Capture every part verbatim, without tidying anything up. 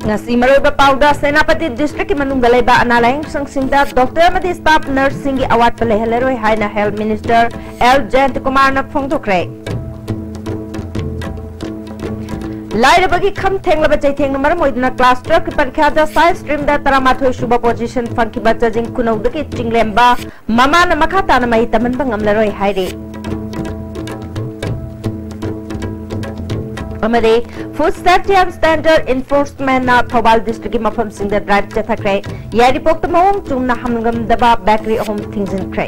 ꯉꯁꯤ ꯃꯔꯨꯑꯣꯏꯕ ꯄꯥꯎꯗ, ꯁꯦꯅꯥꯄꯇꯤ ꯗꯤꯁꯇ꯭ꯔꯤꯛꯀꯤ ꯃꯅꯨꯡꯗ ꯂꯩꯕ ꯑꯅꯥ ꯂꯥꯌꯦꯡ ꯁꯪꯁꯤꯡꯗ ꯗꯣꯛꯇꯔ ꯑꯃꯗꯤ ꯁ꯭ꯇꯥꯐ ꯅꯔꯁꯁꯤꯡꯒꯤ ꯑꯋꯥꯠꯄ ꯂꯩꯍꯜꯂꯔꯣꯏ ꯍꯥꯏꯅ ꯍꯦꯜꯊ ꯃꯤꯅꯤꯁꯇꯔ ꯑꯦꯜ ꯖꯌꯟꯇꯀꯨꯃꯥꯔꯅ ꯐꯣꯡꯗꯣꯛꯈ꯭ꯔꯦ꯫ ꯂꯥꯏꯔꯕꯒꯤ ꯈꯝ ꯊꯦꯡꯂꯕ ꯆꯩꯊꯦꯡꯅ ꯃꯔꯝ ꯑꯣꯏꯗꯨꯅ ꯀ꯭ꯂꯥꯁ ꯇꯨꯋꯦꯜꯐꯀꯤ ꯄꯔꯤꯈ꯭ꯌꯥꯗ ꯁꯥꯏꯟꯁ ꯁ꯭ꯇ꯭ꯔꯤꯝꯗ ꯇꯔꯥꯃꯥꯊꯣꯏ ꯁꯨꯕ ꯄꯣꯖꯤꯁꯟ ꯐꯪꯈꯤꯕ ꯆꯥꯖꯤꯡ ꯈꯨꯅꯧꯗꯒꯤ ꯆꯤꯡꯂꯦꯝꯕ ꯃꯃꯥꯅ ꯃꯈꯥ ꯇꯥꯅ ꯃꯍꯩ ꯇꯝꯍꯟꯕ ꯉꯝꯂꯔꯣꯏ ꯍꯥꯏꯔꯤ꯫ ꯑꯃꯗꯤ ꯐꯨꯗ ꯁꯦꯐꯇꯤ ꯑꯦꯟ ꯁ꯭ꯇꯦꯟꯗꯔꯗ ꯏꯟꯐꯣꯔꯁꯃꯦꯟꯅ ꯊꯧꯕꯥꯜ ꯗꯤꯁꯇ꯭ꯔꯤꯛꯀꯤ ꯃꯐꯝꯁꯤꯡꯗ ꯗ꯭ꯔꯥꯏꯚ ꯆꯠꯊꯈ꯭ꯔꯦ꯫ ꯌꯥꯏꯔꯤꯄꯣꯛꯇ ꯃꯑꯣꯡ ꯆꯨꯝꯅ ꯍꯥꯡꯉꯝꯗꯕ ꯕꯦꯀꯔꯤ ꯑꯍꯨꯝ ꯊꯤꯡꯖꯤꯟꯈ꯭ꯔꯦ꯫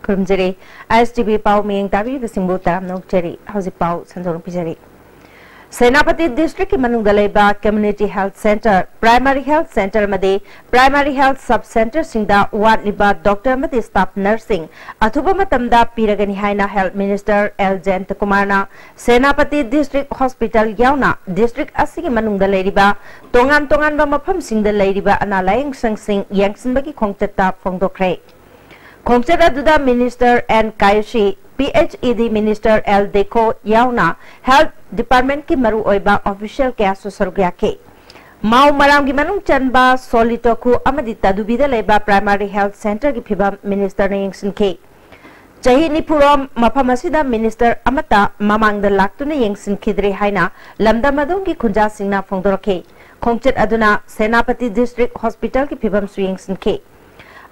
ꯈꯨꯔꯨꯝꯖꯔꯤ꯫ ꯑꯥꯏ ꯑꯦꯁ ꯇꯤ ꯚꯤ ꯄꯥꯎ ꯃꯤꯠꯌꯦꯡ ꯇꯥꯕꯤꯔꯤꯕꯁꯤꯡꯕꯨ ꯇꯔꯥꯝꯅ ꯑꯣꯛꯆꯔꯤ꯫ ꯍꯧꯖꯤꯛ ꯄꯥꯎ ꯁꯟꯗꯣꯛꯅ ꯄꯤꯖꯔꯤ꯫ ꯁꯦꯅꯥꯄꯇꯤ ꯗꯤꯁꯇ꯭ꯔꯤꯛꯀꯤ ꯃꯅꯨꯡꯗ ꯂꯩꯕ community health centre, primary health centre ꯑꯃꯗꯤ ꯄ꯭ꯔꯥꯏꯃꯥꯔꯤ ꯍꯦꯜꯊ ꯁꯕ ꯁꯦꯟꯇꯔꯁꯤꯡꯗ ꯋꯥꯠꯂꯤꯕ ꯗꯣꯛꯇꯔ ꯑꯃꯗꯤ ꯁ꯭ꯇꯥꯐ ꯅꯔꯁꯁꯤꯡ ꯑꯊꯨꯕ ꯃꯇꯝꯗ ꯄꯤꯔꯒꯅꯤ ꯍꯥꯏꯅ ꯍꯦꯜꯊ ꯃꯤꯅꯤꯁꯇꯔ ꯑꯦꯜ ꯖꯌꯟꯇꯀꯨꯃꯥꯔꯅ ꯁꯦꯅꯥꯄꯇꯤ ꯗꯤꯁꯇ꯭ꯔꯤꯛ ꯍꯣꯁꯄꯤꯇꯥꯜ ꯌꯥꯎꯅ ꯗꯤꯁꯇ꯭ꯔꯤꯛ ꯑꯁꯤꯒꯤ ꯃꯅꯨꯡꯗ ꯂꯩꯔꯤꯕ ꯇꯣꯉꯥꯟ ꯇꯣꯉꯥꯟꯕ ꯃꯐꯝꯁꯤꯡꯗ ꯂꯩꯔꯤꯕ ꯑꯅꯥ ꯂꯥꯌꯦꯡ ꯁꯪꯁꯤꯡ ꯌꯦꯡꯁꯤꯟꯕꯒꯤ ꯈꯣꯡꯆꯠꯇ ꯐꯣꯡꯗꯣꯛꯈ꯭ꯔꯦ꯫ ꯈꯣꯡꯆꯠ ꯑꯗꯨꯗ minister N Kayisii, P H E D minister L Dikho ꯌꯥꯎꯅ ꯍꯦꯜꯊ ꯗꯤꯄꯥꯔꯠꯃꯦꯟꯠꯀꯤ ꯃꯔꯨꯑꯣꯏꯕ ꯑꯣꯐꯤꯁꯤꯌꯦꯜ ꯀꯌꯥꯁꯨ ꯁꯔꯨꯛ ꯌꯥꯈꯤ꯫ ꯃꯥꯎ ꯃꯔꯥꯝꯒꯤ ꯃꯅꯨꯡ ꯆꯟꯕ ꯁꯣꯂꯤꯇꯣꯈꯨ ꯑꯃꯗꯤ ꯇꯗꯨꯕꯤꯗ ꯂꯩꯕ ꯄ꯭ꯔꯥꯏꯃꯥꯔꯤ ꯍꯦꯜꯊ ꯁꯦꯟꯇꯔꯒꯤ ꯐꯤꯚꯝ ꯃꯤꯅꯤꯁꯇꯔꯅ ꯌꯦꯡꯁꯤꯟꯈꯤ꯫ ꯆꯍꯤ ꯅꯤꯐꯨꯔꯣꯝ ꯃꯐꯝ ꯑꯁꯤꯗ ꯃꯤꯅꯤꯁꯇꯔ ꯑꯃꯠꯇ ꯃꯃꯥꯡꯗ ꯂꯥꯛꯇꯨꯅ ꯌꯦꯡꯁꯤꯟꯈꯤꯗ꯭ꯔꯦ ꯍꯥꯏꯅ ꯂꯝꯗꯝ ꯑꯗꯨꯒꯤ ꯈꯨꯟꯖꯥꯁꯤꯡꯅ ꯐꯣꯡꯗꯣꯔꯛꯈꯤ꯫ ꯈꯣꯡꯆꯠ ꯑꯗꯨꯅ ꯁꯦꯅꯥꯄꯇꯤ ꯗꯤꯁꯇ꯭ꯔꯤꯛ ꯍꯣꯁꯄꯤꯇꯥꯜꯒꯤ ꯐꯤꯚꯝꯁꯨ ꯌꯦꯡꯁꯤꯟꯈꯤ꯫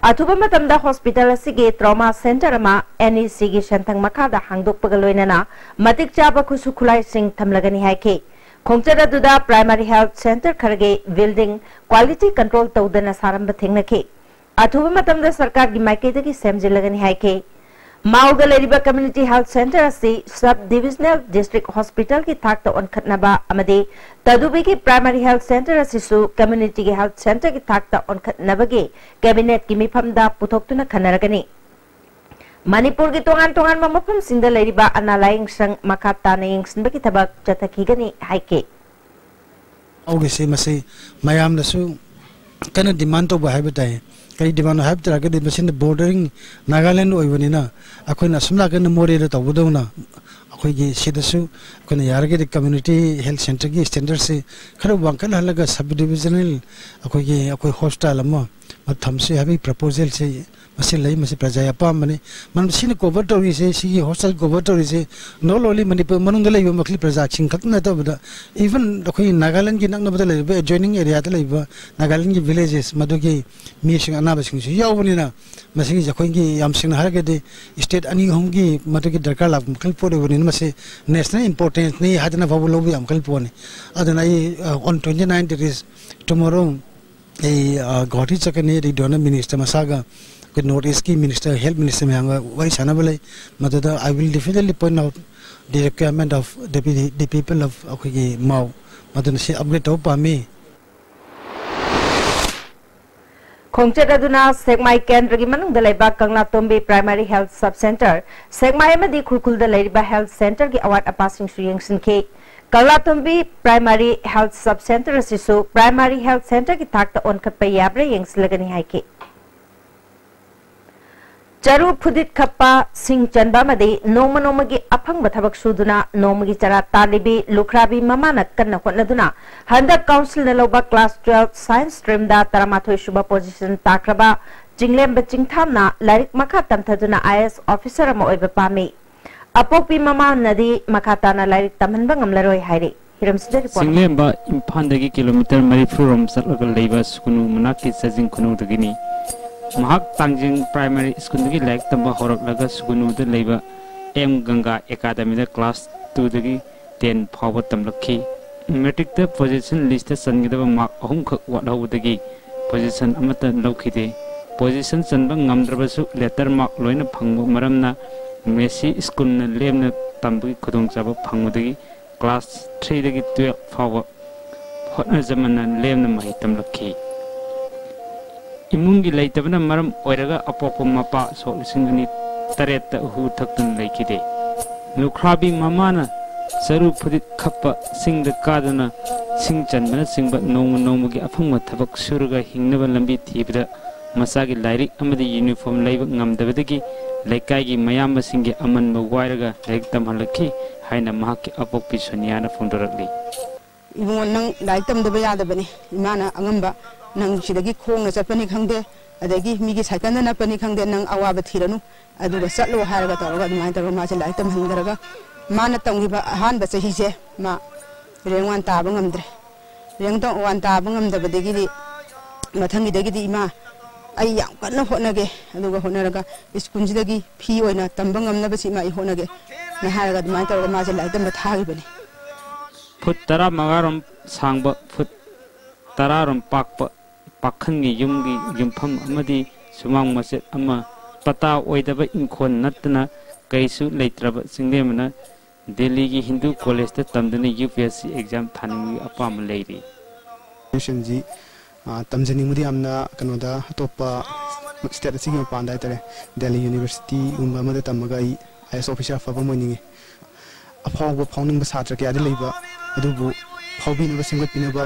ꯑꯊꯨꯕ ꯃꯇꯝꯗ ꯍꯣꯁꯄꯤꯇꯥꯜ ꯑꯁꯤꯒꯤ ꯇ꯭ꯔꯣꯃꯥ ꯁꯦꯟꯇꯔ ꯑꯃ ꯑꯦꯟ ꯏ ꯁꯤꯒꯤ ꯁꯦꯟꯊꯪ ꯃꯈꯥꯗ ꯍꯥꯡꯗꯣꯛꯄꯒ ꯂꯣꯏꯅꯅ ꯃꯇꯤꯛ ꯆꯥꯕ ꯈꯨꯠꯁꯨ ꯈꯨꯠꯂꯥꯏꯁꯤꯡ ꯊꯝꯂꯒꯅꯤ ꯍꯥꯏꯈꯤ꯫ ꯈꯣꯡꯆꯠ ꯑꯗꯨꯗ ꯄ꯭ꯔꯥꯏꯃꯥꯔꯤ ꯍꯦꯜꯊ ꯁꯦꯟꯇꯔ ꯈꯔꯒꯤ ꯕꯤꯜꯗꯤꯡ ꯀ꯭ꯋꯥꯂꯤꯇꯤ ꯀꯟꯇ꯭ꯔꯣꯜ ꯇꯧꯗꯅ ꯁꯥꯔꯝꯕ ꯊꯦꯡꯅꯈꯤ꯫ ꯑꯊꯨꯕ ꯃꯇꯝꯗ ꯁꯔꯀꯥꯔꯒꯤ ꯃꯥꯏꯀꯩꯗꯒꯤ ꯁꯦꯝꯖꯤꯜꯂꯒꯅꯤ ꯍꯥꯏꯈꯤ꯫ ꯃꯥꯎꯗ ꯂꯩꯔꯤꯕ ꯀꯝꯃ꯭ꯌꯨꯅꯤꯇꯤ ꯍꯦꯜꯊ ꯁꯦꯟꯇꯔ ꯑꯁꯤ ꯁꯕ ꯗꯤꯚꯤꯖꯅꯦꯜ ꯗꯤꯁꯇ꯭ꯔꯤꯛ ꯍꯣꯁꯄꯤꯇꯥꯜꯒꯤ ꯊꯥꯛꯇ ꯑꯣꯟꯈꯠꯅꯕ ꯑꯃꯗꯤ ꯇꯗꯨꯕꯤꯒꯤ ꯄ꯭ꯔꯥꯏꯃꯥꯔꯤ ꯍꯦꯜꯊ ꯁꯦꯟꯇꯔ ꯑꯁꯤꯁꯨ ꯀꯝꯃ꯭ꯌꯨꯅꯤꯇꯤꯒꯤ ꯍꯦꯜꯊ ꯁꯦꯟꯇꯔꯒꯤ ꯊꯥꯛꯇ ꯑꯣꯟꯈꯠꯅꯕꯒꯤ ꯀꯦꯕꯤꯅꯦꯠꯀꯤ ꯃꯤꯐꯝꯗ ꯄꯨꯊꯣꯛꯇꯨꯅ ꯈꯟꯅꯔꯒꯅꯤ꯫ ꯃꯅꯤꯄꯨꯔꯒꯤ ꯇꯣꯉꯥꯟ ꯇꯣꯉꯥꯟꯕ ꯃꯐꯝꯁꯤꯡꯗ ꯂꯩꯔꯤꯕ ꯑꯅꯥ ꯂꯥꯌꯦꯡ ꯁꯪ ꯃꯈꯥ ꯇꯥꯅ ꯌꯦꯡꯁꯤꯟꯕꯒꯤ ꯊꯕꯛ ꯆꯠꯊꯈꯤꯒꯅꯤ ꯍꯥꯏꯈꯤ꯫ ꯍꯧꯔꯤꯁꯤ ꯃꯁꯤ ꯃꯌꯥꯝꯅꯁꯨ ꯀꯟꯅ demand ꯇꯧꯕ ꯍꯥꯏꯕ ꯇꯥꯏ꯫ ꯀꯔꯤ demand ꯍꯥꯏꯕ ꯇꯥꯔꯒꯗꯤ, ꯃꯁꯤꯅ bordering Nagaland ꯑꯣꯏꯕꯅꯤꯅ, ꯑꯩꯈꯣꯏꯅ ꯑꯁꯨꯝ ꯅꯥꯀꯟꯗ ꯃꯣꯔꯦꯗ ꯇꯧꯕꯗꯧꯅ ꯑꯩꯈꯣꯏꯒꯤ ꯁꯤꯗꯁꯨ ꯑꯩꯈꯣꯏꯅ ꯌꯥꯔꯒꯗꯤ community health centreꯒꯤ standardꯁꯤ ꯈꯔ ꯋꯥꯡꯈꯠꯍꯜꯂꯒ sub divisional ꯑꯩꯈꯣꯏꯒꯤ, ꯑꯩꯈꯣꯏ hospital ꯑꯃ ꯊꯝꯁꯤ ꯍꯥꯏꯕꯒꯤ proposalꯁꯤ ꯃꯁꯤ ꯂꯩ꯫ ꯃꯁꯤ ꯄ꯭ꯔꯖꯥꯒꯤ ꯑꯄꯥꯝꯕꯅꯤ꯫ ꯃꯔꯝꯗꯤ ꯁꯤꯅ cover ꯇꯧꯔꯤꯁꯦ, ꯁꯤꯒꯤ hospital cover ꯇꯧꯔꯤꯁꯦ not only ꯃꯅꯤꯄꯨꯔ ꯃꯅꯨꯡꯗ ꯂꯩꯕ ꯃꯈꯜ ꯄ꯭ꯔꯖꯥꯁꯤꯡ ꯈꯛꯇ ꯅꯠꯇꯕꯗ, even ꯑꯩꯈꯣꯏꯒꯤ ꯅꯥꯒꯥꯂꯦꯟꯒꯤ ꯅꯛꯅꯕꯗ ꯂꯩꯔꯤꯕ adjoining areaꯗ ꯂꯩꯕ ꯅꯥꯒꯥꯂꯦꯟꯒꯤ villages ꯃꯗꯨꯒꯤ ꯃꯤꯁꯤꯡ, ꯑꯅꯥꯕꯁꯤꯡꯁꯨ ꯌꯥꯎꯕꯅꯤꯅ, ꯃꯁꯤꯒꯤꯁꯦ ꯑꯩꯈꯣꯏꯒꯤ ꯌꯥꯝ ꯁꯦꯡꯅ ꯍꯥꯏꯔꯒꯗꯤ state ꯑꯅꯤ ꯑꯍꯨꯝꯒꯤ ꯃꯗꯨꯒꯤ ꯗꯔꯀꯥꯔ ꯂꯥꯛꯄ ꯃꯈꯜ ꯄꯣꯠ ꯑꯣꯏꯕꯅꯤꯅ, ꯃꯁꯤ national importanceꯅꯤ ꯍꯥꯏꯗꯅ ꯐꯥꯎꯕ ꯂꯧꯕ ꯌꯥꯕ ꯃꯈꯜ ꯄꯣꯠꯅꯤ꯫ ꯑꯗꯨꯅ ꯑꯩ, ꯑ, on twenty nine, that is tomorrow, ꯑꯩ, ꯑ, ꯒꯨꯋꯥꯍꯥꯇꯤ ꯆꯠꯀꯅꯤ꯫ ꯑꯗꯩ donor minister ꯃꯁꯥꯒ, ꯑꯩꯈꯣꯏ North Eastꯀꯤ minister, health minister ꯃꯌꯥꯝꯒ ꯋꯥꯔꯤ ꯁꯥꯟꯅꯕ ꯂꯩ꯫ ꯃꯗꯨꯗ I will definitely point out the requirement of the pe-, the people of ꯑꯩꯈꯣꯏꯒꯤ ꯃꯥꯎ, ꯃꯗꯨꯅ ꯁꯤ upgrade ꯇꯧꯕ ꯄꯥꯝꯃꯤ꯫ ꯈꯣꯡꯆꯠ ꯑꯗꯨꯅ ꯁꯦꯛꯃꯥꯏ ꯀꯦꯟꯗ꯭ꯔꯒꯤ ꯃꯅꯨꯡꯗ ꯂꯩꯕ ꯀꯪꯂꯥꯇꯣꯝꯕꯤ Primary Health Sub Centre, ꯁꯦꯛꯃꯥꯏ ꯑꯃꯗꯤ ꯈꯨꯔꯈꯨꯜꯗ ꯂꯩꯔꯤꯕ health centreꯒꯤ ꯑꯋꯥꯠ ꯑꯄꯥꯁꯤꯡꯁꯨ ꯌꯦꯡꯁꯤꯟꯈꯤ꯫ ꯀꯪꯂꯥꯇꯣꯝꯕꯤ Primary Health Sub Centre ꯑꯁꯤꯁꯨ Primary Health Centreꯒꯤ ꯊꯥꯛꯇ ꯑꯣꯟꯈꯠꯄ ꯌꯥꯕ꯭ꯔꯥ ꯌꯦꯡꯁꯤꯜꯂꯒꯅꯤ ꯍꯥꯏꯈꯤ꯫ ꯆꯔꯨ ꯐꯨꯗꯤꯠ ꯈꯞꯄ, ꯁꯤꯡ ꯆꯟꯕ ꯑꯃꯗꯤ ꯅꯣꯡꯃ ꯅꯣꯡꯃꯒꯤ ꯑꯐꯪꯕ ꯊꯕꯛ ꯁꯨꯗꯨꯅ ꯅꯣꯡꯃꯒꯤ ꯆꯔꯥ ꯇꯥꯜꯂꯤꯕꯤ ꯂꯨꯈ꯭ꯔꯥꯕꯤ ꯃꯃꯥꯅ ꯀꯟꯅ ꯍꯣꯠꯅꯗꯨꯅ ꯍꯟꯗꯛ councilꯅ ꯂꯧꯕ class twelve science streamꯗ ꯇꯔꯥꯃꯥꯊꯣꯏ ꯁꯨꯕ position ꯇꯥꯈ꯭ꯔꯕ ꯆꯤꯡꯂꯦꯝꯕ ꯆꯤꯡꯊꯥꯝꯅ ꯂꯥꯏꯔꯤꯛ ꯃꯈꯥ ꯇꯝꯊꯗꯨꯅ IAS officer ꯑꯃ ꯑꯣꯏꯕ ꯄꯥꯝꯃꯤ꯫ ꯑꯄꯣꯛꯄꯤ ꯃꯃꯥꯅꯗꯤ ꯃꯈꯥ ꯇꯥꯅ ꯂꯥꯏꯔꯤꯛ ꯇꯝꯍꯟꯕ ꯉꯝꯂꯔꯣꯏ ꯍꯥꯏꯔꯤ꯫ ꯍꯤꯔꯝꯁꯤꯗ report꯫ ꯆꯤꯡꯂꯦꯝꯕ ꯏꯝꯐꯥꯜꯗꯒꯤ kilometre ꯃꯔꯤꯐꯨ ꯔꯣꯝ ꯆꯠꯂꯒ ꯂꯩꯕ ꯁꯨꯒꯨꯅꯨ ꯃꯅꯥꯛꯀꯤ ꯆꯥꯖꯤꯡ ꯈꯨꯅꯧꯗꯒꯤꯅꯤ꯫ ꯃꯍꯥꯛ ꯇꯥꯡꯖꯤꯡ Primary Schoolꯗꯒꯤ ꯂꯥꯏꯔꯤꯛ ꯇꯝꯕ ꯍꯧꯔꯛꯂꯒ ꯁꯨꯒꯨꯅꯨꯗ ꯂꯩꯕ M Ganga Academyꯗ class twoꯗꯒꯤ ten ꯐꯥꯎꯕ ꯇꯝꯂꯛꯈꯤ꯫ Matricꯇ position listꯇ ꯆꯟꯒꯗꯕ mark ꯑꯍꯨꯝꯈꯛ ꯋꯥꯠꯍꯧꯕꯗꯒꯤ position ꯑꯃꯠꯇ ꯂꯧꯈꯤꯗꯦ꯫ Position ꯆꯟꯕ ꯉꯝꯗ꯭ꯔꯕꯁꯨ letter mark ꯂꯣꯏꯅ ꯐꯪꯕ ꯃꯔꯝꯅ ꯃꯦꯁꯤ Schoolꯅ ꯂꯦꯝꯅ ꯇꯝꯕꯒꯤ ꯈꯨꯗꯣꯡꯆꯥꯕ ꯐꯪꯕꯗꯒꯤ class threeꯗꯒꯤ twelve ꯐꯥꯎꯕ ꯍꯣꯠꯅꯖꯃꯟꯅ ꯂꯦꯝꯅ ꯃꯍꯩ ꯇꯝꯂꯛꯈꯤ꯫ ꯏꯃꯨꯡꯒꯤ ꯂꯩꯇꯕꯅ ꯃꯔꯝ ꯑꯣꯏꯔꯒ ꯑꯄꯣꯛꯄ ꯃꯄꯥ ꯁꯣꯛ ꯂꯤꯁꯤꯡ ꯑꯅꯤ ꯇꯔꯦꯠꯇ ꯍꯨ ꯊꯛꯇꯨꯅ ꯂꯩꯈꯤꯗꯦ꯫ ꯂꯨꯈ꯭ꯔꯥꯕꯤ ꯃꯃꯥꯅ ꯆꯔꯨ ꯐꯨꯔꯤꯠ ꯈꯞꯄ, ꯆꯤꯡꯗ ꯀꯥꯗꯨꯅ ꯁꯤꯡ ꯆꯟꯕꯅꯆꯤꯡꯕ ꯅꯣꯡꯃ ꯅꯣꯡꯃꯒꯤ ꯑꯐꯪꯕ ꯊꯕꯛ ꯁꯨꯔꯒ ꯍꯤꯡꯅꯕ ꯂꯝꯕꯤ ꯊꯤꯕꯗ ꯃꯆꯥꯒꯤ ꯂꯥꯏꯔꯤꯛ ꯑꯃꯗꯤ ꯌꯨꯅꯤꯐꯣꯔꯝ ꯂꯩꯕ ꯉꯝꯗꯕꯗꯒꯤ ꯂꯩꯀꯥꯏꯒꯤ ꯃꯌꯥꯝꯕꯁꯤꯡꯒꯤ ꯑꯃꯟꯕ ꯋꯥꯏꯔꯒ ꯂꯥꯏꯔꯤꯛ ꯇꯝꯍꯜꯂꯛꯈꯤ ꯍꯥꯏꯅ ꯃꯍꯥꯛꯀꯤ ꯑꯄꯣꯛꯄꯤ ꯁꯣꯅꯤꯌꯥꯅ ꯐꯣꯡꯗꯣꯔꯛꯂꯤ꯫ "ꯏꯕꯨꯡꯉꯣ, ꯅꯪ ꯂꯥꯏꯔꯤꯛ ꯇꯝꯗꯕ ꯌꯥꯗꯕꯅꯤ꯫ ꯏꯃꯥꯅ ꯑꯉꯝꯕ, ꯅꯪ ꯁꯤꯗꯒꯤ ꯈꯣꯡꯅ ꯆꯠꯄꯅꯤ ꯈꯪꯗꯦ, ꯑꯗꯒꯤ ꯃꯤꯒꯤ ꯁꯥꯏꯀꯜꯗ ꯅꯞꯄꯅꯤ ꯈꯪꯗꯦ, ꯅꯪ ꯑꯋꯥꯕ ꯊꯤꯔꯅꯨ, ꯑꯗꯨꯒ ꯆꯠꯂꯣ" ꯍꯥꯏꯔꯒ ꯇꯧꯔꯒ ꯑꯗꯨꯃꯥꯏꯅ ꯇꯧꯔꯒ ꯃꯥꯁꯦ ꯂꯥꯏꯔꯤꯛ ꯇꯝꯍꯟꯈ꯭ꯔꯒ, ꯃꯥꯅ ꯇꯝꯈꯤꯕ ꯑꯍꯥꯟꯕ ꯆꯍꯤꯁꯦ ꯃꯥ ꯔꯦꯡ ꯋꯥꯟ ꯇꯥꯕ ꯉꯝꯗ꯭ꯔꯦ꯫ ꯔꯦꯡ ꯋꯥꯟ ꯇꯥꯕ ꯉꯝꯗꯕꯗꯒꯤꯗꯤ ꯃꯊꯪꯒꯤꯗꯒꯤꯗꯤ ꯏꯃꯥ, ꯑꯩ ꯌꯥꯝ ꯀꯟꯅ ꯍꯣꯠꯅꯒꯦ, ꯑꯗꯨꯒ ꯍꯣꯠꯅꯔꯒ ꯁ꯭ꯀꯨꯜꯁꯤꯗꯒꯤ ꯐꯤ ꯑꯣꯏꯅ ꯇꯝꯕ ꯉꯝꯅꯕꯁꯤ ꯏꯃꯥ ꯑꯩ ꯍꯣꯠꯅꯒꯦ ꯅ ꯍꯥꯏꯔꯒ ꯑꯗꯨꯃꯥꯏꯅ ꯇꯧꯔꯒ ꯃꯥꯁꯦ ꯂꯥꯏꯔꯤꯛ ꯇꯝꯕ ꯊꯥꯈꯤꯕꯅꯤ꯫ ꯐꯨꯠ ꯇꯔꯥꯃꯉꯥ ꯔꯣꯝ ꯁꯥꯡꯕ, ꯐꯨꯠ ꯇꯔꯥ ꯔꯣꯝ ꯄꯥꯛꯄ ꯄꯥꯈꯪꯒꯤ ꯌꯨꯝꯒꯤ ꯌꯨꯝꯐꯝ ꯑꯃꯗꯤ ꯁꯨꯃꯥꯡ ꯃꯆꯦꯠ ꯑꯃ, ꯄꯇꯥ ꯑꯣꯏꯗꯕ ꯏꯪꯈꯣꯜ ꯅꯠꯇꯅ ꯀꯔꯤꯁꯨ ꯂꯩꯇ꯭ꯔꯕ ꯆꯤꯡꯂꯦꯝꯕꯅ ꯗꯦꯜꯂꯤꯒꯤ ꯍꯤꯟꯗꯨ ꯀꯣꯂꯦꯖꯇ ꯇꯝꯗꯨꯅ U P S C exam ꯊꯥꯅꯤꯡꯕꯒꯤ ꯑꯄꯥꯝꯕ ꯂꯩꯔꯤ꯫ ꯒ꯭ꯔꯦꯖꯨꯑꯦꯁꯟꯁꯤ, ꯑ, ꯇꯝꯖꯅꯤꯡꯕꯗꯤ ꯌꯥꯝꯅ ꯀꯩꯅꯣꯗ, ꯑꯇꯣꯞꯄ ꯁ꯭ꯇꯦꯠ ꯑꯁꯤꯒꯤ ꯃꯄꯥꯟꯗ ꯍꯥꯏꯇꯥꯔꯦ, ꯗꯦꯜꯂꯤ ꯌꯨꯅꯤꯚꯔꯁꯤꯇꯤꯒꯨꯝꯕ ꯑꯃꯗ ꯇꯝꯃꯒ ꯑꯩ ꯑꯥꯏ ꯑꯦꯁ ꯑꯣꯐꯤꯁꯥꯔ ꯑꯐꯕ ꯑꯃ ꯑꯣꯏꯅꯤꯡꯉꯤ꯫ ꯑꯐꯥꯎꯕ ꯐꯥꯎꯅꯤꯡꯕ ꯁꯥꯇ꯭ꯔ ꯀꯌꯥꯗꯤ ꯂꯩꯕ, ꯑꯗꯨꯕꯨ ꯐꯥꯎꯕꯤꯅꯕ, ꯁꯦꯝꯒꯠꯄꯤꯅꯕ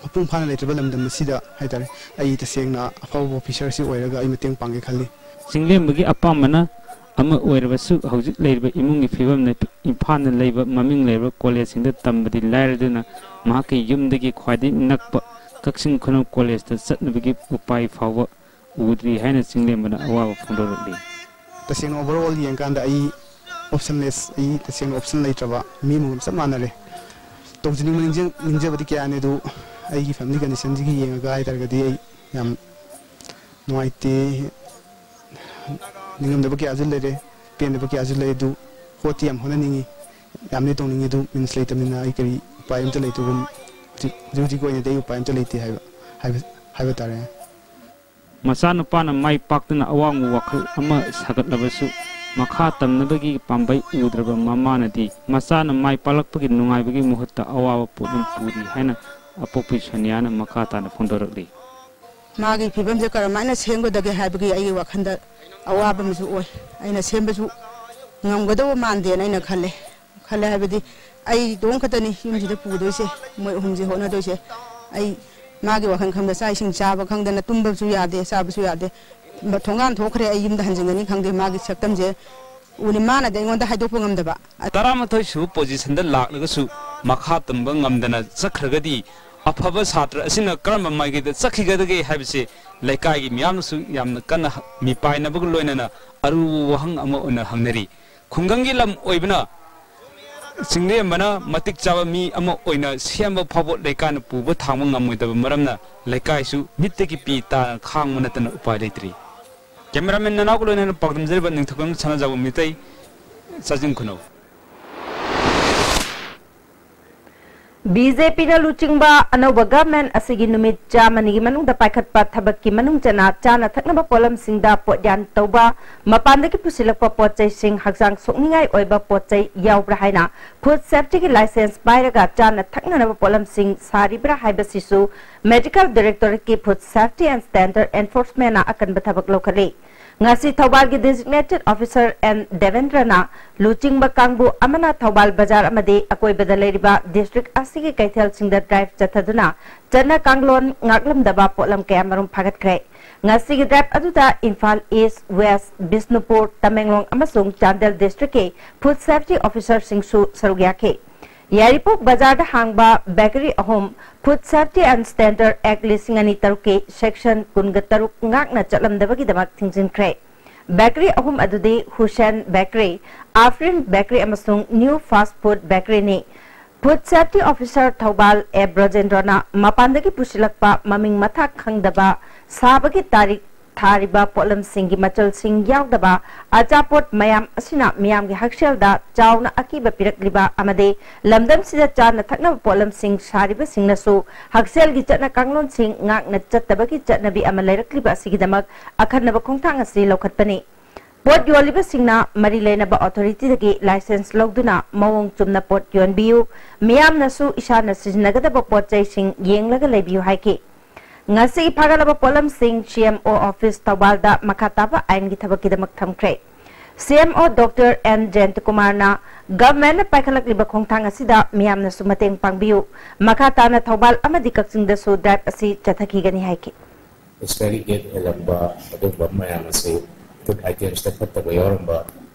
ꯃꯄꯨꯡ ꯐꯥꯅ ꯂꯩꯇ꯭ꯔꯕ ꯂꯝꯗꯝ ꯑꯁꯤꯗ ꯍꯥꯏꯇꯥꯔꯦ, ꯑꯩ ꯇꯁꯦꯡꯅ ꯑꯐꯥꯎꯕ ꯑꯣꯐꯤꯁꯥꯔꯁꯤ ꯑꯣꯏꯔꯒ ꯑꯩ ꯃꯇꯦꯡ ꯄꯥꯡꯒꯦ ꯈꯜꯂꯤ꯫ ꯆꯤꯡꯂꯦꯝꯕꯒꯤ ꯑꯄꯥꯝꯕꯅ ꯑꯃ ꯑꯣꯏꯔꯕꯁꯨ, ꯍꯧꯖꯤꯛ ꯂꯩꯔꯤꯕ ꯏꯃꯨꯡꯒꯤ ꯐꯤꯕꯝꯅ ꯏꯝꯐꯥꯜꯗ ꯂꯩꯕ ꯃꯃꯤꯡ ꯂꯩꯔꯕ ꯀꯣꯂꯦꯖꯁꯤꯡꯗ ꯇꯝꯕꯗꯤ ꯂꯥꯏꯔꯗꯨꯅ, ꯃꯍꯥꯛꯀꯤ ꯌꯨꯝꯗꯒꯤ ꯈ꯭ꯋꯥꯏꯗꯒꯤ ꯅꯛꯄ ꯀꯛꯆꯤꯡ ꯈꯨꯅꯧ ꯀꯣꯂꯦꯖꯇ ꯆꯠꯅꯕꯒꯤ ꯎꯄꯥꯏ ꯐꯥꯎꯕ ꯎꯗ꯭ꯔꯤ ꯍꯥꯏꯅ ꯆꯤꯡꯂꯦꯝꯕꯅ ꯑꯋꯥꯕ ꯐꯣꯡꯗꯣꯔꯛꯂꯤ꯫ ꯇꯁꯦꯡꯅ overall ꯌꯦꯡꯀꯥꯟꯗ ꯑꯩ optionless, ꯑꯩ ꯇꯁꯦꯡꯅ option ꯂꯩꯇ꯭ꯔꯕ ꯃꯤ ꯑꯃꯒ ꯆꯞ ꯃꯥꯟꯅꯔꯦ꯫ ꯇꯧꯖꯅꯤꯡꯕ ꯅꯤꯡꯖ-, ꯅꯤꯡꯖꯕꯗꯤ ꯀꯌꯥꯅꯤ, ꯑꯗꯨ ꯑꯩꯒꯤ family conditionꯁꯤꯒꯤ ꯌꯦꯡꯉꯒ ꯍꯥꯏ ꯇꯥꯔꯒꯗꯤ ꯑꯩ ꯌꯥꯝ ꯅꯨꯡꯉꯥꯏꯇꯦ꯫ ꯅꯤꯡꯉꯝꯗꯕ ꯀꯌꯥꯁꯨ ꯂꯩꯔꯦ, ꯄꯦꯟꯗꯕ ꯀꯌꯥꯁꯨ ꯂꯩ, ꯑꯗꯨ ꯍꯣꯠꯇꯤ ꯌꯥꯝ ꯍꯣꯠꯅꯅꯤꯡꯉꯤ, ꯌꯥꯝꯗꯤ ꯇꯧꯅꯤꯡꯉꯤ, ꯑꯗꯨ means ꯂꯩꯇꯕꯅꯤꯅ ꯑꯩ ꯀꯔꯤ ꯎꯄꯥꯏ ꯑꯝꯇ ꯂꯩꯇꯕꯒꯨꯝ, ꯍꯧꯖꯤꯛ, ꯍꯧꯖꯤꯛ, ꯍꯧꯖꯤꯛꯀꯤ ꯑꯣꯏꯅꯗꯤ ꯑꯩ ꯎꯄꯥꯏ ꯑꯝꯇ ꯂꯩꯇꯦ ꯍꯥꯏꯕ, ꯍꯥꯏꯕ, ꯍꯥꯏꯕ ꯇꯥꯔꯦ꯫ ꯃꯆꯥꯅꯨꯄꯥꯅ ꯃꯥꯏ ꯄꯥꯛꯇꯨꯅ ꯑꯋꯥꯡꯕ ꯋꯥꯈꯜ ꯑꯃ ꯁꯥꯒꯠꯂꯕꯁꯨ, ꯃꯈꯥ ꯇꯝꯅꯕꯒꯤ ꯄꯥꯝꯕꯩ ꯎꯗ꯭ꯔꯕ ꯃꯃꯥꯅꯗꯤ ꯃꯆꯥꯅ ꯃꯥꯏ ꯄꯥꯛꯂꯛꯄꯒꯤ ꯅꯨꯡꯉꯥꯏꯕꯒꯤ ꯃꯍꯨꯠꯇ ꯑꯋꯥꯕ ꯄꯣꯠꯂꯨꯝ ꯄꯨꯔꯤ ꯍꯥꯏꯅ ꯑꯄꯣꯛꯄꯤ ꯁꯣꯅꯤꯌꯥꯅ ꯃꯈꯥ ꯇꯥꯅ ꯐꯣꯡꯗꯣꯔꯛꯂꯤ꯫ ꯃꯥꯒꯤ ꯐꯤꯕꯝꯁꯦ ꯀꯔꯝꯍꯥꯏꯅ ꯁꯦꯝꯒꯗꯒꯦ ꯍꯥꯏꯕꯒꯤ ꯑꯩꯒꯤ ꯋꯥꯈꯜꯗ ꯑꯋꯥꯕ ꯑꯃꯁꯨ ꯑꯣꯏ꯫ ꯑꯩꯅ ꯁꯦꯝꯕꯁꯨ ꯉꯝꯒꯗꯧꯕ ꯃꯥꯟꯗꯦꯅ ꯑꯩꯅ ꯈꯜꯂꯦ꯫ ꯈꯜꯂꯦ꯫ ꯍꯥꯏꯕꯗꯤ ꯑꯩ ꯏꯇꯣꯝ ꯈꯛꯇꯅꯤ ꯌꯨꯝꯁꯤꯗ ꯄꯨꯗꯣꯏꯁꯦ, ꯃꯣꯏ ꯑꯍꯨꯝꯁꯦ ꯍꯣꯠꯅꯗꯣꯏꯁꯦ꯫ ꯑꯩ ꯃꯥꯒꯤ ꯋꯥꯈꯜ ꯈꯪꯗ ꯆꯥꯛ ꯏꯁꯤꯡ ꯆꯥꯕ ꯈꯪꯗꯅ ꯇꯨꯝꯕꯁꯨ ꯌꯥꯗꯦ, ꯆꯥꯕꯁꯨ ꯌꯥꯗꯦ꯫ ꯃ-, ꯊꯣꯡꯒꯥꯟ ꯊꯣꯛꯈ꯭ꯔꯦ, ꯑꯩ ꯌꯨꯝꯗ ꯍꯟꯖꯤꯟꯒꯅꯤ ꯈꯪꯗꯦ꯫ ꯃꯥꯒꯤ ꯁꯛꯇꯝꯁꯦ ꯎꯅꯤ, ꯃꯥꯅꯗꯤ ꯑꯩꯉꯣꯟꯗ ꯍꯥꯏꯗꯣꯛꯄ ꯉꯝꯗꯕ꯫ ꯇꯔꯥꯃꯥꯊꯣꯏ ꯁꯨꯕ ꯄꯣꯖꯤꯁꯟꯗ ꯂꯥꯛꯂꯒꯁꯨ ꯃꯈꯥ ꯇꯝꯕ ꯉꯝꯗꯅ ꯆꯠꯈ꯭ꯔꯒꯗꯤ ꯑꯐꯕ ꯁꯥꯇ꯭ꯔ ꯑꯁꯤꯅ ꯀꯔꯝꯕ ꯃꯥꯏꯀꯩꯗ ꯆꯠꯈꯤꯒꯗꯒꯦ ꯍꯥꯏꯕꯁꯤ ꯂꯩꯀꯥꯏꯒꯤ ꯃꯤꯌꯥꯝꯅꯁꯨ ꯌꯥꯝꯅ ꯀꯟꯅ ꯃꯤꯄꯥꯏꯅꯕꯒ ꯂꯣꯏꯅꯅ ꯑꯔꯨꯕ ꯋꯥꯍꯪ ꯑꯃ ꯑꯣꯏꯅ ꯍꯪꯅꯔꯤ꯫ ꯈꯨꯡꯒꯪꯒꯤ ꯂꯝ ꯑꯣꯏꯕꯅ ꯆꯤꯡꯂꯦꯝꯕꯅ ꯃꯇꯤꯛ ꯆꯥꯕ ꯃꯤ ꯑꯃ ꯑꯣꯏꯅ ꯁꯦꯝꯕ ꯐꯥꯎꯕ ꯂꯩꯀꯥꯏꯅ ꯄꯨꯕ ꯊꯥꯡꯕ ꯉꯝꯃꯣꯏꯗꯕ ꯃꯔꯝꯅ ꯂꯩꯀꯥꯏꯁꯨ ꯃꯤꯠꯇꯒꯤ ꯄꯤ ꯇꯥꯅ ꯈꯥꯡꯕ ꯅꯠꯇꯅ ꯎꯄꯥꯏ ꯂꯩꯇ꯭ꯔꯤ꯫ ꯀꯦꯃꯦꯔꯥꯃꯦꯟ ꯅꯅꯥꯎꯒ ꯂꯣꯏꯅꯅ ꯄꯥꯎꯗꯝꯖꯔꯤꯕ ꯅꯤꯡꯊꯧꯖꯝ ꯁꯅꯥꯖꯥꯎꯕ ꯃꯤꯇꯩ, ꯆꯥꯖꯤꯡ ꯈꯨꯅꯧ꯫ ꯕꯤ ꯖꯦ ꯄꯤꯅ ꯂꯨꯆꯤꯡꯕ ꯑꯅꯧꯕ ꯒꯚꯔꯟꯃꯦꯟꯠ ꯑꯁꯤꯒꯤ ꯅꯨꯃꯤꯠ ꯆꯥꯝꯃꯅꯤꯒꯤ ꯃꯅꯨꯡꯗ ꯄꯥꯏꯈꯠꯄ ꯊꯕꯛꯀꯤ ꯃꯅꯨꯡ ꯆꯟꯅ ꯆꯥꯅ ꯊꯛꯅꯕ ꯄꯣꯠꯂꯝꯁꯤꯡꯗ ꯄꯣꯠꯌꯥꯟ ꯇꯧꯕ, ꯃꯄꯥꯟꯗꯒꯤ ꯄꯨꯁꯤꯜꯂꯛꯄ ꯄꯣꯠ ꯆꯩꯁꯤꯡ, ꯍꯛꯆꯥꯡ ꯁꯣꯛꯅꯤꯡꯉꯥꯏ ꯑꯣꯏꯕ ꯄꯣꯠ ꯆꯩ ꯌꯥꯎꯕ꯭ꯔꯥ ꯍꯥꯏꯅ ꯐꯨꯗ ꯁꯦꯐꯇꯤꯒꯤ ꯂꯥꯏꯁꯦꯟꯁ ꯄꯥꯏꯔꯒ ꯆꯥꯅ ꯊꯛꯅꯅꯕ ꯄꯣꯠꯂꯝꯁꯤꯡ ꯁꯥꯔꯤꯕ꯭ꯔꯥ ꯍꯥꯏꯕꯁꯤꯁꯨ ꯃꯦꯗꯤꯀꯦꯜ ꯗꯥꯏꯔꯦꯛꯇꯣꯔꯦꯠꯀꯤ ꯐꯨꯗ ꯁꯦꯐꯇꯤ ꯑꯦꯟ ꯁ꯭ꯇꯦꯟꯗꯔꯗ ꯑꯦꯟꯐꯣꯔꯁꯃꯦꯟꯠꯅ ꯑꯀꯟꯕ ꯊꯕꯛ ꯂꯧꯈꯠꯂꯤ꯫ ꯉꯁꯤ ꯊꯧꯕꯥꯜꯒꯤ Designated Officer ꯑꯦꯟ ꯗꯦꯕꯦꯟꯗ꯭ꯔꯅ ꯂꯨꯆꯤꯡꯕ ꯀꯥꯡꯕꯨ ꯑꯃꯅ ꯊꯧꯕꯥꯜ ꯕꯖꯥꯔ ꯑꯃꯗꯤ ꯑꯀꯣꯏꯕꯗ ꯂꯩꯔꯤꯕ ꯗꯤꯁꯇ꯭ꯔꯤꯛ ꯑꯁꯤꯒꯤ ꯀꯩꯊꯦꯜꯁꯤꯡꯗ ꯗ꯭ꯔꯥꯏꯚ ꯆꯠꯊꯗꯨꯅ ꯆꯠꯅ ꯀꯥꯡꯂꯣꯟ ꯉꯥꯛꯂꯝꯗꯕ ꯄꯣꯠꯂꯝ ꯀꯌꯥ ꯃꯔꯨꯝ ꯐꯥꯒꯠꯈ꯭ꯔꯦ꯫ ꯉꯁꯤꯒꯤ ꯗ꯭ꯔꯥꯏꯚ ꯑꯗꯨꯗ ꯏꯝꯐꯥꯜ ꯏꯁ꯭ꯠ, ꯋꯦꯁ꯭ꯠ, ꯕꯤꯁꯅꯨꯄꯨꯔ, ꯇꯃꯦꯡꯂꯣꯡ ꯑꯃꯁꯨꯡ ꯆꯥꯟꯗꯦꯜ ꯗꯤꯁꯇ꯭ꯔꯤꯛꯀꯤ ꯐꯨꯗ ꯁꯦꯐꯇꯤ ꯑꯣꯐꯤꯁꯔꯁꯤꯡꯁꯨ ꯁꯔꯨꯛ ꯌꯥꯈꯤ꯫ ꯌꯥꯏꯔꯤꯄꯣꯛ ꯕꯖꯥꯔꯗ ꯍꯥꯡꯕ ꯕꯦꯀꯔꯤ ꯑꯍꯨꯝ ꯐꯨꯗ ꯁꯦꯐꯇꯤ ꯑꯦꯟ ꯁ꯭ꯇꯦꯟꯗꯔꯗ ꯑꯦꯛ ꯂꯤꯁꯤꯡ ꯑꯅꯤ ꯇꯔꯨꯛꯀꯤ ꯁꯦꯛꯁꯟ ꯀꯨꯟꯒ ꯇꯔꯨꯛ ꯉꯥꯛꯅ ꯆꯠꯂꯝꯗꯕꯒꯤꯗꯃꯛ ꯊꯤꯡꯖꯤꯟꯈ꯭ꯔꯦ꯫ ꯕꯦꯀꯔꯤ ꯑꯍꯨꯝ ꯑꯗꯨꯗꯤ ꯍꯨꯁꯦꯟ ꯕꯦꯀꯔꯤ, ꯑꯥꯐ꯭ꯔꯤꯟ ꯕꯦꯀꯔꯤ ꯑꯃꯁꯨꯡ ꯅ꯭ꯌꯨ ꯐꯥꯁ꯭ꯠ ꯐꯨꯗ ꯕꯦꯀꯔꯤꯅꯤ꯫ Food safety officer Thoubal A ꯕ꯭ꯔꯖꯦꯟꯗ꯭ꯔꯣꯅ ꯃꯄꯥꯟꯗꯒꯤ ꯄꯨꯁꯤꯜꯂꯛꯄ ꯃꯃꯤꯡ ꯃꯊꯥ ꯈꯪꯗꯕ, ꯁꯥꯕꯒꯤ ꯇꯥꯔꯤꯛ ꯊꯥꯔꯤꯕ ꯄꯣꯠꯂꯝꯁꯤꯡꯒꯤ ꯃꯆꯜꯁꯤꯡ ꯌꯥꯎꯗꯕ ꯑꯆꯥꯄꯣꯠ ꯃꯌꯥꯝ ꯑꯁꯤꯅ ꯃꯤꯌꯥꯝꯒꯤ ꯍꯛꯁꯦꯜꯗ ꯆꯥꯎꯅ ꯑꯀꯤꯕ ꯄꯤꯔꯛꯂꯤꯕ ꯑꯃꯗꯤ ꯂꯝꯗꯝꯁꯤꯗ ꯆꯥꯅ ꯊꯛꯅꯕ ꯄꯣꯠꯂꯝꯁꯤꯡ ꯁꯥꯔꯤꯕꯁꯤꯡꯅꯁꯨ ꯍꯛꯁꯦꯜꯒꯤ ꯆꯠꯅ ꯀꯥꯡꯂꯣꯟꯁꯤꯡ ꯉꯥꯛꯅ ꯆꯠꯇꯕꯒꯤ ꯆꯠꯅꯕꯤ ꯑꯃ ꯂꯩꯔꯛꯂꯤꯕ ꯑꯁꯤꯒꯤꯗꯃꯛ ꯑꯈꯟꯅꯕ ꯈꯣꯡꯊꯥꯡ ꯑꯁꯤ ꯂꯧꯈꯠꯄꯅꯤ꯫ ꯄꯣꯠ ꯌꯣꯜꯂꯤꯕꯁꯤꯡꯅ ꯃꯔꯤ ꯂꯩꯅꯕ ꯑꯣꯊꯣꯔꯤꯇꯤꯗꯒꯤ ꯂꯥꯏꯁꯦꯟꯁ ꯂꯧꯗꯨꯅ ꯃꯑꯣꯡ ꯆꯨꯝꯅ ꯄꯣꯠ ꯌꯣꯟꯕꯤꯌꯨ꯫ ꯃꯤꯌꯥꯝꯅꯁꯨ ꯏꯁꯥꯅ ꯁꯤꯖꯤꯟꯅꯒꯗꯕ ꯄꯣꯠ ꯆꯩꯁꯤꯡ ꯌꯦꯡꯂꯒ ꯂꯩꯕꯤꯌꯨ ꯍꯥꯏꯈꯤ꯫ ꯉꯁꯤꯒꯤ ꯐꯥꯒꯠꯂꯕ ꯄꯣꯠꯂꯝꯁꯤꯡ ꯁꯤ ꯑꯦꯝ ꯑꯣ ꯑꯣꯐꯤꯁ ꯊꯧꯕꯥꯜꯗ ꯃꯈꯥ ꯇꯥꯕ ꯑꯥꯏꯟꯒꯤ ꯊꯕꯛꯀꯤꯗꯃꯛ ꯊꯝꯈ꯭ꯔꯦ꯫ ꯁꯤ ꯑꯦꯝ ꯑꯣ ꯗꯣꯛꯇꯔ ꯑꯦꯟ ꯖꯌꯟꯇꯀꯨꯃꯥꯔꯅ ꯒꯚꯔꯟꯃꯦꯟꯠꯅ ꯄꯥꯏꯈꯠꯂꯛꯂꯤꯕ ꯈꯣꯡꯊꯥꯡ ꯑꯁꯤꯗ ꯃꯤꯌꯥꯝꯅꯁꯨ ꯃꯇꯦꯡ ꯄꯥꯡꯕꯤꯌꯨ꯫ ꯃꯈꯥ ꯇꯥꯅ ꯊꯧꯕꯥꯜ ꯑꯃꯗꯤ ꯀꯛꯆꯤꯡꯗꯁꯨ ꯗ꯭ꯔꯥꯏꯚ ꯑꯁꯤ ꯆꯠꯊꯈꯤꯒꯅꯤ ꯍꯥꯏꯈꯤ꯫ ꯑꯦꯛꯁꯄꯥꯏꯔꯤ ꯗꯦꯠ ꯍꯦꯜꯂꯝꯕ ꯑꯗꯨꯒꯨꯝꯕ ꯃꯌꯥꯝ ꯑꯁꯤ, ꯐꯨꯗ ꯑꯥꯏꯇꯦꯝꯁꯇ ꯐꯠꯇꯕ ꯌꯥꯎꯔꯝꯕ,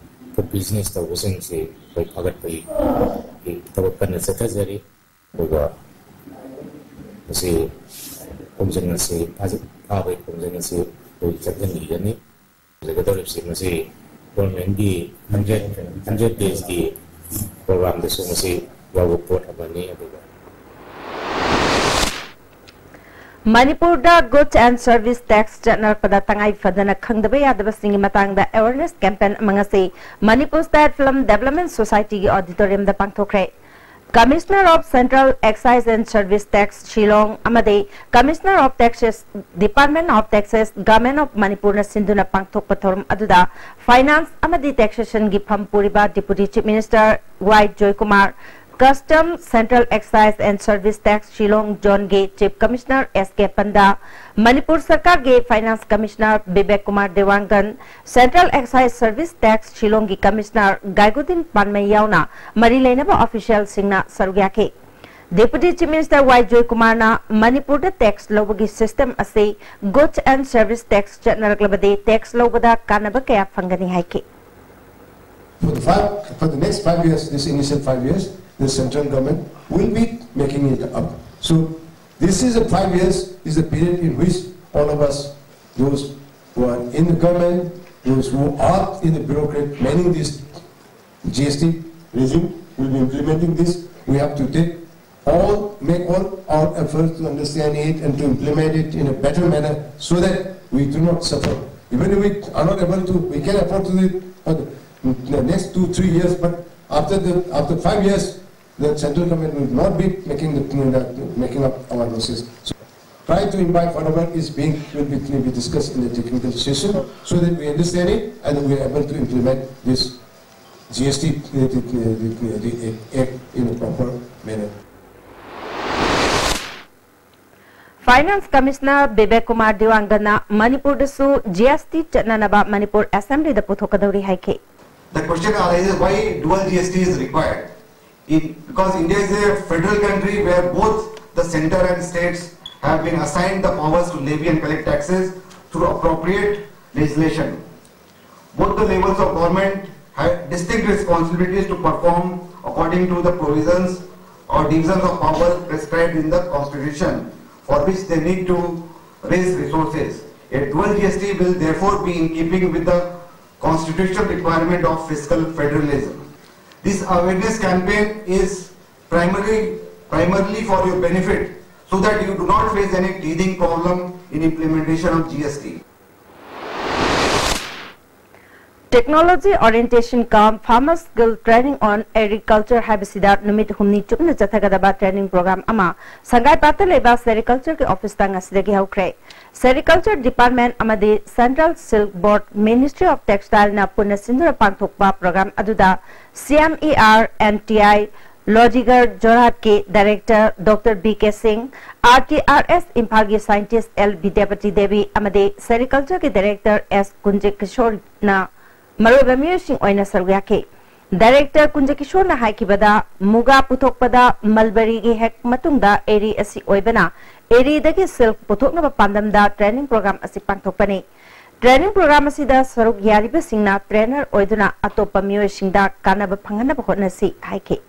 ꯐꯨꯗ ꯕꯤꯖꯤꯅꯦꯁ ꯇꯧꯕꯁꯤꯡꯁꯤ ꯑꯩꯈꯣꯏ ꯐꯥꯒꯠꯄꯒꯤ ꯊꯕꯛ ꯀꯟꯅ ꯆꯠꯊꯖꯔꯤ꯫ ꯑꯗꯨꯒ ꯃꯁꯤ ꯈꯣꯡꯖꯪ ꯑꯁꯤ ꯐꯥꯖ-, ꯐꯥꯕꯒꯤ ꯈꯣꯡꯖꯪ ꯑꯁꯤ ꯑꯩꯈꯣꯏ ꯆꯠꯊꯍꯟꯈꯤꯒꯅꯤ꯫ ꯂꯩꯒꯗꯧꯔꯤꯕꯁꯤ ꯃꯁꯤ ꯒꯣꯔꯃꯦꯟꯒꯤ ꯍꯟꯗ꯭ꯔꯦꯠ ꯍꯟꯗ꯭ꯔꯦꯠ ꯗꯦꯖꯀꯤ ꯄ꯭ꯔꯣꯒ꯭ꯔꯥꯝꯗꯁꯨ ꯃꯁꯤ ꯌꯥꯎꯕ ꯄꯣꯠ ꯑꯃꯅꯤ꯫ ꯑꯗꯨꯒ ꯃꯅꯤꯄꯨꯔꯗ Goods and Service Tax ꯆꯠꯅꯔꯛꯄꯗ ꯇꯉꯥꯏ ꯐꯗꯅ ꯈꯪꯗꯕ ꯌꯥꯗꯕꯁꯤꯡꯒꯤ ꯃꯇꯥꯡꯗ ꯑꯦꯋꯦꯔꯅꯦꯁ ꯀꯦꯝꯄꯦꯟ ꯑꯃ ꯉꯁꯤ ꯃꯅꯤꯄꯨꯔ ꯁ꯭ꯇꯦꯠ ꯐꯤꯂꯝ ꯗꯦꯕꯂꯞꯃꯦꯟꯠ ꯁꯣꯁꯥꯏꯇꯤꯒꯤ ꯑꯣꯗꯤꯇꯣꯔꯤꯌꯝꯗ ꯄꯥꯡꯊꯣꯛꯈ꯭ꯔꯦ꯫ Commissioner of Central Excise and Service Tax Shillong ꯑꯃꯗꯤ Commissioner of Taxes, Department of Taxes, Government of ꯃꯅꯤꯄꯨꯔꯅ ꯁꯤꯟꯗꯨꯅ ꯄꯥꯡꯊꯣꯛꯄ ꯊꯧꯔꯝ ꯑꯗꯨꯗ ꯐꯥꯏꯅꯥꯟꯁ ꯑꯃꯗꯤ ꯇꯦꯛꯁꯦꯁꯟꯒꯤ ꯐꯝ ꯄꯨꯔꯤꯕ deputy chief minister Y Joykumar, custom, central excise and service tax Shillong ꯖꯣꯟꯒꯤ chief commissioner S K Panda, Manipur ꯁꯔꯀꯥꯔꯒꯤ finance commissioner Bibek Kumar Dewangan, central excise service tax ꯁꯤꯂꯣꯡꯒꯤ ꯀꯃꯤꯁꯅꯔ ꯒꯥꯏꯒꯨꯗꯤꯟ ꯄꯥꯟꯃꯩ ꯌꯥꯎꯅ ꯃꯔꯤ ꯂꯩꯅꯕ ꯑꯣꯐꯤꯁꯤꯌꯦꯜꯁꯤꯡꯅ ꯁꯔꯨꯛ ꯌꯥꯈꯤ꯫ ꯗꯤꯄꯨꯇꯤ ꯆꯤꯐ ꯃꯤꯅꯤꯁꯇꯔ ꯋꯥꯏ ꯖꯣꯏꯀꯨꯃꯥꯔꯅ ꯃꯅꯤꯄꯨꯔꯗ ꯇꯦꯛꯁ ꯂꯧꯕꯒꯤ ꯁꯤꯁꯇꯦꯝ ꯑꯁꯤ ꯒꯨꯗꯁ ꯑꯦꯟ ꯁꯔꯚꯤꯁ ꯇꯦꯛꯁ ꯆꯠꯅꯔꯛꯂꯕꯗꯤ ꯇꯦꯛꯁ ꯂꯧꯕꯗ ꯀꯥꯟꯅꯕ ꯀꯌꯥ ꯐꯪꯒꯅꯤ ꯍꯥꯏꯈꯤ꯫ For the five, for the next five years, this initial five years, the central government will be making it up. So this is a five years is a period in which all of us, those who are in the government, those who are in the bureaucrat manning this G S T regime, will be implementing this. We have to take all, make all our efforts to understand it and to implement it in a better manner so that we do not suffer. Even if we are not able to, we can afford to do it for the, the next two, three years, but after the, after five years, the central government will not be making the, the, making up our losses. So try to imbibe whatever is being, will be, will be discussed in the technical session so that we understand it and we are able to implement this G S T, the, the, the, the, the Act in a proper manner. Finance Commissioner Bibek Kumar Dewangana ꯃꯅꯤꯄꯨꯔꯗꯁꯨ G ꯑꯦꯁ T ꯆꯠꯅꯅꯕ ꯃꯅꯤꯄꯨꯔ ꯑꯦꯁꯦꯝꯕ꯭ꯂꯤꯗ ꯄꯨꯊꯣꯛꯀꯗꯧꯔꯤ ꯍꯥꯏꯈꯤ꯫ The question arises why dual G S T is required. In, because India is a federal country where both the center and states have been assigned the powers to levy and collect taxes through appropriate legislation. Both the levels of government have distinct responsibilities to perform according to the provisions or divisions of power prescribed in the Constitution, for which they need to raise resources. A dual G S T will therefore be in keeping with the constitutional requirement of fiscal federalism. This awareness campaign is primarily, primarily for your benefit, so that you do not face any teething problem in implementation of G S T. Technology Orientation cum Farmer Skill Training on Agriculture ꯍꯥꯏꯕꯁꯤꯗ ꯅꯨꯃꯤꯠ ꯍꯨꯝꯅꯤ ꯆꯨꯞꯅ ꯆꯠꯊꯒꯗꯕ training program ꯑꯃ ꯁꯪꯒꯥꯏꯄꯥꯠꯇ ꯂꯩꯕ Sericultureꯒꯤ officeꯇ ꯉꯁꯤꯗꯒꯤ ꯍꯧꯈ꯭ꯔꯦ꯫ Sericulture Department ꯑꯃꯗꯤ Central Silk Board, Ministry of Textileꯅ ꯄꯨꯟꯅ ꯁꯤꯟꯗꯨꯅ ꯄꯥꯡꯊꯣꯛꯄ program ꯑꯗꯨꯗ C M E R, N T I, ꯂꯣꯖꯤꯒꯔ ꯖꯣꯔꯍꯥꯠꯀꯤ director Doctor B K Singh, R T R S ꯏꯝꯐꯥꯜꯒꯤ scientist L ꯕꯤꯗ꯭ꯌꯥꯄꯇꯤ ꯗꯦꯕꯤ ꯑꯃꯗꯤ Sericultureꯒꯤ director S ꯀꯨꯟꯖꯀꯤꯁꯣꯔꯅ ꯃꯔꯨꯑꯣꯏꯕ ꯃꯤꯑꯣꯏꯁꯤꯡ ꯑꯣꯏꯅ ꯁꯔꯨꯛ ꯌꯥꯈꯤ꯫ Director ꯀꯨꯟꯖꯀꯤꯁꯣꯔꯅ ꯍꯥꯏꯈꯤꯕꯗ, ꯃꯨꯒꯥ ꯄꯨꯊꯣꯛꯄꯗ mulberryꯒꯤ ꯍꯦꯛ ꯃꯇꯨꯡꯗ eri ꯑꯁꯤ ꯑꯣꯏꯕꯅ, eriꯗꯒꯤ silk ꯄꯨꯊꯣꯛꯅꯕ ꯄꯥꯟꯗꯝꯗ training program ꯑꯁꯤ ꯄꯥꯡꯊꯣꯛꯄꯅꯤ꯫ Training program ꯑꯁꯤꯗ ꯁꯔꯨꯛ ꯌꯥꯔꯤꯕꯁꯤꯡꯅ trainer ꯑꯣꯏꯗꯨꯅ ꯑꯇꯣꯞꯄ ꯃꯤꯑꯣꯏꯁꯤꯡꯗ ꯀꯥꯟꯅꯕ ꯐꯪꯍꯟꯅꯕ ꯍꯣꯠꯅꯁꯤ ꯍꯥꯏꯈꯤ꯫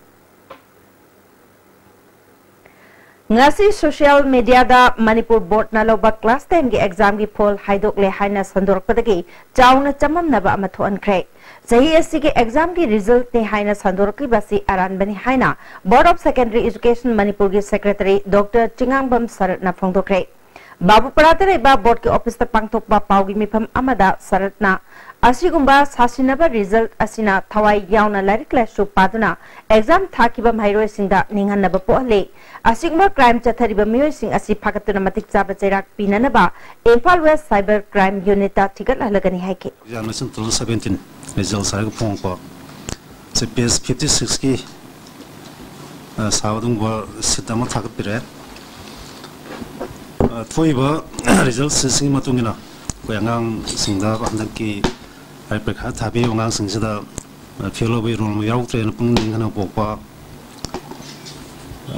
ꯉꯁꯤ social mediaꯗ ꯃꯅꯤꯄꯨꯔ boardꯅ ꯂꯧꯕ class tenꯒꯤ examꯒꯤ ꯐꯣꯜ ꯍꯥꯏꯗꯣꯛꯂꯦ ꯍꯥꯏꯅ ꯁꯟꯗꯣꯔꯛꯄꯗꯒꯤ ꯆꯥꯎꯅ ꯆꯃꯝꯅꯕ ꯑꯃ ꯊꯣꯛꯍꯟꯈ꯭ꯔꯦ꯫ ꯆꯍꯤ ꯑꯁꯤꯒꯤ examꯒꯤ resultꯅꯤ ꯍꯥꯏꯅ ꯁꯟꯗꯣꯔꯛꯂꯤꯕ ꯑꯁꯤ ꯑꯔꯥꯟꯕꯅꯤ ꯍꯥꯏꯅ Board of Secondary Education ꯃꯅꯤꯄꯨꯔꯒꯤ secretary Doctor ꯆꯤꯉꯥꯡꯕꯝ ꯁꯔꯠꯅ ꯐꯣꯡꯗꯣꯛꯈ꯭ꯔꯦ꯫ ꯕꯥꯕꯨꯄꯥꯔꯥꯗ ꯂꯩꯕ boardꯀꯤ officeꯇ ꯄꯥꯡꯊꯣꯛꯄ ꯄꯥꯎꯒꯤ ꯃꯤꯐꯝ ꯑꯃꯗ ꯁꯔꯠꯅ ꯑꯁꯤꯒꯨꯝꯕ ꯁꯥꯁꯤꯟꯅꯕ result ꯑꯁꯤꯅ ꯊꯋꯥꯏ ꯌꯥꯎꯅ ꯂꯥꯏꯔꯤꯛ ꯂꯥꯏꯁꯨ ꯄꯥꯗꯨꯅ exam ꯊꯥꯈꯤꯕ ꯃꯍꯩꯔꯣꯏꯁꯤꯡꯗ ꯅꯤꯡꯍꯟꯅꯕ ꯄꯣꯛꯍꯜꯂꯤ꯫ ꯑꯁꯤꯒꯨꯝꯕ crime ꯆꯠꯊꯔꯤꯕ ꯃꯤꯑꯣꯏꯁꯤꯡ ꯑꯁꯤ ꯐꯥꯒꯠꯇꯨꯅ ꯃꯇꯤꯛ ꯆꯥꯕ ꯆꯩꯔꯥꯛ ꯄꯤꯅꯅꯕ ꯏꯝꯐꯥꯜ West Cyber Crime Unitꯇ ꯊꯤꯒꯠꯍꯜꯂꯒꯅꯤ ꯍꯥꯏꯈꯤ꯫ Examination two thousand seventeen results ꯍꯥꯏꯔꯒ ꯐꯣꯡꯉꯛꯄ ꯁꯤ page fifty sixꯀꯤ, ꯑ, ꯁꯥꯕ ꯑꯗꯨꯒꯨꯝꯕ sheet ꯑꯃ ꯊꯥꯒꯠꯄꯤꯔꯛꯑꯦ꯫ ꯊꯣꯛꯏꯕ ꯔꯤꯖꯜꯠꯁꯤꯡꯒꯤ ꯃꯇꯨꯡ ꯏꯟꯅ ꯑꯩꯈꯣꯏ ꯑꯉꯥꯡꯁꯤꯡꯗ ꯍꯟꯗꯛꯀꯤ ꯍꯥꯏ ꯄꯔꯤꯈꯥ ꯊꯥꯕꯤꯕ ꯑꯉꯥꯡꯁꯤꯡꯁꯤꯗ ꯐꯦꯜ ꯑꯣꯏꯕꯒꯤ ꯔꯣꯜ ꯑꯃ ꯌꯥꯎꯗ꯭ꯔꯦꯅ ꯄꯨꯛꯅꯤꯡ ꯅꯤꯡꯍꯟꯅ ꯄꯣꯛꯄ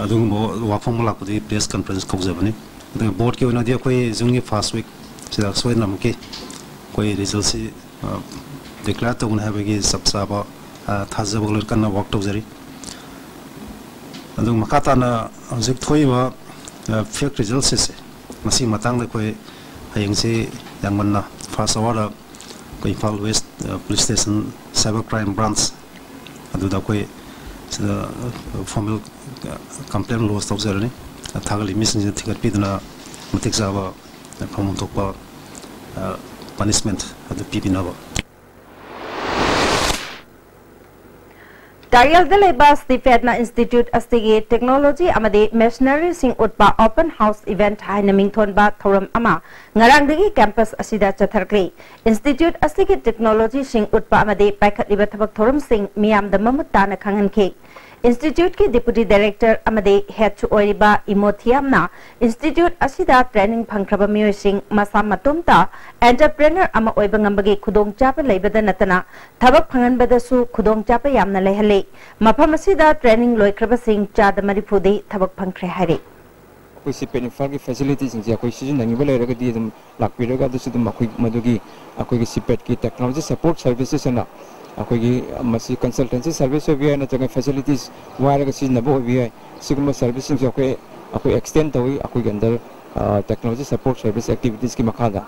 ꯑꯗꯨꯒꯨꯝꯕ ꯋꯥꯐꯝ ꯑꯃ ꯂꯥꯛꯄꯗꯒꯤ ꯄ꯭ꯔꯦꯁ ꯀꯟꯐꯔꯦꯟꯁ ꯀꯧꯖꯕꯅꯤ꯫ ꯑꯗꯨꯒ ꯕꯣꯔꯗꯀꯤ ꯑꯣꯏꯅꯗꯤ ꯑꯩꯈꯣꯏ ꯖꯨꯟꯒꯤ ꯐꯥꯔꯁ ꯋꯤꯛꯁꯤꯗ ꯁꯣꯏꯗꯅꯃꯛꯀꯤ ꯑꯩꯈꯣꯏ ꯔꯤꯖꯜꯠꯁꯤ ꯗꯤꯀ꯭ꯂꯦꯌꯔ ꯇꯧꯒꯅꯤ ꯍꯥꯏꯕꯒꯤ ꯆꯞ ꯆꯥꯕ ꯊꯥꯖꯕ ꯂꯣꯏ ꯀꯟꯅ ꯋꯥꯛ ꯇꯧꯖꯔꯤ꯫ ꯑꯗꯨꯒ ꯃꯈꯥ ꯇꯥꯅ ꯍꯧꯖꯤꯛ ꯊꯣꯛꯏꯕ ꯐꯦꯛ ꯔꯤꯖꯜꯠꯁꯤꯡꯁꯦ ꯃꯁꯤꯒꯤ ꯃꯇꯥꯡꯗ ꯑꯩꯈꯣꯏ ꯍꯌꯦꯡꯁꯤ ꯌꯥꯝ ꯉꯟꯅ ꯐꯥꯔꯁ ꯑꯋꯥꯔꯗ ꯑꯩꯈꯣꯏ Imphal west police station cyber crime branch ꯑꯗꯨꯗ ꯑꯩꯈꯣꯏ ꯁꯤꯗ ꯐꯣꯔꯃꯦꯜ ꯀꯝꯄ꯭ꯂꯦꯟ ꯂꯣꯖ ꯇꯧꯖꯔꯅꯤ꯫ ꯊꯥꯒꯠꯂꯤ ꯃꯤꯁꯤꯡꯁꯤꯗ ꯊꯤꯒꯠꯄꯤꯗꯨꯅ ꯃꯇꯤꯛ ꯆꯥꯕ ꯐꯪꯐꯝ ꯊꯣꯛꯄ ꯄꯅꯤꯁꯃꯦꯟꯠ ꯑꯗꯨ ꯄꯤꯕꯤꯅꯕ꯫ ꯇꯥꯌꯦꯜꯗ ꯂꯩꯕ ꯁꯤꯄꯦꯠꯅ ꯏꯟꯁꯇꯤꯇ꯭ꯌꯨꯠ ꯑꯁꯤꯒꯤ ꯇꯦꯛꯅꯣꯂꯣꯖꯤ ꯑꯃꯗꯤ ꯃꯦꯁꯤꯅꯔꯤꯁꯤꯡ ꯎꯠꯄ ꯑꯣꯄꯟ ꯍꯥꯎꯁ ꯏꯚꯦꯟꯠ ꯍꯥꯏꯅ ꯃꯤꯡꯊꯣꯟꯕ ꯊꯧꯔꯝ ꯑꯃ ꯉꯔꯥꯡꯗꯒꯤ ꯀꯦꯝꯄꯁ ꯑꯁꯤꯗ ꯆꯠꯊꯔꯛꯂꯤ꯫ ꯏꯟꯁꯇꯤꯇ꯭ꯌꯨꯠ ꯑꯁꯤꯒꯤ ꯇꯦꯛꯅꯣꯂꯣꯖꯤꯁꯤꯡ ꯎꯠꯄ ꯑꯃꯗꯤ ꯄꯥꯏꯈꯠꯂꯤꯕ ꯊꯕꯛ ꯊꯧꯔꯝꯁꯤꯡ ꯃꯤꯌꯥꯝꯗ ꯃꯃꯨꯠ ꯇꯥꯅ ꯈꯪꯍꯟꯈꯤ꯫ ꯏꯟꯁꯇꯤꯇ꯭ꯌꯨꯠꯀꯤ ꯗꯤꯄꯨꯇꯤ ꯗꯥꯏꯔꯦꯛꯇꯔ ꯑꯃꯗꯤ ꯍꯦꯗꯁꯨ ꯑꯣꯏꯔꯤꯕ ꯏꯃꯣ ꯊꯤꯌꯥꯝꯅ ꯏꯟꯁꯇꯤꯇ꯭ꯌꯨꯠ ꯑꯁꯤꯗ ꯇ꯭ꯔꯦꯅꯤꯡ ꯐꯪꯈ꯭ꯔꯕ ꯃꯤꯑꯣꯏꯁꯤꯡ ꯃꯁꯥ ꯃꯇꯣꯝꯇ ꯑꯦꯟꯇꯔꯄ꯭ꯔꯦꯅꯔ ꯑꯃ ꯑꯣꯏꯕ ꯉꯝꯕꯒꯤ ꯈꯨꯗꯣꯡꯆꯥꯕ ꯂꯩꯕꯗ ꯅꯠꯇꯅ ꯊꯕꯛ ꯐꯪꯍꯟꯕꯗꯁꯨ ꯈꯨꯗꯣꯡꯆꯥꯕ ꯌꯥꯝꯅ ꯂꯩꯍꯜꯂꯤ꯫ ꯃꯐꯝ ꯑꯁꯤꯗ ꯇ꯭ꯔꯦꯅꯤꯡ ꯂꯣꯏꯈ꯭ꯔꯕꯁꯤꯡ ꯆꯥꯗ ꯃꯔꯤꯐꯨꯗꯤ ꯊꯕꯛ ꯐꯪꯈ꯭ꯔꯦ ꯍꯥꯏꯔꯤ꯫ ꯑꯩꯈꯣꯏ ꯁꯤꯄꯦꯠ ꯏꯝꯐꯥꯜꯒꯤ ꯐꯦꯁꯤꯂꯤꯇꯤꯁꯤꯡꯁꯦ ꯑꯩꯈꯣꯏ ꯁꯤꯖꯤꯟꯅꯅꯤꯡꯕ ꯂꯩꯔꯒꯗꯤ ꯑꯗꯨꯝ ꯂꯥꯛꯄꯤꯔꯒ ꯑꯗꯨꯁꯨ ꯑꯗꯨꯝ ꯑꯩꯈꯣꯏ ꯃꯗꯨꯒꯤ ꯑꯩꯈꯣꯏꯒꯤ ꯁꯤꯄꯦꯠꯀꯤ ꯇꯦꯛꯅꯣꯂꯣꯖꯤ ꯁꯄꯣꯔꯠ ꯁꯔꯚꯤꯁꯦꯁ ꯑꯅ ꯑꯩꯈꯣꯏꯒꯤ ꯃꯁꯤ ꯀꯟꯁꯜꯇꯦꯟꯁꯤ ꯁꯔꯚꯤꯁ ꯑꯣꯏꯕ ꯌꯥꯏ, ꯅꯠꯇ꯭ꯔꯒ ꯐꯦꯁꯤꯂꯤꯇꯤꯁ ꯋꯥꯏꯔꯒ ꯁꯤꯖꯤꯟꯅꯕ ꯑꯣꯏꯕ ꯌꯥꯏ꯫ ꯁꯤꯒꯨꯝꯕ ꯁꯔꯚꯤꯁꯁꯤꯡꯁꯦ ꯑꯩꯈꯣꯏ ꯑꯩꯈꯣꯏ ꯑꯦꯛꯁꯇꯦꯟ ꯇꯧꯏ ꯑꯩꯈꯣꯏꯒꯤ ꯑꯟꯗꯔ ꯇꯦꯛꯅꯣꯂꯣꯖꯤ ꯁꯄꯣꯔꯠ ꯁꯔꯚꯤꯁ ꯑꯦꯛꯇꯤꯚꯤꯇꯤꯁꯀꯤ ꯃꯈꯥꯗ꯫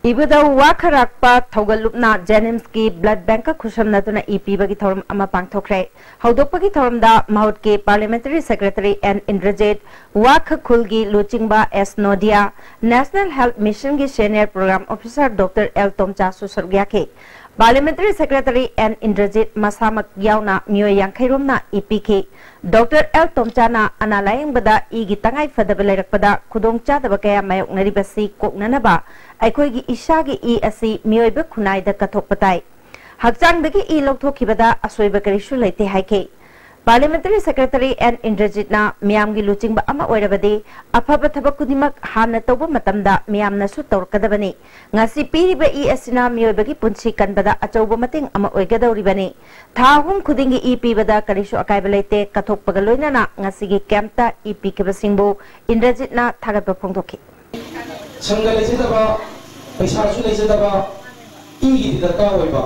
ꯏꯕꯨꯙꯧ ꯋꯥ ꯈꯔꯥꯛꯄ ꯊꯧꯒꯜꯂꯨꯞꯅ ꯖꯦꯅꯤꯝꯁꯀꯤ ꯕ꯭ꯂꯗ ꯕꯦꯡꯛꯀ ꯈꯨꯠꯁꯝꯅꯗꯨꯅ ꯏ ꯄꯤꯕꯒꯤ ꯊꯧꯔꯝ ꯑꯃ ꯄꯥꯡꯊꯣꯛꯈ꯭ꯔꯦ꯫ ꯍꯧꯗꯣꯛꯄꯒꯤ ꯊꯧꯔꯝꯗ ꯃꯍꯨꯠꯀꯤ ꯄꯥꯔꯂꯤꯌꯥꯃꯦꯟꯇꯔꯤ ꯁꯦꯀ꯭ꯔꯦꯇꯔꯤ ꯑꯦꯟ ꯏꯟꯗ꯭ꯔꯖꯤꯠ, ꯋꯥ ꯈꯈꯨꯜꯒꯤ ꯂꯨꯆꯤꯡꯕ ꯑꯦꯁ ꯅꯣꯗꯤꯌꯥ, ꯅꯦꯁꯅꯦꯜ ꯍꯦꯜꯊ ꯃꯤꯁꯟꯒꯤ senior programme officer doctor L ꯇꯣꯝꯆꯥꯁꯨ ꯁꯔꯨꯛ ꯌꯥꯈꯤ꯫ ꯄꯥꯔꯂꯤꯌꯥꯃꯦꯟꯇꯔꯤ ꯁꯦꯀ꯭ꯔꯦꯇꯔꯤ ꯑꯦꯟ ꯏꯟꯗ꯭ꯔꯖꯤꯠ ꯃꯁꯥꯃꯛ ꯌꯥꯎꯅ ꯃꯤꯑꯣꯏ ꯌꯥꯡꯈꯩ ꯔꯣꯝꯅ ꯏ ꯄꯤꯈꯤ꯫ ꯗꯣꯛꯇꯔ ꯑꯦꯜ ꯇꯣꯝꯆꯥꯅ ꯑꯅꯥ ꯂꯥꯌꯦꯡꯕꯗ ꯏꯒꯤ ꯇꯉꯥꯏ ꯐꯗꯕ ꯂꯩꯔꯛꯄꯗ ꯈꯨꯗꯣꯡꯆꯥꯗꯕ ꯀꯌꯥ ꯃꯥꯌꯣꯛꯅꯔꯤꯕꯁꯤ ꯀꯣꯛꯅꯅꯕ ꯑꯩꯈꯣꯏꯒꯤ ꯏꯁꯥꯒꯤ ꯏ ꯑꯁꯤ ꯃꯤꯑꯣꯏꯕ ꯈꯨꯟꯅꯥꯏꯗ ꯀꯠꯊꯣꯛꯄ ꯇꯥꯏ꯫ ꯍꯛꯆꯥꯡꯗꯒꯤ ꯏ ꯂꯧꯊꯣꯛꯈꯤꯕꯗ ꯑꯁꯣꯏꯕ ꯀꯔꯤꯁꯨ ꯂꯩꯇꯦ ꯍꯥꯏꯈꯤ꯫ Parliamentary Secretary N Indrajitꯅ ꯃꯤꯌꯥꯝꯒꯤ ꯂꯨꯆꯤꯡꯕ ꯑꯃ ꯑꯣꯏꯔꯕꯗꯤ ꯑꯐꯕ ꯊꯕꯛ ꯈꯨꯗꯤꯡꯃꯛ ꯍꯥꯟꯅ ꯇꯧꯕ ꯃꯇꯝꯗ ꯃꯤꯌꯥꯝꯅꯁꯨ ꯇꯧꯔꯛꯀꯗꯕꯅꯤ꯫ ꯉꯁꯤ ꯄꯤꯔꯤꯕ ꯏ ꯑꯁꯤꯅ ꯃꯤꯑꯣꯏꯕꯒꯤ ꯄꯨꯟꯁꯤ ꯀꯟꯕꯗ ꯑꯆꯧꯕ ꯃꯇꯦꯡ ꯑꯃ ꯑꯣꯏꯒꯗꯧꯔꯤꯕꯅꯤ꯫ ꯊꯥ ꯑꯍꯨꯝ ꯈꯨꯗꯤꯡꯒꯤ ꯏ ꯄꯤꯕꯗ ꯀꯔꯤꯁꯨ ꯑꯀꯥꯏꯕ ꯂꯩꯇꯦ꯫ ꯀꯠꯊꯣꯛꯄꯒ ꯂꯣꯏꯅꯅ ꯉꯁꯤꯒꯤ ꯀꯦꯝꯞꯇ ꯏ ꯄꯤꯈꯤꯕꯁꯤꯡꯕꯨ ꯏꯟꯗ꯭ꯔꯖꯤꯠꯅ ꯊꯥꯒꯠꯄ ꯐꯣꯡꯗꯣꯛꯈꯤ꯫ ꯁꯪꯒ ꯂꯩꯖꯗꯕ, ꯄꯩꯁꯥꯁꯨ ꯂꯩꯖꯗꯕ, ꯏꯒꯤꯗꯤ ꯗꯔꯀꯥꯔ ꯑꯣꯏꯕ,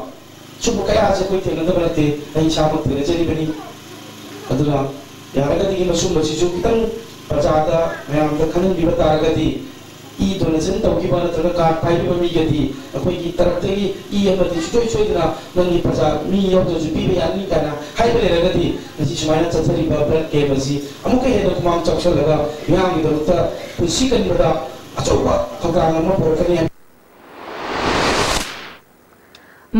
ꯁꯨꯝꯕ ꯀꯌꯥꯁꯦ ꯑꯩꯈꯣꯏ ꯊꯦꯡꯅꯗꯕ ꯅꯠꯇꯦ, ꯑꯩ ꯏꯁꯥꯃꯛ ꯊꯦꯡꯅꯖꯔꯤꯕꯅꯤ꯫ ꯑꯗꯨꯅ ꯌꯥꯔꯒꯗꯤ ꯃꯁꯨꯝꯕꯁꯤꯁꯨ ꯈꯤꯇꯪ ꯄ꯭ꯔꯖꯥꯗ, ꯃꯌꯥꯝꯗ ꯈꯪꯍꯟꯕꯤꯕ ꯇꯥꯔꯒꯗꯤ, ꯏ ꯗꯣꯅꯦꯁꯟ ꯇꯧꯈꯤꯕ ꯅꯠꯇ꯭ꯔꯒ ꯀꯥꯔꯗ ꯄꯥꯏꯕꯤꯕ ꯃꯤꯒꯗꯤ ꯑꯩꯈꯣꯏꯒꯤ ꯇꯔꯞꯇꯒꯤ ꯏ ꯑꯃꯗꯤ ꯁꯨꯡꯁꯣꯏ ꯁꯣꯏꯗꯅ ꯅꯪꯒꯤ ꯄ꯭ꯔꯖꯥ ꯃꯤ ꯌꯥꯎꯗ꯭ꯔꯁꯨ ꯄꯤꯕ ꯌꯥꯅꯤ ꯀꯥꯏꯅ ꯍꯥꯏꯕ ꯂꯩꯔꯒꯗꯤ, ꯉꯁꯤ ꯁꯨꯃꯥꯏꯅ ꯆꯠꯊꯔꯤꯕ ꯕ꯭ꯂꯗ ꯀꯦꯝꯞ ꯑꯁꯤ ꯑꯃꯨꯛꯀ ꯍꯦꯟꯅ ꯈꯨꯃꯥꯡ ꯆꯥꯎꯁꯜꯂꯒ ꯃꯤꯌꯥꯝꯒꯤꯗꯃꯛꯇ ꯄꯨꯟꯁꯤ ꯀꯟꯕꯗ ꯑꯆꯧꯕ ꯊꯧꯗꯥꯡ ꯑꯃ ꯄꯨꯔꯛꯀꯅꯤ ꯍꯥꯏꯕ꯫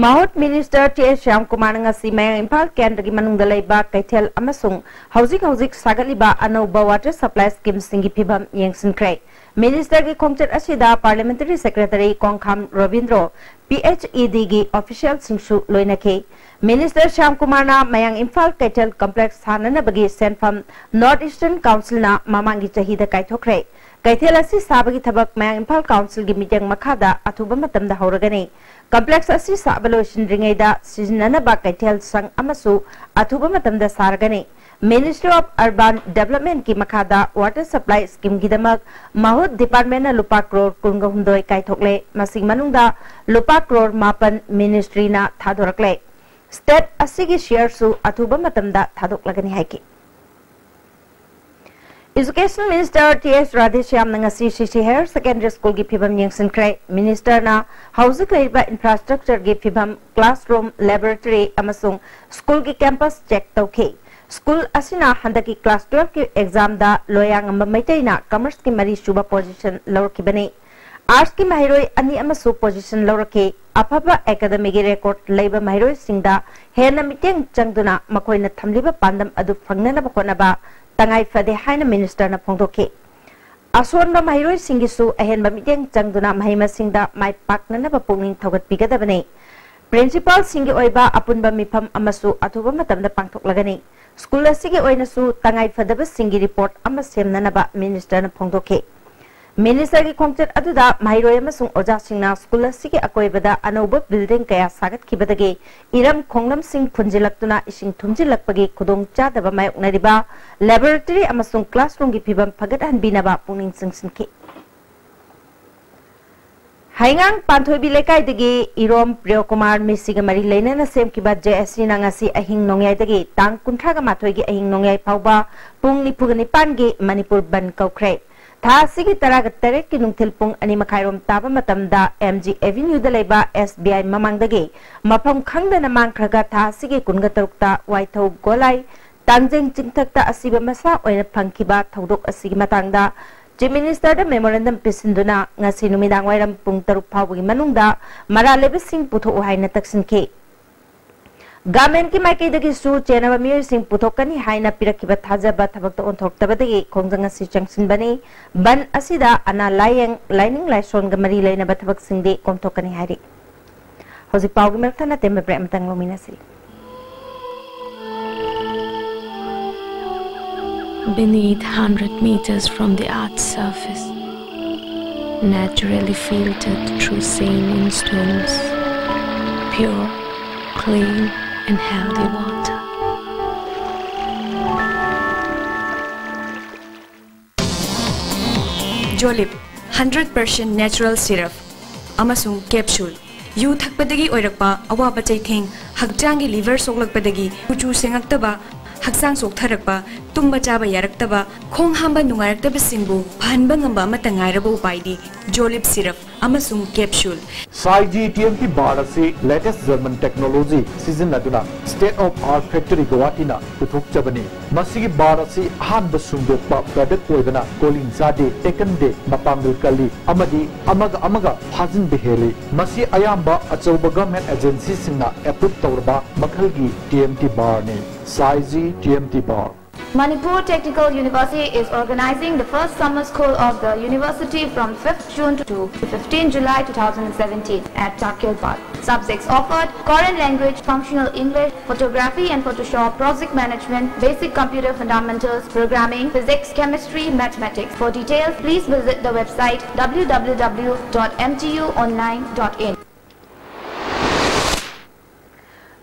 ꯃꯍꯨꯠ ꯃꯤꯅꯤꯁꯇꯔ ꯇꯤ ꯑꯦꯁ ꯁ꯭ꯌꯥꯝꯀꯨꯃꯥꯔꯅ ꯉꯁꯤ ꯃꯌꯥꯡ ꯏꯝꯐꯥꯜ ꯀꯦꯟꯗ꯭ꯔꯒꯤ ꯃꯅꯨꯡꯗ ꯂꯩꯕ ꯀꯩꯊꯦꯜ ꯑꯃꯁꯨꯡ ꯍꯧꯖꯤꯛ ꯍꯧꯖꯤꯛ ꯁꯥꯒꯠꯂꯤꯕ ꯑꯅꯧꯕ ꯋꯥꯇꯔ ꯁꯄ꯭ꯂꯥꯏ ꯁ꯭ꯀꯤꯝꯁꯤꯡꯒꯤ ꯐꯤꯚꯝ ꯌꯦꯡꯁꯤꯟꯈ꯭ꯔꯦ꯫ ꯃꯤꯅꯤꯁꯇꯔꯒꯤ ꯈꯣꯡꯆꯠ ꯑꯁꯤꯗ ꯄꯥꯔꯂꯤꯌꯥꯃꯦꯟꯇꯔꯤ ꯁꯦꯀ꯭ꯔꯦꯇꯔꯤ ꯀꯣꯡꯈꯥꯝ ꯔꯣꯕꯤꯟꯗ꯭ꯔꯣ, ꯄꯤ ꯑꯩꯆ ꯏ ꯗꯤꯒꯤ ꯑꯣꯐꯤꯁꯤꯌꯦꯜꯁꯤꯡꯁꯨ ꯂꯣꯏꯅꯈꯤ꯫ ꯃꯤꯅꯤꯁꯇꯔ ꯁ꯭ꯌꯥꯝꯀꯨꯃꯥꯔꯅ ꯃꯌꯥꯡ ꯏꯝꯐꯥꯜ ꯀꯩꯊꯦꯜ ꯀꯝꯄ꯭ꯂꯦꯛꯁ ꯁꯥꯅꯅꯕꯒꯤ ꯁꯦꯟꯐꯝ ꯅꯣꯔꯠ ꯏꯁꯇꯔꯟ ꯀꯥꯎꯟꯁꯤꯜꯅ ꯃꯃꯥꯡꯒꯤ ꯆꯍꯤꯗ ꯀꯥꯏꯊꯣꯛꯈ꯭ꯔꯦ꯫ ꯀꯩꯊꯦꯜ ꯑꯁꯤ ꯁꯥꯕꯒꯤ ꯊꯕꯛ ꯃꯌꯥꯡ ꯏꯝꯐꯥꯜ ꯀꯥꯎꯟꯁꯤꯜꯒꯤ ꯃꯤꯠꯌꯦꯡ ꯃꯈꯥꯗ ꯑꯊꯨꯕ ꯃꯇꯝꯗ ꯍꯧꯔꯒꯅꯤ꯫ ꯀꯝꯄ꯭ꯂꯦꯛꯁ ꯑꯁꯤ ꯁꯥꯕ ꯂꯣꯏꯁꯤꯟꯗ꯭ꯔꯤꯉꯩꯗ ꯁꯤꯖꯤꯟꯅꯅꯕ ꯀꯩꯊꯦꯜ ꯁꯪ ꯑꯃꯁꯨ ꯑꯊꯨꯕ ꯃꯇꯝꯗ ꯁꯥꯔꯒꯅꯤ꯫ Ministry of Urban Developmentꯀꯤ ꯃꯈꯥꯗ ꯋꯥꯇꯔ ꯁꯄ꯭ꯂꯥꯏ ꯁ꯭ꯀꯤꯝꯒꯤꯗꯃꯛ ꯃꯍꯨꯠ ꯗꯤꯄꯥꯔꯠꯃꯦꯟꯅ ꯂꯨꯄꯥ ꯀ꯭ꯔꯣꯔ ꯀꯨꯟꯒ ꯍꯨꯝꯗꯣꯏ ꯀꯥꯏꯊꯣꯛꯂꯦ꯫ ꯃꯁꯤꯒꯤ ꯃꯅꯨꯡꯗ ꯂꯨꯄꯥ ꯀ꯭ꯔꯣꯔ ꯃꯥꯄꯟ ꯃꯤꯅꯤꯁꯇ꯭ꯔꯤꯅ ꯊꯥꯗꯣꯔꯛꯂꯦ꯫ ꯁ꯭ꯇꯦꯠ ꯑꯁꯤꯒꯤ ꯁꯤꯌꯔꯁꯨ ꯑꯊꯨꯕ ꯃꯇꯝꯗ ꯊꯥꯗꯣꯛꯂꯒꯅꯤ ꯍꯥꯏꯈꯤ꯫ ꯏꯖꯨꯀꯦꯁꯟ ꯃꯤꯅꯤꯁꯇꯔ ꯇꯤ ꯑꯦꯁ ꯔꯥꯙꯦꯁ꯭ꯌꯥꯝꯅ ꯉꯁꯤ ꯁꯤ ꯁꯤ ꯍꯥꯌꯔ ꯁꯦꯀꯦꯟꯗꯔꯤ ꯁ꯭ꯀꯨꯜꯒꯤ ꯐꯤꯕꯝ ꯌꯦꯡꯁꯤꯟꯈ꯭ꯔꯦ꯫ ꯃꯤꯅꯤꯁꯇꯔꯅ ꯍꯧꯖꯤꯛ ꯂꯩꯔꯤꯕ ꯏꯟꯐ꯭ꯔꯥꯁ꯭ꯇ꯭ꯔꯛꯆꯔꯒꯤ ꯐꯤꯕꯝ, ꯀ꯭ꯂꯥꯁꯔꯨꯝ, ꯂꯦꯕꯣꯔꯦꯇꯔꯤ ꯑꯃꯁꯨꯡ ꯁ꯭ꯀꯨꯜꯒꯤ ꯀꯦꯝꯄꯁ ꯆꯦꯛ ꯇꯧꯈꯤ꯫ ꯁ꯭ꯀꯨꯜ ꯑꯁꯤꯅ ꯍꯟꯗꯛꯀꯤ ꯀ꯭ꯂꯥꯁ ꯇꯨꯋꯦꯜꯐꯀꯤ ꯑꯦꯛꯖꯥꯝꯗ ꯂꯣꯌꯥꯉꯝꯕ ꯃꯩꯇꯩꯅ ꯀꯃꯔꯁꯀꯤ ꯃꯔꯤꯁꯨꯕ ꯄꯣꯖꯤꯁꯟ ꯂꯧꯔꯛꯈꯤꯕꯅꯤ꯫ ꯑꯥꯔꯠꯁꯀꯤ ꯃꯍꯩꯔꯣꯏ ꯑꯅꯤ ꯑꯃꯁꯨ ꯄꯣꯖꯤꯁꯟ ꯂꯧꯔꯛꯈꯤ꯫ ꯑꯐꯕ ꯑꯦꯀꯥꯗꯃꯤꯒꯤ ꯔꯦꯀꯣꯔꯗ ꯂꯩꯕ ꯃꯍꯩꯔꯣꯏꯁꯤꯡꯗ ꯍꯦꯟꯅ ꯃꯤꯠꯌꯦꯡ ꯆꯪꯗꯨꯅ ꯃꯈꯣꯏꯅ ꯊꯝꯂꯤꯕ ꯄꯥꯟꯗꯝ ꯑꯗꯨ ꯐꯪꯅꯅꯕ ꯍꯣꯠꯅꯕ ꯇꯉꯥꯏ ꯐꯗꯦ ꯍꯥꯏꯅ ꯃꯤꯅꯤꯁꯇꯔꯅ ꯐꯣꯡꯗꯣꯛꯈꯤ꯫ ꯑꯁꯣꯟꯕ ꯃꯍꯩꯔꯣꯏꯁꯤꯡꯒꯤꯁꯨ ꯑꯍꯦꯟꯕ ꯃꯤꯠꯌꯦꯡ ꯆꯪꯗꯨꯅ ꯃꯍꯩ ꯃꯁꯤꯡꯗ ꯃꯥꯏ ꯄꯥꯛꯅꯅꯕ ꯄꯨꯛꯅꯤꯡ ꯊꯧꯒꯠꯄꯤꯒꯗꯕꯅꯤ꯫ ꯄ꯭ꯔꯤꯟꯁꯤꯄꯥꯜꯁꯤꯡꯒꯤ ꯑꯣꯏꯕ ꯑꯄꯨꯟꯕ ꯃꯤꯐꯝ ꯑꯃꯁꯨ ꯑꯊꯨꯕ ꯃꯇꯝꯗ ꯄꯥꯡꯊꯣꯛꯂꯒꯅꯤ꯫ ꯁ꯭ꯀꯨꯜ ꯑꯁꯤꯒꯤ ꯑꯣꯏꯅꯁꯨ ꯇꯉꯥꯏ ꯐꯗꯕꯁꯤꯡꯒꯤ ꯔꯤꯄꯣꯔꯠ ꯑꯃ ꯁꯦꯝꯅꯅꯕ ꯃꯤꯅꯤꯁꯇꯔꯅ ꯐꯣꯡꯗꯣꯛꯈꯤ꯫ ꯃꯤꯅꯤꯁꯇꯔꯒꯤ ꯈꯣꯡꯆꯠ ꯑꯗꯨꯗ ꯃꯍꯩꯔꯣꯏ ꯑꯃꯁꯨꯡ ꯑꯣꯖꯥꯁꯤꯡꯅ ꯁ꯭ꯀꯨꯜ ꯑꯁꯤꯒꯤ ꯑꯀꯣꯏꯕꯗ ꯑꯅꯧꯕ ꯕꯤꯜꯗꯤꯡ ꯀꯌꯥ ꯁꯥꯒꯠꯈꯤꯕꯗꯒꯤ ꯏꯔꯝ ꯈꯣꯡꯂꯝꯁꯤꯡ ꯐꯨꯟꯖꯤꯜꯂꯛꯇꯨꯅ ꯏꯁꯤꯡ ꯊꯨꯝꯖꯤꯜꯂꯛꯄꯒꯤ ꯈꯨꯗꯣꯡꯆꯥꯗꯕ ꯃꯥꯌꯣꯛꯅꯔꯤꯕ ꯂꯦꯕꯣꯔꯦꯇꯔꯤ ꯑꯃꯁꯨꯡ ꯀ꯭ꯂꯥꯁꯔꯨꯝꯒꯤ ꯐꯤꯕꯝ ꯐꯒꯠꯍꯟꯕꯤꯅꯕ ꯄꯨꯛꯅꯤꯡ ꯆꯤꯡꯁꯤꯟꯈꯤ꯫ ꯍꯩꯉꯥꯡ ꯄꯥꯟꯊꯣꯏꯕꯤ ꯂꯩꯀꯥꯏꯗꯒꯤ ꯏꯔꯣꯝ ꯄ꯭ꯔꯤꯌꯣꯀꯨꯃꯥꯔ ꯃꯤꯁꯤꯒ ꯃꯔꯤ ꯂꯩꯅꯅ ꯁꯦꯝꯈꯤꯕ ꯖꯦ ꯑꯦꯁ ꯁꯤꯅ ꯉꯁꯤ ꯑꯍꯤꯡ ꯅꯣꯡꯌꯥꯏꯗꯒꯤ ꯇꯥꯡ ꯀꯨꯟꯊ꯭ꯔꯥꯒ ꯃꯥꯊꯣꯏꯒꯤ ꯑꯍꯤꯡ ꯅꯣꯡꯌꯥꯏ ꯐꯥꯎꯕ ꯄꯨꯡ ꯅꯤꯐꯨꯒ ꯅꯤꯄꯥꯟꯒꯤ ꯃꯅꯤꯄꯨꯔ ꯕꯟꯗ ꯀꯧꯈ꯭ꯔꯦ꯫ ꯊꯥ ꯑꯁꯤꯒꯤ ꯇꯔꯥꯒ ꯇꯔꯦꯠꯀꯤ ꯅꯨꯡꯊꯤꯜ ꯄꯨꯡ ꯑꯅꯤ ꯃꯈꯥꯏꯔꯣꯝ ꯇꯥꯕ ꯃꯇꯝꯗ ꯑꯦꯝ ꯖꯤ ꯑꯦꯚꯤꯅ꯭ꯌꯨꯗ ꯂꯩꯕ ꯑꯦꯁ ꯕꯤ ꯑꯥꯏ ꯃꯃꯥꯡꯗꯒꯤ ꯃꯐꯝ ꯈꯪꯗꯅ ꯃꯥꯡꯈ꯭ꯔꯒ ꯊꯥ ꯑꯁꯤꯒꯤ ꯀꯨꯟꯒ ꯇꯔꯨꯛꯇ ꯋꯥꯏꯊꯧ ꯒꯣꯂꯥꯏ ꯇꯥꯡꯖꯦꯡ ꯆꯤꯡꯊꯛꯇ ꯑꯁꯤꯕ ꯃꯁꯥ ꯑꯣꯏꯅ ꯐꯪꯈꯤꯕ ꯊꯧꯗꯣꯛ ꯑꯁꯤꯒꯤ ꯃꯇꯥꯡꯗ ꯆꯤꯐ ꯃꯤꯅꯤꯁꯇꯔꯗ ꯃꯦꯃꯣꯔꯦꯟꯗꯝ ꯄꯤꯁꯤꯟꯗꯨꯅ ꯉꯁꯤ ꯅꯨꯃꯤꯗꯥꯡ ꯋꯥꯏꯔꯝ ꯄꯨꯡ ꯇꯔꯨꯛ ꯐꯥꯎꯕꯒꯤ ꯃꯅꯨꯡꯗ ꯃꯔꯥꯜ ꯂꯩꯕꯁꯤꯡ ꯄꯨꯊꯣꯛꯎ ꯍꯥꯏꯅ ꯇꯛꯁꯤꯟꯈꯤ꯫ ꯒꯚꯔꯟꯃꯦꯟꯠꯀꯤ ꯃꯥꯏꯀꯩꯗꯒꯤꯁꯨ ꯆꯦꯟꯅꯕ ꯃꯤꯑꯣꯏꯁꯤꯡ ꯄꯨꯊꯣꯛꯀꯅꯤ ꯍꯥꯏꯅ ꯄꯤꯔꯛꯈꯤꯕ ꯊꯥꯖꯕ ꯊꯕꯛꯇ ꯑꯣꯟꯊꯣꯔꯛꯇꯕꯗꯒꯤ ꯈꯣꯡꯖꯪ ꯑꯁꯤ ꯆꯪꯁꯤꯟꯕꯅꯤ꯫ ꯕꯟꯗ ꯑꯁꯤꯗ ꯑꯅꯥ ꯂꯥꯏꯌꯦꯡ, ꯂꯥꯏꯅꯤꯡ ꯂꯥꯏꯁꯣꯟꯒ ꯃꯔꯤ ꯂꯩꯅꯕ ꯊꯕꯛꯁꯤꯡꯗꯤ ꯀꯣꯝꯊꯣꯛꯀꯅꯤ ꯍꯥꯏꯔꯤ꯫ ꯍꯧꯖꯤꯛ ꯄꯥꯎꯒꯤ ꯃꯔꯛ ꯊꯠꯅ ꯇꯦꯟꯕ ꯕ꯭ꯔꯦꯛ ꯑꯃꯇꯪ ꯂꯧꯃꯤꯟꯅꯁꯤ꯫ Beneath, hundred meters from the earth's surface, naturally filtered through saline stones, pure, clean and healthy water. ꯖꯣꯂꯤꯞ, hundred percent natural syrup ꯑꯃꯁꯨꯡ capsule꯫ ꯌꯨ ꯊꯛꯄꯗꯒꯤ ꯑꯣꯏꯔꯛꯄ ꯑꯋꯥꯕ ꯆꯩꯊꯦꯡ, ꯍꯛꯆꯥꯡꯒꯤ liver ꯁꯣꯛꯂꯛꯄꯗꯒꯤ ꯀꯨꯆꯨ ꯁꯦꯡꯉꯛꯇꯕ, ꯍꯛꯆꯥꯡ ꯆꯣꯛꯊꯔꯛꯄ, ꯇꯨꯝꯕ ꯆꯥꯕ ꯌꯥꯔꯛꯇꯕ, ꯈꯣꯡ ꯍꯥꯝꯕ ꯅꯨꯡꯉꯥꯏꯔꯛꯇꯕꯁꯤꯡꯕꯨ ꯐꯍꯟꯕ ꯉꯝꯕ ꯑꯃꯠꯇ ꯉꯥꯏꯔꯕ ꯎꯄꯥꯏꯗꯤ ꯖꯣꯂꯤꯞ syrup ꯑꯃꯁꯨꯡ capsule꯫ ꯁꯥꯏꯖꯤ ꯇꯤ ꯑꯦꯝ ꯇꯤ ꯕꯥꯔ ꯑꯁꯤ latest German technology ꯁꯤꯖꯤꯟꯅꯗꯨꯅ state of art factory ꯒꯨꯋꯥꯍꯥꯇꯤꯅ ꯄꯨꯊꯣꯛꯆꯕꯅꯤ꯫ ꯃꯁꯤꯒꯤ ꯕꯥꯔ ꯑꯁꯤ ꯑꯍꯥꯟꯕ ꯁꯨꯡꯗꯣꯛꯄ product ꯑꯣꯏꯕꯅ ꯀꯣꯂꯤꯡ ꯆꯥꯗꯦ, ꯇꯦꯛꯀꯟꯗꯦ, ꯃꯄꯥꯡꯒꯜ ꯀꯜꯂꯤ ꯑꯃꯗꯤ ꯑꯃꯒ ꯑꯃꯒ ꯐꯥꯖꯤꯟꯕ ꯍꯦꯜꯂꯤ꯫ ꯃꯁꯤ ꯑꯌꯥꯝꯕ ꯑꯆꯧꯕ government agency ꯁꯤꯡꯅ approve ꯇꯧꯔꯕ ꯃꯈꯜꯒꯤ ꯇꯤ ꯑꯦꯝ ꯇꯤ ꯕꯥꯔꯅꯤ꯫ ꯁꯥꯏꯖꯤ T M T bar. Manipur Technical University is organizing the first summer school of the university from fifth June to fifteenth July two thousand seventeen at Chakyal Park. Subjects offered: Korean language, functional English, photography and Photoshop, project management, basic computer fundamentals, programming, physics, chemistry, mathematics. For details, please visit the website w w w dot m t u online dot in.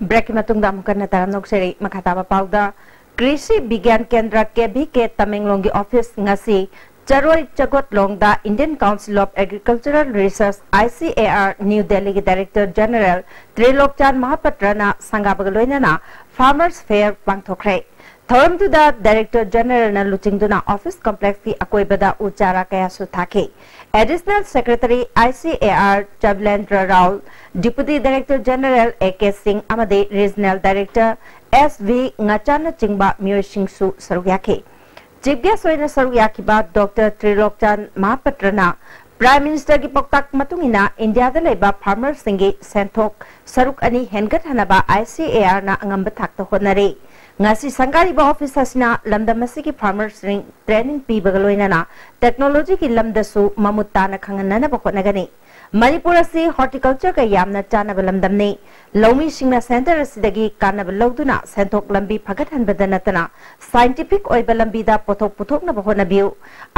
Break ꯀꯤ ꯃꯇꯨꯡꯗ ꯑꯃꯨꯛ ꯍꯟꯅ ꯇꯔꯥꯝꯅ ꯑꯣꯛꯆꯔꯤ꯫ ꯃꯈꯥ ꯇꯥꯕ ꯄꯥꯎꯗ, ꯀ꯭ꯔꯤꯁꯤ ꯕꯤꯒ꯭ꯌꯥꯟ ꯀꯦꯟꯗ꯭ꯔ, ꯀꯦ V ꯀꯦ, ꯇꯃꯦꯡꯂꯣꯡꯒꯤ ꯑꯣꯐꯤꯁ ꯉꯁꯤ ꯆꯔꯣꯏ ꯆꯒꯣꯠꯂꯣꯡꯗ Indian Council of Agricultural Research, I C A R, New Delhi ꯒꯤ Director General ꯇ꯭ꯔꯤꯂꯣꯛꯆꯥꯟ ꯃꯍꯥꯄꯇ꯭ꯔꯅ ꯁꯪꯒꯥꯕꯒ ꯂꯣꯏꯅꯅ Farmers Fair ꯄꯥꯡꯊꯣꯛꯈ꯭ꯔꯦ꯫ ꯊꯧꯔꯝꯗꯨꯗ Director General ꯅ ꯂꯨꯆꯤꯡꯗꯨꯅ office complex ꯀꯤ ꯑꯀꯣꯏꯕꯗ ꯎ ꯆꯥꯔꯥ ꯀꯌꯥꯁꯨ ꯊꯥꯈꯤ꯫ Additional Secretary I C A R ꯆꯕꯤꯂꯦꯟꯗ꯭ꯔ ꯔꯥꯎꯜ, Deputy Director General A K ꯁꯤꯡ ꯑꯃꯗꯤ Regional Director S V ꯉꯆꯥꯟꯅꯆꯤꯡꯕ ꯃꯤꯑꯣꯏꯁꯤꯡꯁꯨ ꯁꯔꯨꯛ ꯌꯥꯈꯤ꯫ Chief guest ꯑꯣꯏꯅ ꯁꯔꯨꯛ ꯌꯥꯈꯤꯕ ꯗꯣꯛꯇꯔ ꯇ꯭ꯔꯤꯂꯣꯛꯆꯥꯟ ꯃꯍꯥꯄꯇ꯭ꯔꯅ Prime Minister ꯒꯤ ꯄꯥꯎꯇꯥꯛ ꯃꯇꯨꯡ ꯏꯟꯅ ꯏꯟꯗꯤꯌꯥꯗ ꯂꯩꯕ farmer ꯁꯤꯡꯒꯤ ꯁꯦꯟꯊꯣꯛ ꯁꯔꯨꯛ ꯑꯅꯤ ꯍꯦꯟꯒꯠꯍꯟꯅꯕ I C A R ꯅ ꯑꯉꯝꯕ ꯊꯥꯛꯇ ꯍꯣꯠꯅꯔꯤ꯫ ꯉꯁꯤ ꯁꯪꯒꯥꯔꯤꯕ office ꯑꯁꯤꯅ ꯂꯝꯗꯝ ꯑꯁꯤꯒꯤ farmer ꯁꯤꯡ training ꯄꯤꯕꯒ ꯂꯣꯏꯅꯅ technology ꯒꯤ ꯂꯝꯗꯁꯨ ꯃꯃꯨꯠ ꯇꯥꯅ ꯈꯪꯍꯟꯅꯅꯕ ꯍꯣꯠꯅꯒꯅꯤ꯫ ꯃꯅꯤꯄꯨꯔ ꯑꯁꯤ horticulture ꯒ ꯌꯥꯝꯅ ꯆꯥꯟꯅꯕ ꯂꯝꯗꯝꯅꯤ꯫ ꯂꯧꯃꯤꯁꯤꯡꯅ centre ꯑꯁꯤꯗꯒꯤ ꯀꯥꯟꯅꯕ ꯂꯧꯗꯨꯅ ꯁꯦꯟꯊꯣꯛ ꯂꯝꯕꯤ ꯐꯒꯠꯍꯟꯕꯗ ꯅꯠꯇꯅ scientific ꯑꯣꯏꯕ ꯂꯝꯕꯤꯗ ꯄꯣꯠꯊꯣꯛ ꯄꯨꯊꯣꯛꯅꯕ ꯍꯣꯠꯅꯕꯤꯌꯨ꯫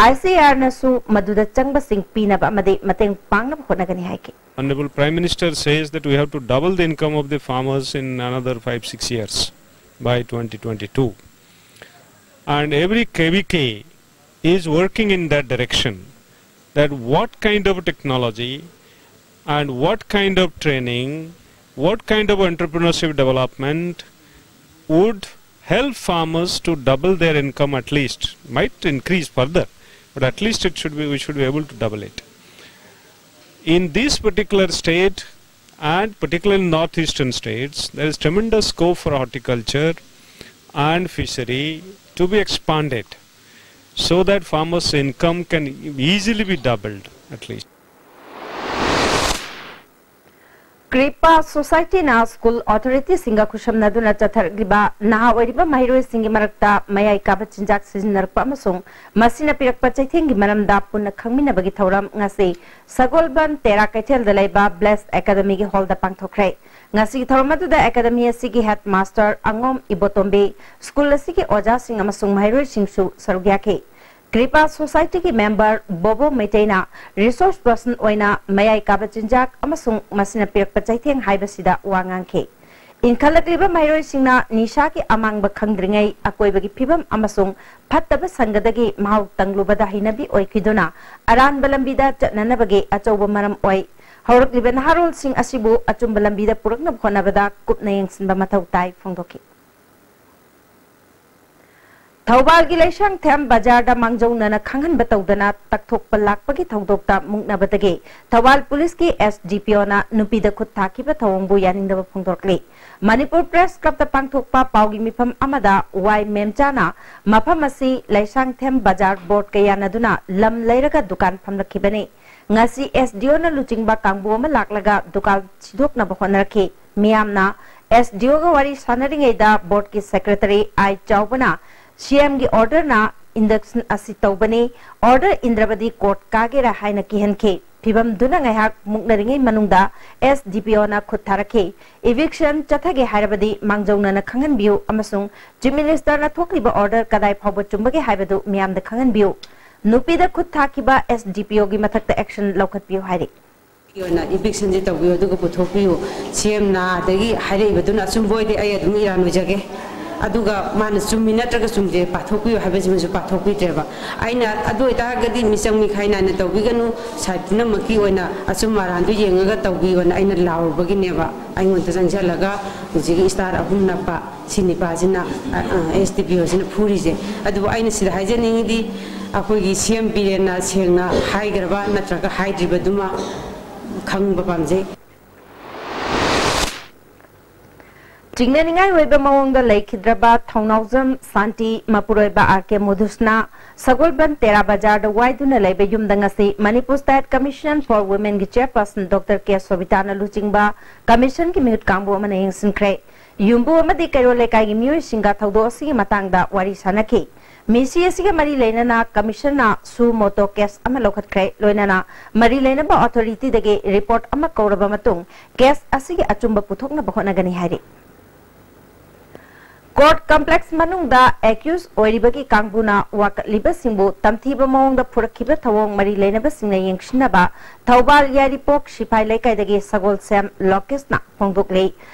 I C A R ꯅꯁꯨ ꯃꯗꯨꯗ ꯆꯪꯕꯁꯤꯡ ꯄꯤꯅꯕ ꯑꯃꯗꯤ ꯃꯇꯦꯡ ꯄꯥꯡꯅꯕ ꯍꯣꯠꯅꯒꯅꯤ ꯍꯥꯏꯈꯤ꯫ Honorable Prime Minister says that we have to double the income of the farmers in another five, six years by twenty twenty-two. And every K V K is working in that direction, that what kind of technology and what kind of training, what kind of entrepreneurship development would help farmers to double their income at least, might increase further, but at least it should be, we should be able to double it. In this particular state, and particularly in northeastern states, there is tremendous scope for horticulture and fishery to be expanded so that farmers' income can easily be doubled at least. Kripa ꯁꯣꯁꯥꯏꯇꯤꯅ school ꯑꯣꯊꯣꯔꯤꯇꯤꯁꯤꯡꯒ ꯈꯨꯠꯁꯝꯅꯗꯨꯅ ꯆꯠꯊꯔꯛꯂꯤꯕ ꯅꯍꯥ ꯑꯣꯏꯔꯤꯕ ꯃꯍꯩꯔꯣꯏꯁꯤꯡꯒꯤ ꯃꯔꯛꯇ ꯃꯌꯥꯏ ꯀꯥꯕ ꯆꯤꯟꯖꯥꯛ ꯁꯤꯖꯤꯟꯅꯔꯛꯄ ꯑꯃꯁꯨꯡ ꯃꯁꯤꯅ ꯄꯤꯔꯛꯄ ꯆꯩꯊꯦꯡꯒꯤ ꯃꯔꯝꯗ ꯄꯨꯟꯅ ꯈꯪꯃꯤꯟꯅꯕꯒꯤ ꯊꯧꯔꯝ ꯉꯁꯤ ꯁꯒꯣꯜꯕꯟ ꯇꯦꯔꯥ ꯀꯩꯊꯦꯜꯗ ꯂꯩꯕ ꯕ꯭ꯂꯦꯁ ꯑꯦꯀꯥꯗꯃꯤꯒꯤ ꯍꯣꯜꯗ ꯄꯥꯡꯊꯣꯛꯈ꯭ꯔꯦ꯫ ꯉꯁꯤꯒꯤ ꯊꯧꯔꯝ ꯑꯗꯨꯗ ꯑꯦꯀꯥꯗꯃꯤ ꯑꯁꯤꯒꯤ ꯍꯦꯗ ꯃꯥꯁꯇꯔ ꯑꯉꯣꯝ ꯏꯕꯣꯇꯣꯝꯕꯤ, ꯁ꯭ꯀꯨꯜ ꯑꯁꯤꯒꯤ ꯑꯣꯖꯥꯁꯤꯡ ꯑꯃꯁꯨꯡ ꯃꯍꯩꯔꯣꯏꯁꯤꯡꯁꯨ ꯁꯔꯨꯛ ꯌꯥꯈꯤ꯫ ꯀ꯭ꯔꯤꯄꯥ ꯁꯣꯁꯥꯏꯇꯤꯒꯤ ꯃꯦꯝꯕꯔ ꯕꯣꯕꯣ ꯃꯩꯇꯩꯅ ꯔꯤꯁꯣꯔꯁ ꯄꯔꯁꯟ ꯑꯣꯏꯅ ꯃꯌꯥꯏ ꯀꯥꯕ ꯆꯤꯟꯖꯥꯛ ꯑꯃꯁꯨꯡ ꯃꯁꯤꯅ ꯄꯤꯔꯛꯄ ꯆꯩꯊꯦꯡ ꯍꯥꯏꯕꯁꯤꯗ ꯋꯥ ꯉꯥꯡꯈꯤ꯫ ꯏꯟꯈꯠꯂꯛꯂꯤꯕ ꯃꯍꯩꯔꯣꯏꯁꯤꯡꯅ ꯅꯤꯁꯥꯒꯤ ꯑꯃꯥꯡꯕ ꯈꯪꯗ꯭ꯔꯤꯉꯩ ꯑꯀꯣꯏꯕꯒꯤ ꯐꯤꯕꯝ ꯑꯃꯁꯨꯡ ꯐꯠꯇꯕ ꯁꯪꯒꯗꯒꯤ ꯃꯍꯥꯎ ꯇꯪꯂꯨꯕꯗ ꯍꯩꯅꯕꯤ ꯑꯣꯏꯈꯤꯗꯨꯅ ꯑꯔꯥꯟꯕ ꯂꯝꯕꯤꯗ ꯆꯠꯅꯅꯕꯒꯤ ꯑꯆꯧꯕ ꯃꯔꯝ ꯑꯣꯏ꯫ ꯍꯧꯔꯛꯂꯤꯕ ꯅꯍꯥꯔꯣꯜꯁꯤꯡ ꯑꯁꯤꯕꯨ ꯑꯆꯨꯝꯕ ꯂꯝꯕꯤꯗ ꯄꯨꯔꯛꯅꯕ ꯍꯣꯠꯅꯕꯗ ꯀꯨꯞꯅ ꯌꯦꯡꯁꯤꯟꯕ ꯃꯊꯧ ꯇꯥꯏ ꯐꯣꯡꯗꯣꯛꯈꯤ꯫ ꯊꯧꯕꯥꯜꯒꯤ ꯂꯩꯁꯥꯡꯊꯦꯝ ꯕꯖꯥꯔꯗ ꯃꯥꯡꯖꯧꯅꯅ ꯈꯪꯍꯟꯕ ꯇꯧꯗꯅ ꯇꯛꯊꯣꯛꯄ ꯂꯥꯛꯄꯒꯤ ꯊꯧꯗꯣꯛꯇ ꯃꯨꯛꯅꯕꯗꯒꯤ ꯊꯧꯕꯥꯜ ꯄꯨꯂꯤꯁꯀꯤ ꯑꯦꯁ ꯗꯤ ꯄꯤ ꯑꯣꯅ ꯅꯨꯄꯤꯗ ꯈꯨꯠ ꯊꯥꯈꯤꯕ ꯊꯧꯑꯣꯡꯕꯨ ꯌꯥꯅꯤꯡꯗꯕ ꯐꯣꯡꯗꯣꯔꯛꯂꯤ꯫ ꯃꯅꯤꯄꯨꯔ ꯄ꯭ꯔꯦꯁ ꯀ꯭ꯂꯕꯇ ꯄꯥꯡꯊꯣꯛꯄ ꯄꯥꯎꯒꯤ ꯃꯤꯐꯝ ꯑꯃꯗ ꯋꯥꯏ ꯃꯦꯝꯆꯥꯅ ꯃꯐꯝ ꯑꯁꯤ ꯂꯩꯁꯥꯡꯊꯦꯝ ꯕꯖꯥꯔ ꯕꯣꯔꯗꯀ ꯌꯥꯅꯗꯨꯅ ꯂꯝ ꯂꯩꯔꯒ ꯗꯨꯀꯥꯟ ꯐꯝꯂꯛꯈꯤꯕꯅꯤ꯫ ꯉꯁꯤ ꯑꯦꯁ ꯗꯤ ꯑꯣꯅ ꯂꯨꯆꯤꯡꯕ ꯀꯥꯡꯕꯨ ꯑꯃ ꯂꯥꯛꯂꯒ ꯗꯨꯀꯥꯟ ꯁꯤꯗꯣꯛꯅꯕ ꯍꯣꯠꯅꯔꯛꯈꯤ꯫ ꯃꯤꯌꯥꯝꯅ ꯑꯦꯁ ꯗꯤ ꯑꯣꯒ ꯋꯥꯔꯤ ꯁꯥꯟꯅꯔꯤꯉꯩꯗ ꯕꯣꯔꯗꯀꯤ ꯁꯦꯀ꯭ꯔꯦꯇꯔꯤ ꯑꯥꯏ ꯆꯥꯎꯕꯅ ꯁꯤ ꯑꯦꯝꯒꯤ ꯑꯣꯔꯗꯔꯅ ꯏꯟꯗꯛꯁꯟ ꯑꯁꯤ ꯇꯧꯕꯅꯤ, ꯑꯣꯔꯗꯔ ꯏꯟꯗ꯭ꯔꯕꯗꯤ ꯀꯣꯔꯠ ꯀꯥꯒꯦꯔꯥ ꯍꯥꯏꯅ ꯀꯤꯍꯟꯈꯤ꯫ ꯐꯤꯕꯝꯗꯨꯅ ꯉꯥꯏꯍꯥꯛ ꯃꯨꯛꯅꯔꯤꯉꯩ ꯃꯅꯨꯡꯗ ꯑꯦꯁ ꯗꯤ ꯄꯤ ꯑꯣꯅ ꯈꯨꯠ ꯊꯥꯔꯛꯈꯤ꯫ ꯏꯚꯤꯛꯁꯟ ꯆꯠꯊꯒꯦ ꯍꯥꯏꯔꯕꯗꯤ ꯃꯥꯡꯖꯧꯅꯅ ꯈꯪꯍꯟꯕꯤꯌꯨ ꯑꯃꯁꯨꯡ ꯆꯤꯐ ꯃꯤꯅꯤꯁꯇꯔꯅ ꯊꯣꯛꯂꯤꯕ ꯑꯣꯔꯗꯔ ꯀꯗꯥꯏ ꯐꯥꯎꯕ ꯆꯨꯝꯕꯒꯦ ꯍꯥꯏꯕꯗꯨ ꯃꯤꯌꯥꯝꯗ ꯈꯪꯍꯟꯕꯤꯌꯨ꯫ ꯅꯨꯄꯤꯗ ꯈꯨꯠ ꯊꯥꯈꯤꯕ ꯑꯦꯁ ꯗꯤ ꯄꯤ ꯑꯣꯒꯤ ꯃꯊꯛꯇ ꯑꯦꯛꯁꯟ ꯂꯧꯈꯠꯄꯤꯌꯨ ꯍꯥꯏꯔꯤ꯫ ꯑꯣꯏꯅ ꯏꯚꯤꯛꯁꯟꯁꯦ ꯇꯧꯕꯤꯌꯨ, ꯑꯗꯨꯒ ꯄꯨꯊꯣꯛꯄꯤꯌꯨ꯫ ꯁꯤ ꯑꯦꯝꯅ ꯑꯗꯒꯤ ꯍꯥꯏꯔꯛꯏꯕꯗꯨꯅ ꯑꯆꯨꯝꯕ ꯑꯣꯏꯗꯤ ꯑꯩ ꯑꯗꯨꯝ ꯏꯔꯥꯟ ꯑꯣꯏꯖꯒꯦ꯫ ꯑꯗꯨꯒ ꯃꯥꯅ ꯆꯨꯝꯃꯤ ꯅꯠꯇ꯭ꯔꯒ ꯆꯨꯝꯗꯦ ꯄꯥꯊꯣꯛꯄꯤꯌꯨ ꯍꯥꯏꯕꯁꯤꯃꯁꯨ ꯄꯥꯊꯣꯛꯄꯤꯗ꯭ꯔꯦꯕ꯫ ꯑꯩꯅ ꯑꯗꯨ ꯑꯣꯏꯇꯥꯔꯒꯗꯤ ꯃꯤꯆꯪ ꯃꯤꯈꯥꯏ ꯅꯥꯏꯅ ꯇꯧꯕꯤꯒꯅꯨ, ꯁꯥꯏꯠ ꯄꯨꯝꯅꯃꯛꯀꯤ ꯑꯣꯏꯅ ꯑꯆꯨꯝ ꯑꯔꯥꯟꯗꯨ ꯌꯦꯡꯉꯒ ꯇꯧꯕꯤꯌꯣꯅ ꯑꯩꯅ ꯂꯥꯎꯔꯨꯕꯒꯤꯅꯦꯕ꯫ ꯑꯩꯉꯣꯟꯗ ꯆꯪꯁꯤꯜꯂꯒ ꯍꯧꯖꯤꯛꯀꯤ ꯏꯁꯇꯥꯔ ꯑꯍꯨꯝ ꯅꯞꯄ ꯁꯤ ꯅꯤꯄꯥꯁꯤꯅ, ꯑ, ꯑ, ꯑꯦꯁ ꯗꯤ ꯄꯤ ꯑꯣꯁꯤꯅ ꯐꯨꯔꯤꯁꯦ꯫ ꯑꯗꯨꯕꯨ ꯑꯩꯅ ꯁꯤꯗ ꯍꯥꯏꯖꯅꯤꯡꯉꯤꯗꯤ, ꯑꯩꯈꯣꯏꯒꯤ ꯁꯤ ꯑꯦꯝ ꯕꯤꯔꯦꯟꯅ ꯁꯦꯡꯅ ꯍꯥꯏꯈ꯭ꯔꯕ ꯅꯠꯇ꯭ꯔꯒ ꯍꯥꯏꯗ꯭ꯔꯤꯕꯗꯨꯃ ꯈꯪꯕ ꯄꯥꯝꯖꯩ꯫ ꯆꯤꯡꯅꯅꯤꯡꯉꯥꯏ ꯑꯣꯏꯕ ꯃꯑꯣꯡꯗ ꯂꯩꯈꯤꯗ꯭ꯔꯕ ꯊꯧꯅꯥꯎꯖꯝ ꯁꯥꯟꯇꯤ ꯃꯄꯨꯔꯣꯏꯕ ꯑꯥꯔ ꯀꯦ ꯃꯣꯗꯨꯁꯅ ꯁꯒꯣꯜꯕꯟ ꯇꯦꯔꯥ ꯕꯖꯥꯔꯗ ꯋꯥꯏꯗꯨꯅ ꯂꯩꯕ ꯌꯨꯝꯗ ꯉꯁꯤ Manipur State Commission for Womenꯒꯤ chairperson Doctor ꯀꯦ ꯁꯣꯕꯤꯇꯥꯅ ꯂꯨꯆꯤꯡꯕ commissionꯒꯤ ꯃꯤꯍꯨꯠ ꯀꯥꯡꯕꯨ ꯑꯃꯅ ꯌꯦꯡꯁꯤꯟꯈ꯭ꯔꯦ꯫ ꯌꯨꯝꯕꯨ ꯑꯃꯗꯤ ꯀꯩꯔꯣꯜ ꯂꯩꯀꯥꯏꯒꯤ ꯃꯤꯑꯣꯏꯁꯤꯡꯒ ꯊꯧꯗꯣꯛ ꯑꯁꯤꯒꯤ ꯃꯇꯥꯡꯗ ꯋꯥꯔꯤ ꯁꯥꯟꯅꯈꯤ꯫ ꯃꯤꯁꯤ ꯑꯁꯤꯒ ꯃꯔꯤ ꯂꯩꯅꯅ commissionꯅ suo motu case ꯑꯃ ꯂꯧꯈꯠꯈ꯭ꯔꯦ, ꯂꯣꯏꯅꯅ ꯃꯔꯤ ꯂꯩꯅꯕ authorityꯗꯒꯤ report ꯑꯃ ꯀꯧꯔꯕ ꯃꯇꯨꯡ case ꯑꯁꯤꯒꯤ ꯑꯆꯨꯝꯕ ꯄꯨꯊꯣꯛꯅꯕ ꯍꯣꯠꯅꯒꯅꯤ ꯍꯥꯏꯔꯤ꯫ Court complex ꯃꯅꯨꯡꯗ accused ꯑꯣꯏꯔꯤꯕꯒꯤ ꯀꯥꯡꯕꯨꯅ ꯋꯥꯀꯠꯂꯤꯕꯁꯤꯡꯕꯨ ꯇꯝꯊꯤꯕ ꯃꯑꯣꯡꯗ ꯐꯨꯔꯛꯈꯤꯕ ꯊꯧꯑꯣꯡ ꯃꯔꯤ ꯂꯩꯅꯕꯁꯤꯡꯅ ꯌꯦꯡꯁꯤꯟꯅꯕ ꯊꯧꯕꯥꯜ ꯌꯥꯏꯔꯤꯄꯣꯛ ꯁꯤꯐꯥꯏ ꯂꯩꯀꯥꯏꯗꯒꯤ ꯁꯒꯣꯜꯁꯦꯝ ꯂꯣꯀꯦꯁꯅ ꯐꯣꯡꯗꯣꯛꯂꯤ꯫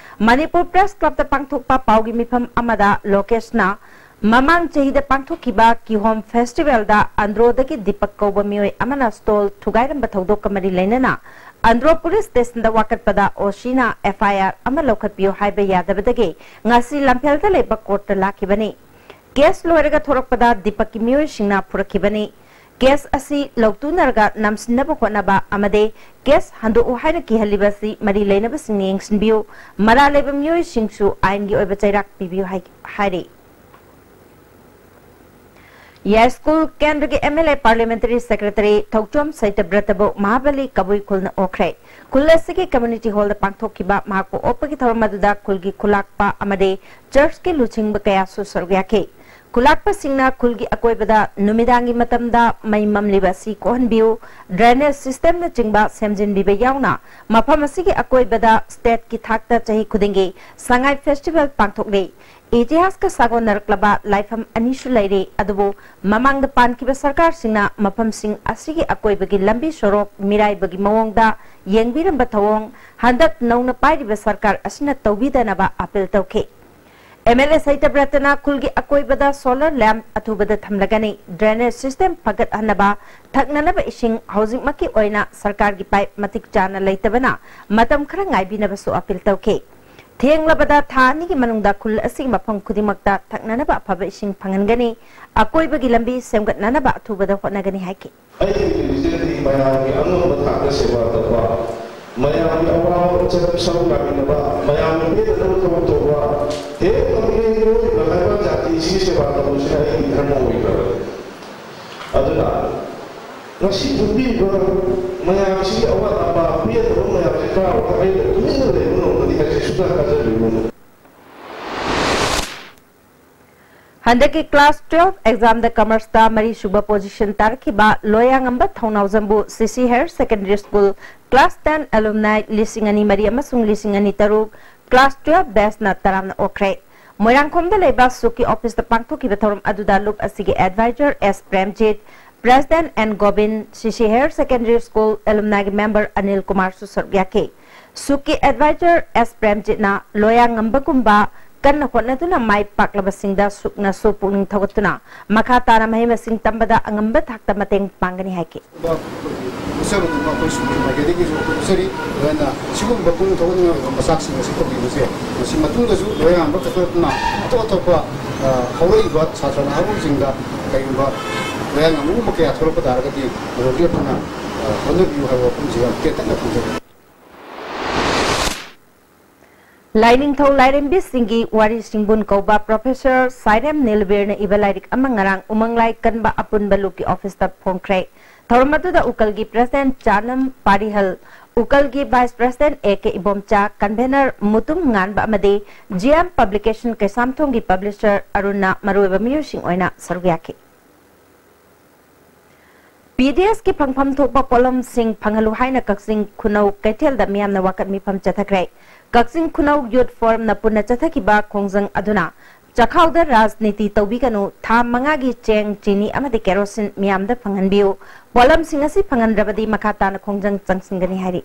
ꯃꯅꯤꯄꯨꯔ Press Clubꯇ ꯄꯥꯡꯊꯣꯛꯄ ꯄꯥꯎꯒꯤ ꯃꯤꯐꯝ ꯑꯃꯗ ꯂꯣꯀꯦꯁꯅ ꯃꯃꯥꯡ ꯆꯍꯤꯗ ꯄꯥꯡꯊꯣꯛꯈꯤꯕ ꯀꯤꯍꯣꯝ festivalꯗ ꯑꯟꯗ꯭ꯔꯣꯗꯒꯤ ꯗꯤꯄꯛ ꯀꯧꯕ ꯃꯤꯑꯣꯏ ꯑꯃꯅ stall ꯊꯨꯒꯥꯏꯔꯝꯕ ꯊꯧꯗꯣꯛꯀ ꯃꯔꯤ ꯂꯩꯅꯅ ꯑꯟꯗ꯭ꯔꯣ police stationꯗ ꯋꯥꯀꯠꯄꯗ OCꯅ FIR ꯑꯃ ꯂꯧꯈꯠꯄꯤꯌꯨ ꯍꯥꯏꯕ ꯌꯥꯗꯕꯗꯒꯤ ꯉꯁꯤ ꯂꯝꯐꯦꯜꯗ ꯂꯩꯕ courtꯇ ꯂꯥꯛꯈꯤꯕꯅꯤ꯫ Case ꯂꯣꯏꯔꯒ ꯊꯣꯔꯛꯄꯗ ꯗꯤꯄꯛꯀꯤ ꯃꯤꯑꯣꯏꯁꯤꯡꯅ ꯐꯨꯔꯛꯈꯤꯕꯅꯤ꯫ Case ꯑꯁꯤ ꯂꯧꯇꯨꯅꯔꯒ ꯅꯝꯁꯤꯟꯅꯕ ꯍꯣꯠꯅꯕ ꯑꯃꯗꯤ case ꯍꯟꯗꯣꯛꯎ ꯍꯥꯏꯅ ꯀꯤꯍꯜꯂꯤꯕ ꯑꯁꯤ ꯃꯔꯤ ꯂꯩꯅꯕꯁꯤꯡꯅ ꯌꯦꯡꯁꯤꯟꯕꯤꯌꯨ, ꯃꯔꯥꯜ ꯂꯩꯕ ꯃꯤꯑꯣꯏꯁꯤꯡꯁꯨ ꯑꯥꯏꯟꯒꯤ ꯑꯣꯏꯕ ꯆꯩꯔꯥꯛ ꯄꯤꯕꯤꯌꯨ ꯍꯥꯏ-, ꯍꯥꯏꯔꯤ꯫ ꯌꯥꯏꯁ꯭ꯀꯨꯜ ꯀꯦꯟꯗ꯭ꯔꯒꯤ MLA Parliamentary Secretary ꯊꯧꯆꯣꯝ ꯁꯩꯇꯕ꯭ꯔꯇꯕꯨ ꯃꯍꯥꯕꯂꯤ ꯀꯕꯨꯏ ꯈꯨꯜꯅ ꯑꯣꯛꯈ꯭ꯔꯦ꯫ ꯈꯨꯜ ꯑꯁꯤꯒꯤ community hallꯗ ꯄꯥꯡꯊꯣꯛꯈꯤꯕ ꯃꯍꯥꯛꯄꯨ ꯑꯣꯛꯄꯒꯤ ꯊꯧꯔꯝ ꯑꯗꯨꯗ ꯈꯨꯜꯒꯤ ꯈꯨꯂꯥꯛꯄ ꯑꯃꯗꯤ churchꯀꯤ ꯂꯨꯆꯤꯡꯕ ꯀꯌꯥꯁꯨ ꯁꯔꯨꯛ ꯌꯥꯈꯤ꯫ ꯈꯨꯂꯥꯛꯄꯁꯤꯡꯅ ꯈꯨꯜꯒꯤ ꯑꯀꯣꯏꯕꯗ ꯅꯨꯃꯤꯗꯥꯡꯒꯤ ꯃꯇꯝꯗ ꯃꯩ ꯃꯝꯂꯤꯕ ꯑꯁꯤ ꯀꯣꯛꯍꯟꯕꯤꯌꯨ, drainage systemꯅꯆꯤꯡꯕ ꯁꯦꯝꯖꯤꯟꯕꯤꯕ ꯌꯥꯎꯅ ꯃꯐꯝ ꯑꯁꯤꯒꯤ ꯑꯀꯣꯏꯕꯗ stateꯀꯤ ꯊꯥꯛꯇ ꯆꯍꯤ ꯈꯨꯗꯤꯡꯒꯤ ꯁꯉꯥꯏ festival ꯄꯥꯡꯊꯣꯛꯂꯤ꯫ ꯏꯇꯤꯍꯥꯁꯀ ꯁꯥꯒꯣꯟꯅꯔꯛꯂꯕ ꯂꯥꯏꯐꯝ ꯑꯅꯤꯁꯨ ꯂꯩꯔꯤ, ꯑꯗꯨꯕꯨ ꯃꯃꯥꯡꯗ ꯄꯥꯟꯈꯤꯕ ꯁꯔꯀꯥꯔꯁꯤꯡꯅ ꯃꯐꯝꯁꯤꯡ ꯑꯁꯤꯒꯤ ꯑꯀꯣꯏꯕꯒꯤ ꯂꯝꯕꯤ ꯁꯣꯔꯣꯛ ꯃꯤꯔꯥꯏꯕꯒꯤ ꯃꯑꯣꯡꯗ ꯌꯦꯡꯕꯤꯔꯝꯕ ꯊꯧꯑꯣꯡ ꯍꯟꯗꯛ ꯅꯧꯅ ꯄꯥꯏꯔꯤꯕ ꯁꯔꯀꯥꯔ ꯑꯁꯤꯅ ꯇꯧꯕꯤꯗꯅꯕ appeal ꯇꯧꯈꯤ꯫ MLA ꯁꯩꯇꯕ꯭ꯔꯇꯅ ꯈꯨꯜꯒꯤ ꯑꯀꯣꯏꯕꯗ solar lamp ꯑꯊꯨꯕꯗ ꯊꯝꯂꯒꯅꯤ, drainage system ꯐꯒꯠꯍꯟꯅꯕ, ꯊꯛꯅꯅꯕ ꯏꯁꯤꯡ ꯍꯧꯖꯤꯛꯃꯛꯀꯤ ꯑꯣꯏꯅ ꯁꯔꯀꯥꯔꯒꯤ pipe ꯃꯇꯤꯛ ꯆꯥꯅ ꯂꯩꯇꯕꯅ ꯃꯇꯝ ꯈꯔ ꯉꯥꯏꯕꯤꯅꯕꯁꯨ appeal ꯇꯧꯈꯤ꯫ ꯊꯦꯡꯂꯕꯗ ꯊꯥ ꯑꯅꯤꯒꯤ ꯃꯅꯨꯡꯗ ꯈꯨꯜ ꯑꯁꯤꯒꯤ ꯃꯐꯝ ꯈꯨꯗꯤꯡꯃꯛꯇ ꯊꯛꯅꯅꯕ ꯑꯐꯕ ꯏꯁꯤꯡ ꯐꯪꯍꯟꯒꯅꯤ꯫ ꯑꯀꯣꯏꯕꯒꯤ ꯂꯝꯕꯤ ꯁꯦꯝꯒꯠꯅꯅꯕ ꯑꯊꯨꯕꯗ ꯍꯣꯠꯅꯒꯅꯤ ꯍꯥꯏꯈꯤ꯫ ꯑꯩꯒꯤ ꯂꯤꯆꯦꯜꯗꯤ ꯃꯌꯥꯝꯒꯤ ꯑꯉꯝꯕ ꯊꯥꯛꯇ ꯁꯦꯕꯥ ꯇꯧꯕ, ꯃꯌꯥꯝꯒꯤ ꯑꯋꯥꯕ ꯁꯔꯨꯛ ꯌꯥꯃꯤꯟꯅꯕ, ꯃꯌꯥꯝꯅ ꯄꯦꯟꯅꯅꯕ ꯊꯕꯛ ꯇꯧꯕ, ꯍꯦꯛ ꯇꯧꯔꯤꯉꯩ ꯃꯤꯑꯣꯏꯕ ꯍꯥꯏꯕ ꯖꯥꯇꯤꯁꯤ ꯁꯦꯕꯥ ꯇꯧꯕꯁꯤꯅ ꯑꯩꯒꯤ ꯙꯔꯃ ꯑꯣꯏꯈ꯭ꯔꯕꯅꯤ꯫ ꯑꯗꯨꯅ ꯉꯁꯤ ꯐꯣꯡꯕꯤꯔꯤꯕ ꯃꯌꯥꯝꯁꯤꯒꯤ ꯑꯋꯥꯠ ꯑꯄꯥ ꯄꯦꯟꯗꯕ ꯃꯌꯥꯝꯁꯤ ꯇꯥꯔꯒ ꯑꯩꯅ ꯇꯨꯃꯤꯟꯅ ꯂꯩꯕ ꯉꯝꯒꯅꯤ ꯍꯥꯏꯕꯁꯤ ꯁꯨꯡꯊꯥ ꯊꯥꯖꯔꯨꯕꯅꯤ꯫ ꯍꯟꯗꯛꯀꯤ class twelve examꯗ commerceꯇ ꯃꯔꯤꯁꯨꯕ position ꯇꯥꯔꯛꯈꯤꯕ ꯂꯣꯌꯥꯉꯝꯕ ꯊꯧꯅꯥꯎꯖꯝꯕꯨ C C Higher Secondary School class ten alumni ꯂꯤꯁꯤꯡ ꯑꯅꯤ ꯃꯔꯤ ꯑꯃꯁꯨꯡ ꯂꯤꯁꯤꯡ ꯑꯅꯤ ꯇꯔꯨꯛ class twelve batchꯅ ꯇꯔꯥꯝꯅ ꯑꯣꯛꯈ꯭ꯔꯦ꯫ ꯃꯣꯏꯔꯥꯡꯈꯣꯝꯗ ꯂꯩꯕ ꯁꯨꯛꯀꯤ officeꯇ ꯄꯥꯡꯊꯣꯛꯈꯤꯕ ꯊꯧꯔꯝ ꯑꯗꯨꯗ ꯂꯨꯞ ꯑꯁꯤꯒꯤ advisor S Premjit, President N Gobin, C C Higher Secondary School alumniꯒꯤ member Anil ꯀꯨꯃꯥꯔꯁꯨ ꯁꯔꯨꯛ ꯌꯥꯈꯤ꯫ ꯁꯨꯛꯀꯤ advisor S ꯄ꯭ꯔꯦꯝꯖꯤꯠꯅ ꯂꯣꯌꯥꯉꯝꯕꯒꯨꯝꯕ ꯀꯟꯅ ꯍꯣꯠꯅꯗꯨꯅ ꯃꯥꯏ ꯄꯥꯛꯂꯕꯁꯤꯡꯗ ꯁꯨꯛꯅꯁꯨ ꯄꯨꯛꯅꯤꯡ ꯊꯧꯒꯠꯇꯨꯅ ꯃꯈꯥ ꯇꯥꯅ ꯃꯍꯩ ꯃꯁꯤꯡ ꯇꯝꯕꯗ ꯑꯉꯝꯕ ꯊꯥꯛꯇ ꯃꯇꯦꯡ ꯄꯥꯡꯒꯅꯤ ꯍꯥꯏꯈꯤ꯫ ꯎꯠꯆꯕꯗꯨ ꯑꯩꯈꯣꯏ ꯁ꯭ꯀꯨꯜꯒꯤ ꯃꯥꯏꯀꯩꯗꯒꯤꯁꯨ ꯎꯠꯆꯔꯤ꯫ ꯑꯗꯨꯅ ꯁꯤꯒꯨꯝꯕ ꯄꯨꯛꯅꯤꯡ ꯊꯧꯒꯠꯅꯤꯡꯉꯥꯏ ꯑꯣꯏꯕ ꯃꯆꯥꯛꯁꯤꯡ ꯑꯁꯤ ꯇꯧꯕꯤꯕꯁꯦ ꯃꯁꯤ ꯃꯇꯨꯡꯗꯁꯨ ꯂꯣꯌꯥꯉꯝꯕ ꯈꯛꯇ ꯅꯠꯇꯅ ꯑꯇꯣꯞ ꯑꯇꯣꯞꯄ, ꯑ, ꯍꯧꯔꯛꯏꯕ ꯁꯥꯇ꯭ꯔ ꯅꯍꯥꯔꯣꯜꯁꯤꯡꯗ ꯀꯔꯤꯒꯨꯝꯕ ꯂꯣꯌꯥꯉꯝꯕꯒꯨꯝꯕ ꯀꯌꯥ ꯊꯣꯛꯂꯛꯄ ꯇꯥꯔꯒꯗꯤ ꯃꯗꯨ ꯂꯦꯞꯇꯅ, ꯑ, ꯍꯣꯠꯅꯕꯤꯌꯨ ꯍꯥꯏꯕ ꯋꯥꯐꯝꯁꯤ ꯌꯥꯝ ꯇꯦꯟꯇꯛꯅ ꯊꯝꯖꯒꯦ꯫ ꯂꯥꯏꯅꯤꯡꯊꯧ ꯂꯥꯏꯔꯦꯝꯕꯤꯁꯤꯡꯒꯤ ꯋꯥꯔꯤ ꯁꯤꯡꯕꯨꯟ ꯀꯧꯕ Professor ꯁꯥꯏꯔꯦꯝ ꯅꯤꯂꯕꯤꯔꯅ ꯏꯕ ꯂꯥꯏꯔꯤꯛ ꯑꯃ ꯉꯔꯥꯡ ꯎꯃꯪꯂꯥꯏ ꯀꯟꯕ ꯑꯄꯨꯟꯕ ꯂꯨꯞꯀꯤ officeꯇ ꯐꯣꯡꯈ꯭ꯔꯦ꯫ ꯊꯧꯔꯝ ꯑꯗꯨꯗ ꯎꯀꯜꯒꯤ President ꯆꯥꯅꯝ ꯄꯥꯔꯤꯍꯜ, ꯎꯀꯜꯒꯤ Vice President A K Ibomcha, convener Mutum ꯉꯥꯟꯕ ꯑꯃꯗꯤ G M Publication ꯀꯩꯁꯥꯝꯊꯣꯡꯒꯤ publisher ꯑꯔꯨꯟꯅ ꯃꯔꯨꯑꯣꯏꯕ ꯃꯤꯑꯣꯏꯁꯤꯡ ꯑꯣꯏꯅ ꯁꯔꯨꯛ ꯌꯥꯈꯤ꯫ P D Sꯀꯤ ꯐꯪꯐꯝ ꯊꯣꯛꯄ ꯄꯣꯠꯂꯝꯁꯤꯡ ꯐꯪꯍꯜꯂꯨ ꯍꯥꯏꯅ ꯀꯛꯆꯤꯡ ꯈꯨꯅꯧ ꯀꯩꯊꯦꯜꯗ ꯃꯤꯌꯥꯝꯅ ꯋꯥꯀꯠ ꯃꯤꯐꯝ ꯆꯠꯊꯈ꯭ꯔꯦ꯫ ꯀꯛꯆꯤꯡ ꯈꯨꯅꯧ Youth Forumꯅ ꯄꯨꯟꯅ ꯆꯠꯊꯈꯤꯕ ꯈꯣꯡꯖꯪ ꯑꯗꯨꯅ ꯆꯥꯛꯈꯥꯎꯗ ꯔꯥꯖꯅꯤꯇꯤ ꯇꯧꯕꯤꯒꯅꯨ, ꯊꯥ ꯃꯉꯥꯒꯤ ꯆꯦꯡ, ꯆꯤꯅꯤ ꯑꯃꯗꯤ ꯀꯦꯔꯣꯁꯤꯟ ꯃꯤꯌꯥꯝꯗ ꯐꯪꯍꯟꯕꯤꯌꯨ, ꯄꯣꯠꯂꯝꯁꯤꯡ ꯑꯁꯤ ꯐꯪꯍꯟꯗ꯭ꯔꯕꯗꯤ ꯃꯈꯥ ꯇꯥꯅ ꯈꯣꯡꯖꯪ ꯆꯪꯁꯤꯟꯒꯅꯤ ꯍꯥꯏꯔꯤ꯫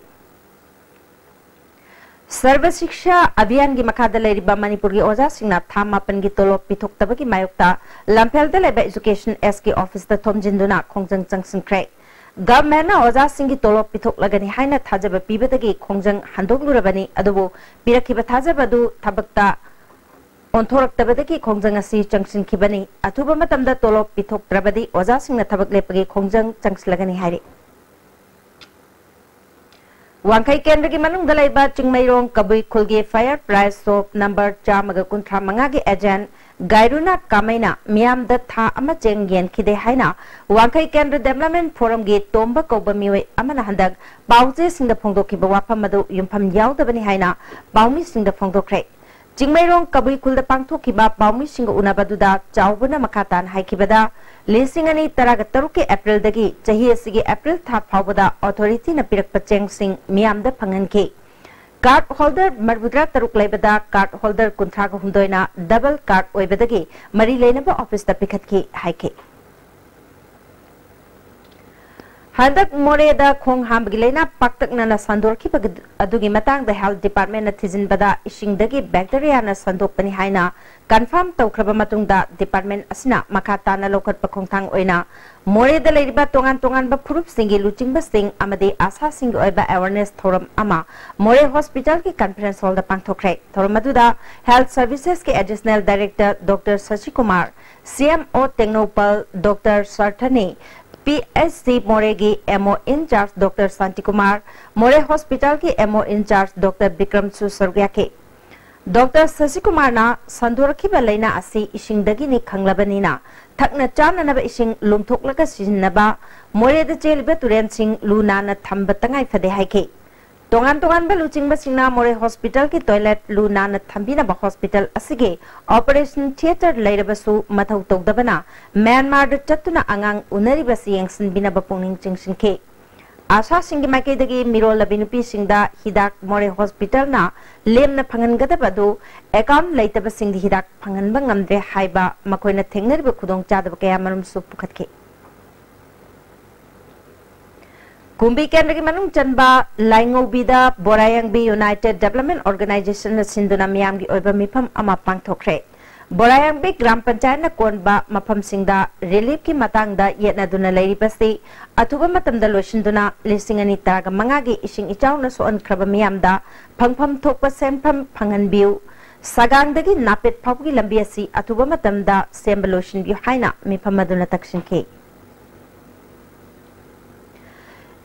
ꯁꯔꯕ ꯁꯤꯛꯁꯥ ꯑꯚꯤꯌꯥꯟꯒꯤ ꯃꯈꯥꯗ ꯂꯩꯔꯤꯕ ꯃꯅꯤꯄꯨꯔꯒꯤ ꯑꯣꯖꯥꯁꯤꯡꯅ ꯊꯥ ꯃꯥꯄꯟꯒꯤ ꯇꯣꯂꯣꯞ ꯄꯤꯊꯣꯛꯇꯕꯒꯤ ꯃꯥꯌꯣꯛꯇ ꯂꯝꯐꯦꯜꯗ ꯂꯩꯕ Education Sꯒꯤ officeꯇ ꯊꯣꯝꯖꯤꯟꯗꯨꯅ ꯈꯣꯡꯖꯪ ꯆꯪꯁꯤꯟꯈ꯭ꯔꯦ꯫ Governmentꯅ ꯑꯣꯖꯥꯁꯤꯡꯒꯤ ꯇꯣꯂꯣꯞ ꯄꯤꯊꯣꯛꯂꯒꯅꯤ ꯍꯥꯏꯅ ꯊꯥꯖꯕ ꯄꯤꯕꯗꯒꯤ ꯈꯣꯡꯖꯪ ꯍꯟꯗꯣꯛꯂꯨꯔꯕꯅꯤ, ꯑꯗꯨꯕꯨ ꯄꯤꯔꯛꯈꯤꯕ ꯊꯥꯖꯕ ꯑꯗꯨ ꯊꯕꯛꯇ ꯑꯣꯟꯊꯣꯔꯛꯇꯕꯗꯒꯤ ꯈꯣꯡꯖꯪ ꯑꯁꯤ ꯆꯪꯁꯤꯟꯈꯤꯕꯅꯤ꯫ ꯑꯊꯨꯕ ꯃꯇꯝꯗ ꯇꯣꯂꯣꯞ ꯄꯤꯊꯣꯛꯇ꯭ꯔꯕꯗꯤ ꯑꯣꯖꯥꯁꯤꯡꯅ ꯊꯕꯛ ꯂꯦꯞꯄꯒꯤ ꯈꯣꯡꯖꯪ ꯆꯪꯁꯤꯜꯂꯒꯅꯤ ꯍꯥꯏꯔꯤ꯫ ꯋꯥꯡꯈꯩ ꯀꯦꯟꯗ꯭ꯔꯒꯤ ꯃꯅꯨꯡꯗ ꯂꯩꯕ ꯆꯤꯡꯃꯩꯔꯣꯡ ꯀꯕꯨꯏ ꯈꯨꯜꯒꯤ Fire Price Shop number ꯆꯥꯝꯃꯒ ꯀꯨꯟꯊ꯭ꯔꯥ ꯃꯉꯥꯒꯤ agent ꯒꯥꯏꯔꯨꯅꯥ ꯀꯥꯃꯩꯅ ꯃꯤꯌꯥꯝꯗ ꯊꯥ ꯑꯃ ꯆꯦꯡ ꯌꯦꯟꯈꯤꯗꯦ ꯍꯥꯏꯅ ꯋꯥꯡꯈꯩ ꯀꯦꯟꯗ꯭ꯔ Development Forumꯒꯤ ꯇꯣꯝꯕ ꯀꯧꯕ ꯃꯤꯑꯣꯏ ꯑꯃꯅ ꯍꯟꯗꯛ ꯄꯥꯎꯆꯦꯁꯤꯡꯗ ꯐꯣꯡꯗꯣꯛꯈꯤꯕ ꯋꯥꯐꯝ ꯑꯗꯨ ꯌꯨꯝꯐꯝ ꯌꯥꯎꯗꯕꯅꯤ ꯍꯥꯏꯅ ꯄꯥꯎꯃꯤꯁꯤꯡꯗ ꯐꯣꯡꯗꯣꯛꯈ꯭ꯔꯦ꯫ ꯆꯤꯡꯃꯩꯔꯣꯡ ꯀꯕꯨꯏ ꯈꯨꯜꯗ ꯄꯥꯡꯊꯣꯛꯈꯤꯕ ꯄꯥꯎꯃꯤꯁꯤꯡꯒ ꯎꯅꯕꯗꯨꯗ ꯆꯥꯎꯕꯅ ꯃꯈꯥ ꯇꯥꯅ ꯍꯥꯏꯈꯤꯕꯗ, ꯂꯤꯁꯤꯡ ꯑꯅꯤ ꯇꯔꯥꯒ ꯇꯔꯨꯛꯀꯤ Aprilꯗꯒꯤ ꯆꯍꯤ ꯑꯁꯤꯒꯤ April ꯊꯥ ꯐꯥꯎꯕꯗ authorityꯅ ꯄꯤꯔꯛꯄ ꯆꯦꯡꯁꯤꯡ ꯃꯤꯌꯥꯝꯗ ꯐꯪꯍꯟꯈꯤ꯫ Card holder ꯃꯔꯤꯐꯨꯇꯔꯥ ꯇꯔꯨꯛ ꯂꯩꯕꯗ card holder ꯀꯨꯟꯊ꯭ꯔꯥꯒ ꯍꯨꯝꯗꯣꯏꯅ double card ꯑꯣꯏꯕꯗꯒꯤ ꯃꯔꯤ ꯂꯩꯅꯕ officeꯇ ꯄꯤꯈꯠꯈꯤ ꯍꯥꯏꯈꯤ꯫ ꯍꯟꯗꯛ ꯃꯣꯔꯦꯗ ꯈꯣꯡ ꯍꯥꯝꯕꯒꯤ ꯂꯥꯏꯅꯥ ꯄꯥꯛꯇꯛꯅꯅ ꯁꯟꯗꯣꯔꯛꯈꯤꯕ ꯑꯗꯨꯒꯤ ꯃꯇꯥꯡꯗ Health Departmentꯅ ꯊꯤꯖꯤꯟꯕꯗ ꯏꯁꯤꯡꯗꯒꯤ bacteriaꯅ ꯁꯟꯗꯣꯛꯄꯅꯤ ꯍꯥꯏꯅ confirm ꯇꯧꯈ꯭ꯔꯕ ꯃꯇꯨꯡꯗ department ꯑꯁꯤꯅ ꯃꯈꯥ ꯇꯥꯅ ꯂꯧꯈꯠꯄ ꯈꯣꯡꯊꯥꯡ ꯑꯣꯏꯅ ꯃꯣꯔꯦꯗ ꯂꯩꯔꯤꯕ ꯇꯣꯉꯥꯟ ꯇꯣꯉꯥꯟꯕ ꯐꯨꯔꯨꯞꯁꯤꯡꯒꯤ ꯂꯨꯆꯤꯡꯕꯁꯤꯡ ꯑꯃꯗꯤ ꯑꯁꯥꯁꯤꯡꯒꯤ ꯑꯣꯏꯕ awareness ꯊꯧꯔꯝ ꯑꯃ ꯃꯣꯔꯦ hospitalꯒꯤ conference hallꯗ ꯄꯥꯡꯊꯣꯛꯈ꯭ꯔꯦ꯫ ꯊꯧꯔꯝ ꯑꯗꯨꯗ Health Servicesꯀꯤ Additional Director Doctor ꯁꯁꯤꯀꯨꯃꯥꯔ, CMO Tengnoupal Doctor ꯁꯥꯔꯊꯅꯤ, PHC ꯃꯣꯔꯦꯒꯤ MO in charge Doctor Shantikumar, ꯃꯣꯔꯦ hospitalꯒꯤ MO in charge Doctor ꯕꯤꯀ꯭ꯔꯝꯁꯨ ꯁꯔꯨꯛ ꯌꯥꯈꯤ꯫ Doctor ꯁꯁꯤꯀꯨꯃꯥꯔꯅ ꯁꯟꯗꯣꯔꯛꯈꯤꯕ ꯂꯥꯏꯅꯥ ꯑꯁꯤ ꯏꯁꯤꯡꯗꯒꯤꯅꯤ ꯈꯪꯂꯕꯅꯤꯅ ꯊꯛꯅ ꯆꯥꯅꯅꯕ ꯏꯁꯤꯡ ꯂꯨꯝꯊꯣꯛꯂꯒ ꯁꯤꯖꯤꯟꯅꯕ, ꯃꯣꯔꯦꯗ ꯆꯦꯜꯂꯤꯕ ꯇꯨꯔꯦꯟꯁꯤꯡ ꯂꯨ ꯅꯥꯟꯅ ꯊꯝꯕ ꯇꯉꯥꯏ ꯐꯗꯦ ꯍꯥꯏꯈꯤ꯫ ꯇꯣꯉꯥꯟ ꯇꯣꯉꯥꯟꯕ ꯂꯨꯆꯤꯡꯕꯁꯤꯡꯅ ꯃꯣꯔꯦ hospitalꯒꯤ toilet ꯂꯨ ꯅꯥꯟꯅ ꯊꯝꯕꯤꯅꯕ hospital ꯑꯁꯤꯒꯤ operation theatre ꯂꯩꯔꯕꯁꯨ ꯃꯊꯧ ꯇꯧꯗꯕꯅ ꯃ꯭ꯌꯥꯟꯃꯥꯔꯗ ꯆꯠꯇꯨꯅ ꯑꯉꯥꯡ ꯎꯅꯔꯤꯕꯁꯤ ꯌꯦꯡꯁꯤꯟꯕꯤꯅꯕ ꯄꯨꯛꯅꯤꯡ ꯆꯤꯡꯁꯤꯟꯈꯤ꯫ ꯑꯁꯥꯁꯤꯡꯒꯤ ꯃꯥꯏꯀꯩꯗꯒꯤ ꯃꯤꯔꯣꯜꯂꯕꯤ ꯅꯨꯄꯤꯁꯤꯡꯗ ꯍꯤꯗꯥꯛ ꯃꯣꯔꯦ hospitalꯅ ꯂꯦꯝꯅ ꯐꯪꯍꯟꯒꯗꯕ ꯑꯗꯨ account ꯂꯩꯇꯕꯁꯤꯡꯗꯤ ꯍꯤꯗꯥꯛ ꯐꯪꯍꯟꯕ ꯉꯝꯗ꯭ꯔꯦ ꯍꯥꯏꯕ ꯃꯈꯣꯏꯅ ꯊꯦꯡꯅꯔꯤꯕ ꯈꯨꯗꯣꯡꯆꯥꯗꯕ ꯀꯌꯥ ꯃꯔꯨꯝꯁꯨ ꯄꯨꯈꯠꯈꯤ꯫ ꯀꯨꯝꯕꯤ ꯀꯦꯟꯗ꯭ꯔꯒꯤ ꯃꯅꯨꯡ ꯆꯟꯕ ꯂꯥꯏꯉꯧꯕꯤꯗ ꯕꯣꯔꯥꯌꯥꯡꯕꯤ United Development Organizationꯅ ꯁꯤꯟꯗꯨꯅ ꯃꯤꯌꯥꯝꯒꯤ ꯑꯣꯏꯕ ꯃꯤꯐꯝ ꯑꯃ ꯄꯥꯡꯊꯣꯛꯈ꯭ꯔꯦ꯫ ꯕꯣꯔꯥꯌꯥꯡꯕꯤ ꯒ꯭ꯔꯥꯝ ꯄꯟꯆꯥꯌꯠꯅ ꯀꯣꯟꯕ ꯃꯐꯝꯁꯤꯡꯗ reliefꯀꯤ ꯃꯇꯥꯡꯗ ꯌꯦꯠꯅꯗꯨꯅ ꯂꯩꯔꯤꯕꯁꯤ ꯑꯊꯨꯕ ꯃꯇꯝꯗ ꯂꯣꯏꯁꯤꯟꯗꯨꯅ ꯂꯤꯁꯤꯡ ꯑꯅꯤ ꯇꯔꯥꯃꯉꯥꯒꯤ ꯏꯁꯤꯡ ꯏꯆꯥꯎꯅ ꯁꯣꯛꯍꯟꯈ꯭ꯔꯕ ꯃꯤꯌꯥꯝꯗ ꯐꯪꯐꯝ ꯊꯣꯛꯄ ꯁꯦꯟꯐꯝ ꯐꯪꯍꯟꯕꯤꯌꯨ, ꯁꯒꯥꯡꯗꯒꯤ ꯅꯥꯄꯦꯠ ꯐꯥꯎꯕꯒꯤ ꯂꯝꯕꯤ ꯑꯁꯤ ꯑꯊꯨꯕ ꯃꯇꯝꯗ ꯁꯦꯝꯕ ꯂꯣꯏꯁꯤꯟꯕꯤꯌꯨ ꯍꯥꯏꯅ ꯃꯤꯐꯝ ꯑꯗꯨꯅ ꯇꯛꯁꯤꯟꯈꯤ꯫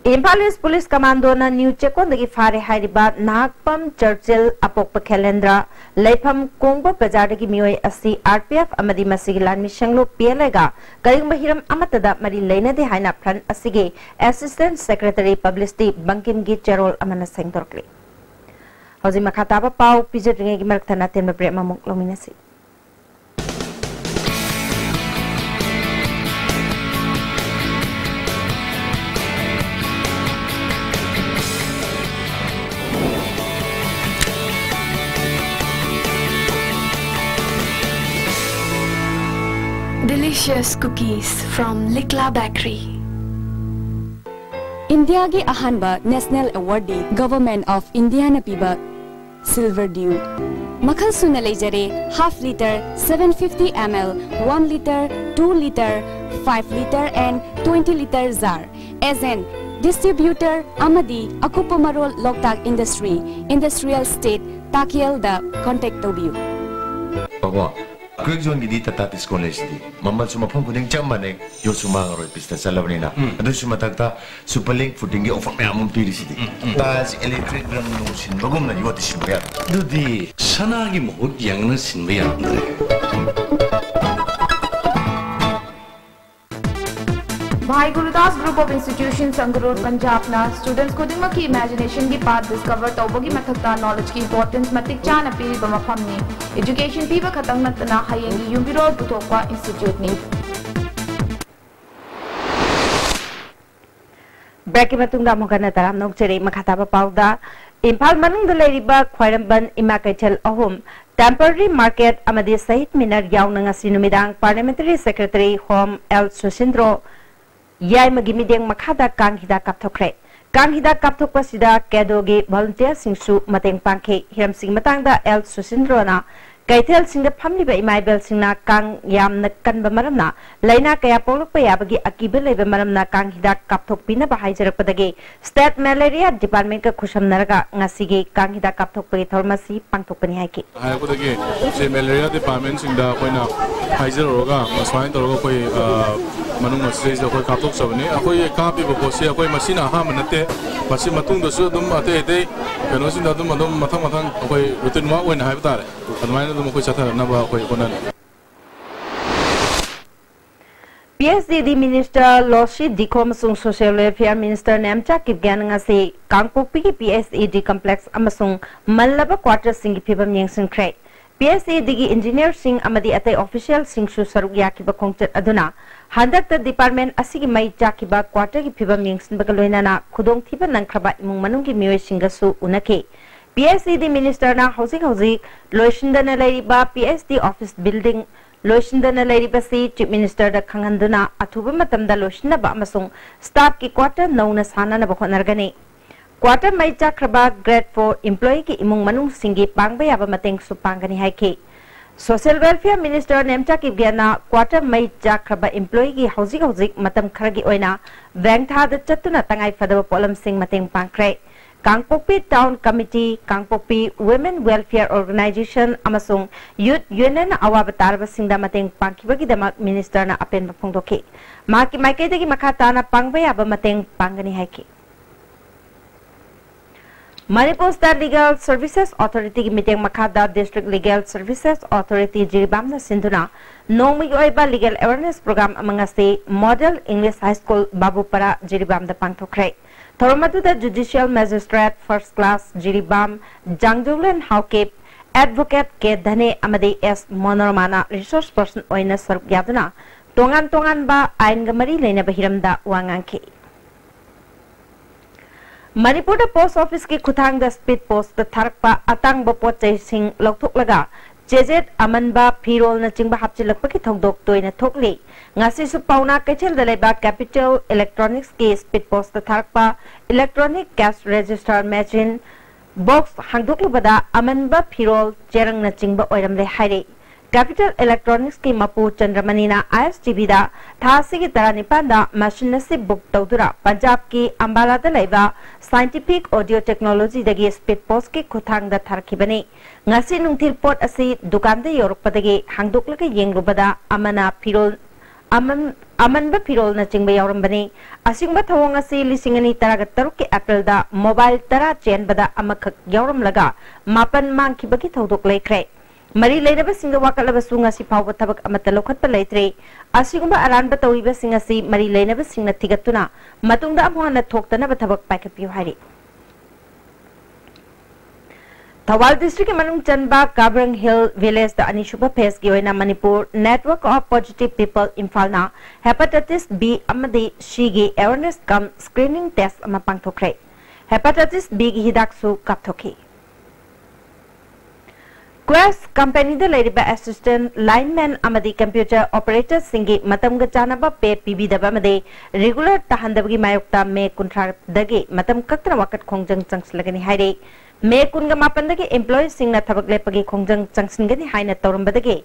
ꯏꯝꯐꯥꯜ ꯏꯁ ꯄꯨꯂꯤꯁ ꯀꯃꯥꯟꯗꯣꯅ ꯅ꯭ꯌꯨ ꯆꯦꯛꯀꯣꯟꯗꯒꯤ ꯐꯥꯔꯦ ꯍꯥꯏꯔꯤꯕ ꯅꯍꯥꯛꯄꯝ ꯆꯔꯆꯤꯜ, ꯑꯄꯣꯛꯄ ꯈꯦꯂꯦꯟꯗ꯭ꯔ, ꯂꯩꯐꯝ ꯀꯣꯡꯕ ꯕꯖꯥꯔꯗꯒꯤ ꯃꯤꯑꯣꯏ ꯑꯁꯤ ꯑꯥꯔ ꯄꯤ ꯑꯦꯐ ꯑꯃꯗꯤ ꯃꯁꯤꯒꯤ ꯂꯥꯟꯃꯤꯁꯪꯂꯨꯞ ꯄꯤ ꯑꯦꯜ ꯑꯦꯒ ꯀꯔꯤꯒꯨꯝꯕ ꯍꯤꯔꯝ ꯑꯃꯠꯇꯗ ꯃꯔꯤ ꯂꯩꯅꯗꯦ ꯍꯥꯏꯅ ꯐ꯭ꯔꯟꯠ ꯑꯁꯤꯒꯤ ꯑꯦꯁꯤꯁꯇꯦꯟꯠ ꯁꯦꯀ꯭ꯔꯦꯇꯔꯤ ꯄꯕ꯭ꯂꯤꯁꯤꯇꯤ ꯕꯪꯀꯤꯝꯒꯤ ꯆꯦꯔꯣꯜ ꯑꯃꯅ ꯁꯦꯡꯗꯣꯔꯛꯂꯤ꯫ ꯍꯧꯖꯤꯛ ꯃꯈꯥ ꯇꯥꯕ ꯄꯥꯎ ꯄꯤꯖꯗ꯭ꯔꯤꯉꯩꯒꯤ ꯃꯔꯛꯇ ꯑꯇꯦꯟꯕ ꯕ꯭ꯔꯦꯛ ꯑꯃꯃꯨꯛ ꯂꯧꯃꯤꯟꯅꯁꯤ꯫ Delicious cookies from Likla Bakery. ꯏꯟꯗꯤꯌꯥꯒꯤ ꯑꯍꯥꯟꯕ ꯅꯦꯁꯅꯦꯜ ꯑꯦꯋꯥꯔꯗꯤ ꯒꯚꯔꯟꯃꯦꯟꯠ ꯑꯣꯐ ꯏꯟꯗꯤꯌꯥꯅ ꯄꯤꯕ ꯁꯤꯜꯚꯔ ꯗ꯭ꯌꯨ꯫ ꯃꯈꯜ ꯁꯨꯅ ꯂꯩꯖꯔꯦ, half litre, seven fifty ml, one litre, two litre, five litre and twenty litre jar꯫ Agent, distributor ꯑꯃꯗꯤ ꯑꯀꯨꯞꯄ ꯃꯔꯣꯜ ꯂꯣꯛꯇꯥꯛ ꯏꯟꯗꯁꯇ꯭ꯔꯤ, ꯏꯟꯗꯁꯇ꯭ꯔꯤꯌꯦꯜ ꯏꯁꯇꯦꯠ, ꯇꯥꯀꯦꯜꯗ ꯀꯣꯟꯇꯦꯛ ꯇꯧꯕꯤꯌꯨ꯫ ꯀ꯭ꯋꯦꯛ ꯖꯣꯟꯒꯤꯗꯤ ꯇꯥꯇꯥ ꯗꯤꯁꯀꯣꯟ ꯂꯩꯁꯤꯗꯤ꯫ ꯃꯃꯜꯁꯨ ꯃꯐꯝ ꯈꯨꯗꯤꯡ ꯆꯞ ꯃꯥꯟꯅꯩ, ꯌꯣꯠꯁꯨ ꯃꯥꯡꯉꯔꯣꯏ, ꯄꯤꯁꯇ ꯆꯠꯂꯕꯅꯤꯅ꯫ ꯎꯝ꯫ ꯑꯗꯨꯁꯨ ꯃꯊꯛꯇ ꯁꯨꯄꯔ ꯂꯤꯡ ꯐꯨꯇꯤꯡꯒꯤ ꯑꯣꯐꯔ ꯃꯌꯥꯝ ꯑꯃ ꯄꯤꯔꯤꯁꯤꯗꯤ꯫ ꯎꯝ, ꯎꯝ, ꯎꯝ꯫ ꯇꯥꯏꯜꯁ ꯏꯂꯦꯛꯇ꯭ꯔꯤꯛ ꯔꯪ ꯅꯨꯡ ꯁꯤꯟꯕꯒꯨꯝꯅ ꯌꯣꯠꯇꯤ ꯁꯤꯟꯕ ꯌꯥꯔꯦ꯫ ꯑꯗꯨꯗꯤ ꯁꯅꯥꯒꯤ ꯃꯍꯨꯠ ꯌꯦꯡꯅ ꯁꯤꯟꯕ ꯌꯥꯔꯝꯗ꯭ꯔꯦ꯫ Bhai Gurudas Group of Institutions, Sangrur, Punjabꯅ students ꯈꯨꯗꯤꯡꯃꯛꯀꯤ imaginationꯒꯤ path discover ꯇꯧꯕꯒꯤ ꯃꯊꯛꯇ knowledgeꯀꯤ importance ꯃꯇꯤꯛ ꯆꯥꯅ ꯄꯤꯔꯤꯕ ꯃꯐꯝꯅꯤ꯫ Education ꯄꯤꯕ ꯈꯛꯇꯪ ꯅꯠꯇꯅ ꯍꯌꯦꯡꯒꯤ ꯌꯨꯝꯕꯤꯔꯣꯜ ꯄꯨꯊꯣꯛꯄ instituteꯅꯤ꯫ ꯕ꯭ꯔꯦꯛꯀꯤ ꯃꯇꯨꯡꯗ ꯑꯃꯨꯛ ꯍꯟꯅ ꯇꯔꯥꯝꯅ ꯑꯣꯛꯆꯔꯤ꯫ ꯃꯈꯥ ꯇꯥꯕ ꯄꯥꯎꯗ, ꯏꯝꯐꯥꯜ ꯃꯅꯨꯡꯗ ꯂꯩꯔꯤꯕ ꯈ꯭ꯋꯥꯏꯔꯝꯕꯟ ꯏꯃꯥ ꯀꯩꯊꯦꯜ ꯑꯍꯨꯝ, temporary market ꯑꯃꯗꯤ ꯁꯍꯤꯗ ꯃꯤꯅꯔ ꯌꯥꯎꯅ ꯉꯁꯤ ꯅꯨꯃꯤꯗꯥꯡ parliamentary secretary home ꯑꯦꯜ ꯁꯨꯁꯤꯟꯗ꯭ꯔꯣ ꯌꯥꯏꯃꯒꯤ ꯃꯤꯠꯌꯦꯡ ꯃꯈꯥꯗ ꯀꯥꯡ ꯍꯤꯗꯥꯛ ꯀꯥꯞꯊꯣꯛꯈ꯭ꯔꯦ꯫ ꯀꯥꯡ ꯍꯤꯗꯥꯛ ꯀꯥꯞꯊꯣꯛꯄꯁꯤꯗ ꯀꯦꯗꯣꯒꯤ volunteerꯁꯤꯡꯁꯨ ꯃꯇꯦꯡ ꯄꯥꯡꯈꯤ꯫ ꯍꯤꯔꯝꯁꯤꯡꯒꯤ ꯃꯇꯥꯡꯗ ꯑꯦꯜ ꯁꯨꯁꯤꯟꯗ꯭ꯔꯣꯅ ꯀꯩꯊꯦꯜꯁꯤꯡꯗ ꯐꯝꯂꯤꯕ ꯏꯃꯥ ꯏꯕꯦꯜꯁꯤꯡꯅ ꯀꯥꯡ ꯌꯥꯝꯅ ꯀꯟꯕ ꯃꯔꯝꯅ ꯂꯥꯏꯅꯥ ꯀꯌꯥ ꯄꯣꯛꯂꯛꯄ ꯌꯥꯕꯒꯤ ꯑꯀꯤꯕ ꯂꯩꯕ ꯃꯔꯝꯅ ꯀꯥꯡ ꯍꯤꯗꯥꯛ ꯀꯥꯞꯊꯣꯛꯄꯤꯅꯕ ꯍꯥꯏꯖꯔꯛꯄꯗꯒꯤ state malaria departmentꯀ ꯈꯨꯠꯁꯝꯅꯔꯒ ꯉꯁꯤꯒꯤ ꯀꯥꯡ ꯍꯤꯗꯥꯛ ꯀꯥꯞꯊꯣꯛꯄꯒꯤ ꯊꯧꯔꯝ ꯑꯁꯤ ꯄꯥꯡꯊꯣꯛꯄꯅꯤ ꯍꯥꯏꯈꯤ꯫ ꯍꯥꯏꯔꯛꯄꯗꯒꯤ state malaria departmentꯁꯤꯡꯗ ꯑꯩꯈꯣꯏꯅ ꯍꯥꯏꯖꯔꯨꯔꯒ ꯁꯨꯃꯥꯏꯅ ꯇꯧꯔꯒ ꯑꯩꯈꯣꯏ, ꯑ, ꯃꯅꯨꯡ ꯑꯁꯤꯗꯩꯁꯤꯗ ꯑꯩꯈꯣꯏ ꯀꯥꯞꯊꯣꯛꯆꯕꯅꯤ꯫ ꯑꯩꯈꯣꯏꯒꯤ ꯀꯥꯞꯄꯤꯕ ꯄꯣꯠꯁꯤ ꯑꯩꯈꯣꯏ ꯃꯁꯤꯅ ꯑꯍꯥꯟꯕ ꯅꯠꯇꯦ꯫ ꯃꯁꯤ ꯃꯇꯨꯡꯗꯁꯨ ꯑꯗꯨꯝ ꯑꯇꯩ ꯑꯇꯩ ꯀꯩꯅꯣꯁꯤꯡꯗ ꯑꯗꯨꯝ ꯑꯗꯨꯝ ꯃꯊꯪ ꯃꯊꯪ ꯑꯩꯈꯣꯏ ꯔꯨꯇꯤꯟ ꯋꯥꯔꯛ ꯑꯣꯏꯅ ꯍꯥꯏꯕ ꯇꯥꯔꯦ, ꯑꯗꯨꯃꯥꯏꯅ ꯑꯗꯨꯝ ꯑꯩꯈꯣꯏ ꯆꯠꯊꯅꯅꯕ ꯑꯩꯈꯣꯏ ꯍꯣꯠꯅꯅꯤ꯫ P S E D Minister Loshi Dikho ꯑꯃꯁꯨꯡ Social Welfare Minister Nemcha Kipgen ꯉꯁꯤ ꯀꯥꯡꯄꯣꯛꯄꯤꯒꯤ P S E D complex ꯑꯃꯁꯨꯡ ꯃꯜꯂꯕ quarterꯁꯤꯡꯒꯤ ꯐꯤꯕꯝ ꯌꯦꯡꯁꯤꯟꯈ꯭ꯔꯦ꯫ P S E Dꯒꯤ engineerꯁꯤꯡ ꯑꯃꯗꯤ ꯑꯇꯩ officialꯁꯤꯡꯁꯨ ꯁꯔꯨꯛ ꯌꯥꯈꯤꯕ ꯈꯣꯡꯆꯠ ꯑꯗꯨꯅ ꯍꯟꯗꯛꯇ department ꯑꯁꯤꯒꯤ ꯃꯩ ꯆꯥꯛꯈꯤꯕ quarterꯒꯤ ꯐꯤꯕꯝ ꯌꯦꯡꯁꯤꯟꯕꯒ ꯂꯣꯏꯅꯅ ꯈꯨꯗꯣꯡꯊꯤꯕ ꯅꯪꯈ꯭ꯔꯕ ꯏꯃꯨꯡ ꯃꯅꯨꯡꯒꯤ ꯃꯤꯑꯣꯏꯁꯤꯡꯒꯁꯨ ꯎꯅꯈꯤ꯫ P S E D ministerꯅ ꯍꯧꯖꯤꯛ ꯍꯧꯖꯤꯛ ꯂꯣꯏꯁꯤꯟꯗꯅ ꯂꯩꯔꯤꯕ P S D office building ꯂꯣꯏꯁꯤꯟꯗꯅ ꯂꯩꯔꯤꯕꯁꯤ Chief Ministerꯗ ꯈꯪꯍꯟꯗꯨꯅ ꯑꯊꯨꯕ ꯃꯇꯝꯗ ꯂꯣꯏꯁꯤꯟꯅꯕ ꯑꯃꯁꯨꯡ staffꯀꯤ quarter ꯅꯧꯅ ꯁꯥꯅꯅꯕ ꯍꯣꯠꯅꯔꯒꯅꯤ꯫ Quarter ꯃꯩ ꯆꯥꯛꯈ꯭ꯔꯕ grade four employeeꯒꯤ ꯏꯃꯨꯡ ꯃꯅꯨꯡꯁꯤꯡꯒꯤ ꯄꯥꯡꯕ ꯌꯥꯕ ꯃꯇꯦꯡꯁꯨ ꯄꯥꯡꯒꯅꯤ ꯍꯥꯏꯈꯤ꯫ Social Welfare Minister Nemcha ꯀꯤꯞꯒꯦꯟꯅ quarter ꯃꯩ ꯆꯥꯛꯈ꯭ꯔꯕ employeeꯒꯤ ꯍꯧꯖꯤꯛ ꯍꯧꯖꯤꯛ ꯃꯇꯝ ꯈꯔꯒꯤ ꯑꯣꯏꯅ ꯕꯦꯡꯊꯥꯗ ꯆꯠꯇꯨꯅ ꯇꯉꯥꯏ ꯐꯗꯕ ꯄꯣꯠꯂꯝꯁꯤꯡ ꯃꯇꯦꯡ ꯄꯥꯡꯈ꯭ꯔꯦ꯫ ꯀꯥꯡꯄꯣꯛꯄꯤ Town Committee, ꯀꯥꯡꯄꯣꯛꯄꯤ Women Welfare Organisation ꯑꯃꯁꯨꯡ Youth Unionꯅ ꯑꯋꯥꯕ ꯇꯥꯔꯕꯁꯤꯡꯗ ꯃꯇꯦꯡ ꯄꯥꯡꯈꯤꯕꯒꯤꯗꯃꯛ ministerꯅ ꯑꯄꯦꯟꯕ ꯐꯣꯡꯗꯣꯛꯈꯤ꯫ ꯃꯍꯥꯛꯀꯤ ꯃꯥꯏꯀꯩꯗꯒꯤ ꯃꯈꯥ ꯇꯥꯅ ꯄꯥꯡꯕ ꯌꯥꯕ ꯃꯇꯦꯡ ꯄꯥꯡꯒꯅꯤ ꯍꯥꯏꯈꯤ꯫ ꯃꯅꯤꯄꯨꯔ State Legal Services Authorityꯒꯤ ꯃꯤꯠꯌꯦꯡ ꯃꯈꯥꯗ District Legal Services Authority ꯖꯤꯔꯤꯕꯥꯝꯅ ꯁꯤꯟꯗꯨꯅ ꯅꯣꯡꯃꯒꯤ ꯑꯣꯏꯕ legal awareness program ꯑꯃ ꯉꯁꯤ Model English High School ꯕꯥꯕꯨꯄꯔꯥ ꯖꯤꯔꯤꯕꯥꯝꯗ ꯄꯥꯡꯊꯣꯛꯈ꯭ꯔꯦ꯫ ꯊꯧꯔꯝ ꯑꯗꯨꯗ Judicial Magistrate First Class Jiribam ꯖꯥꯡꯖꯧꯂꯦꯟ Haokip, Advocate ꯀꯦ ꯙꯅꯦ ꯑꯃꯗꯤ ꯑꯦꯁ ꯃꯣꯅꯣꯔꯃꯥꯅ resource person ꯑꯣꯏꯅ ꯁꯔꯨꯛ ꯌꯥꯗꯨꯅ ꯇꯣꯉꯥꯟ ꯇꯣꯉꯥꯟꯕ ꯑꯥꯏꯟꯒ ꯃꯔꯤ ꯂꯩꯅꯕ ꯍꯤꯔꯝꯗ ꯋꯥ ꯉꯥꯡꯈꯤ꯫ ꯃꯅꯤꯄꯨꯔꯗ post officeꯀꯤ ꯈꯨꯠꯊꯥꯡꯗ speed postꯇ ꯊꯥꯔꯛꯄ ꯑꯇꯥꯡꯕ ꯄꯣꯠ ꯆꯩꯁꯤꯡ ꯂꯧꯊꯣꯛꯂꯒ ꯆꯦꯖꯦꯠ, ꯑꯃꯟꯕ, ꯐꯤꯔꯣꯜꯅꯆꯤꯡꯕ ꯍꯥꯞꯆꯤꯜꯂꯛꯄꯒꯤ ꯊꯧꯗꯣꯛ ꯇꯣꯏꯅ ꯊꯣꯛꯂꯤ꯫ ꯉꯁꯤꯁꯨ ꯄꯥꯎꯅꯥ ꯀꯩꯊꯦꯜꯗ ꯂꯩꯕ Capital Electronicsꯀꯤ speed postꯇ ꯊꯥꯔꯛꯄ electronic cash register machine box ꯍꯥꯡꯗꯣꯛꯂꯨꯕꯗ ꯑꯃꯟꯕ ꯐꯤꯔꯣꯜ, ꯆꯦꯔꯪꯅꯆꯤꯡꯕ ꯑꯣꯏꯔꯝꯂꯦ ꯍꯥꯏꯔꯤ꯫ Capital Electronicsꯀꯤ ꯃꯄꯨ ꯆꯟꯗ꯭ꯔꯃꯅꯤꯅ ISTVꯗ ꯊꯥ ꯑꯁꯤꯒꯤ ꯇꯔꯥꯅꯤꯄꯥꯟꯗ machine ꯑꯁꯤ book ꯇꯧꯗꯨꯅ ꯄꯟꯖꯥꯕꯀꯤ ꯑꯝꯕꯥꯂꯥꯗ ꯂꯩꯕ Scientific Audio Technologyꯗꯒꯤ speed postꯀꯤ ꯈꯨꯠꯊꯥꯡꯗ ꯊꯥꯔꯛꯈꯤꯕꯅꯤ꯫ ꯉꯁꯤ ꯅꯨꯡꯊꯤꯜ ꯄꯣꯠ ꯑꯁꯤ ꯗꯨꯀꯥꯟꯗ ꯌꯧꯔꯛꯄꯗꯒꯤ ꯍꯥꯡꯗꯣꯛꯂꯒ ꯌꯦꯡꯂꯨꯕꯗ ꯑꯃꯅ ꯐꯤꯔꯣꯜ ꯑꯃ ꯑꯃꯟꯕ ꯐꯤꯔꯣꯜꯅꯆꯤꯡꯕ ꯌꯥꯎꯔꯝꯕꯅꯤ꯫ ꯑꯁꯤꯒꯨꯝꯕ ꯊꯧꯑꯣꯡ ꯑꯁꯤ ꯂꯤꯁꯤꯡ ꯑꯅꯤ ꯇꯔꯥꯒ ꯇꯔꯨꯛꯀꯤ ꯑꯦꯄ꯭ꯔꯤꯜꯗ ꯃꯣꯕꯥꯏꯜ ꯇꯔꯥ ꯆꯦꯟꯕꯗ ꯑꯃꯈꯛ ꯌꯥꯎꯔꯝꯂꯒ ꯃꯥꯄꯟ ꯃꯥꯡꯈꯤꯕꯒꯤ ꯊꯧꯗꯣꯛ ꯂꯩꯈ꯭ꯔꯦ꯫ ꯃꯔꯤ ꯂꯩꯅꯕꯁꯤꯡꯗ ꯋꯥꯀꯠꯂꯕꯁꯨ ꯉꯁꯤ ꯐꯥꯎꯕ ꯊꯕꯛ ꯑꯃꯠꯇ ꯂꯧꯈꯠꯄ ꯂꯩꯇ꯭ꯔꯤ꯫ ꯑꯁꯤꯒꯨꯝꯕ ꯑꯔꯥꯟꯕ ꯇꯧꯔꯤꯕꯁꯤꯡ ꯑꯁꯤ ꯃꯔꯤ ꯂꯩꯅꯕꯁꯤꯡꯅ ꯊꯤꯒꯠꯇꯨꯅ ꯃꯇꯨꯡꯗ ꯑꯃꯨꯛ ꯍꯟꯅ ꯊꯣꯛꯇꯅꯕ ꯊꯕꯛ ꯄꯥꯏꯈꯠꯄꯤꯌꯨ ꯍꯥꯏꯔꯤ꯫ ꯊꯧꯕꯥꯜ ꯗꯤꯁꯇ꯭ꯔꯤꯛꯀꯤ ꯃꯅꯨꯡ ꯆꯟꯕ ꯀꯥꯕ꯭ꯔꯪ ꯍꯤꯜ ꯚꯤꯂꯦꯖꯇ ꯑꯅꯤꯁꯨꯕ ꯐꯦꯖꯀꯤ ꯑꯣꯏꯅ Manipur Network of Positive People ꯏꯝꯐꯥꯜꯅ ꯍꯦꯄꯥꯇꯥꯏꯇꯤꯁ ꯕꯤ ꯑꯃꯗꯤ ꯁꯤꯒꯤ ꯑꯦꯋꯦꯔꯅꯦꯁ ꯀꯝ ꯁ꯭ꯀ꯭ꯔꯤꯅꯤꯡ ꯇꯦꯁ ꯑꯃ ꯄꯥꯡꯊꯣꯛꯈ꯭ꯔꯦ꯫ ꯍꯦꯄꯥꯇꯥꯏꯇꯤꯁ ꯕꯤꯒꯤ ꯍꯤꯗꯥꯛꯁꯨ ꯀꯥꯞꯊꯣꯛꯈꯤ꯫ ꯀ꯭ꯋꯦꯁ ꯀꯝꯄꯦꯅꯤꯗ ꯂꯩꯔꯤꯕ ꯑꯦꯁꯤꯁꯇꯦꯟꯠ ꯂꯥꯏꯟꯃꯦꯟ ꯑꯃꯗꯤ ꯀꯝꯄ꯭ꯌꯨꯇꯔ ꯑꯣꯄꯔꯦꯇꯔꯁꯤꯡꯒꯤ ꯃꯇꯝꯒ ꯆꯥꯟꯅꯕ ꯄꯦ ꯄꯤꯕꯤꯗꯕ ꯑꯃꯗꯤ ꯔꯤꯒꯨꯂꯔ ꯇꯥꯍꯟꯗꯕꯒꯤ ꯃꯥꯌꯣꯛꯇ ꯃꯦ ꯀꯨꯟꯊ꯭ꯔꯥꯗꯒꯤ ꯃꯇꯝ ꯀꯛꯇꯅ ꯋꯥꯀꯠ ꯈꯣꯡꯖꯪ ꯆꯪꯁꯤꯜꯂꯒꯅꯤ ꯍꯥꯏꯔꯤ꯫ ꯃꯦ ꯀꯨꯟꯒ ꯃꯥꯄꯟꯗꯒꯤ employeeꯁꯤꯡꯅ ꯊꯕꯛ ꯂꯦꯞꯄꯒꯤ ꯈꯣꯡꯖꯪ ꯆꯪꯁꯤꯟꯒꯅꯤ ꯍꯥꯏꯅ ꯇꯧꯔꯝꯕꯗꯒꯤ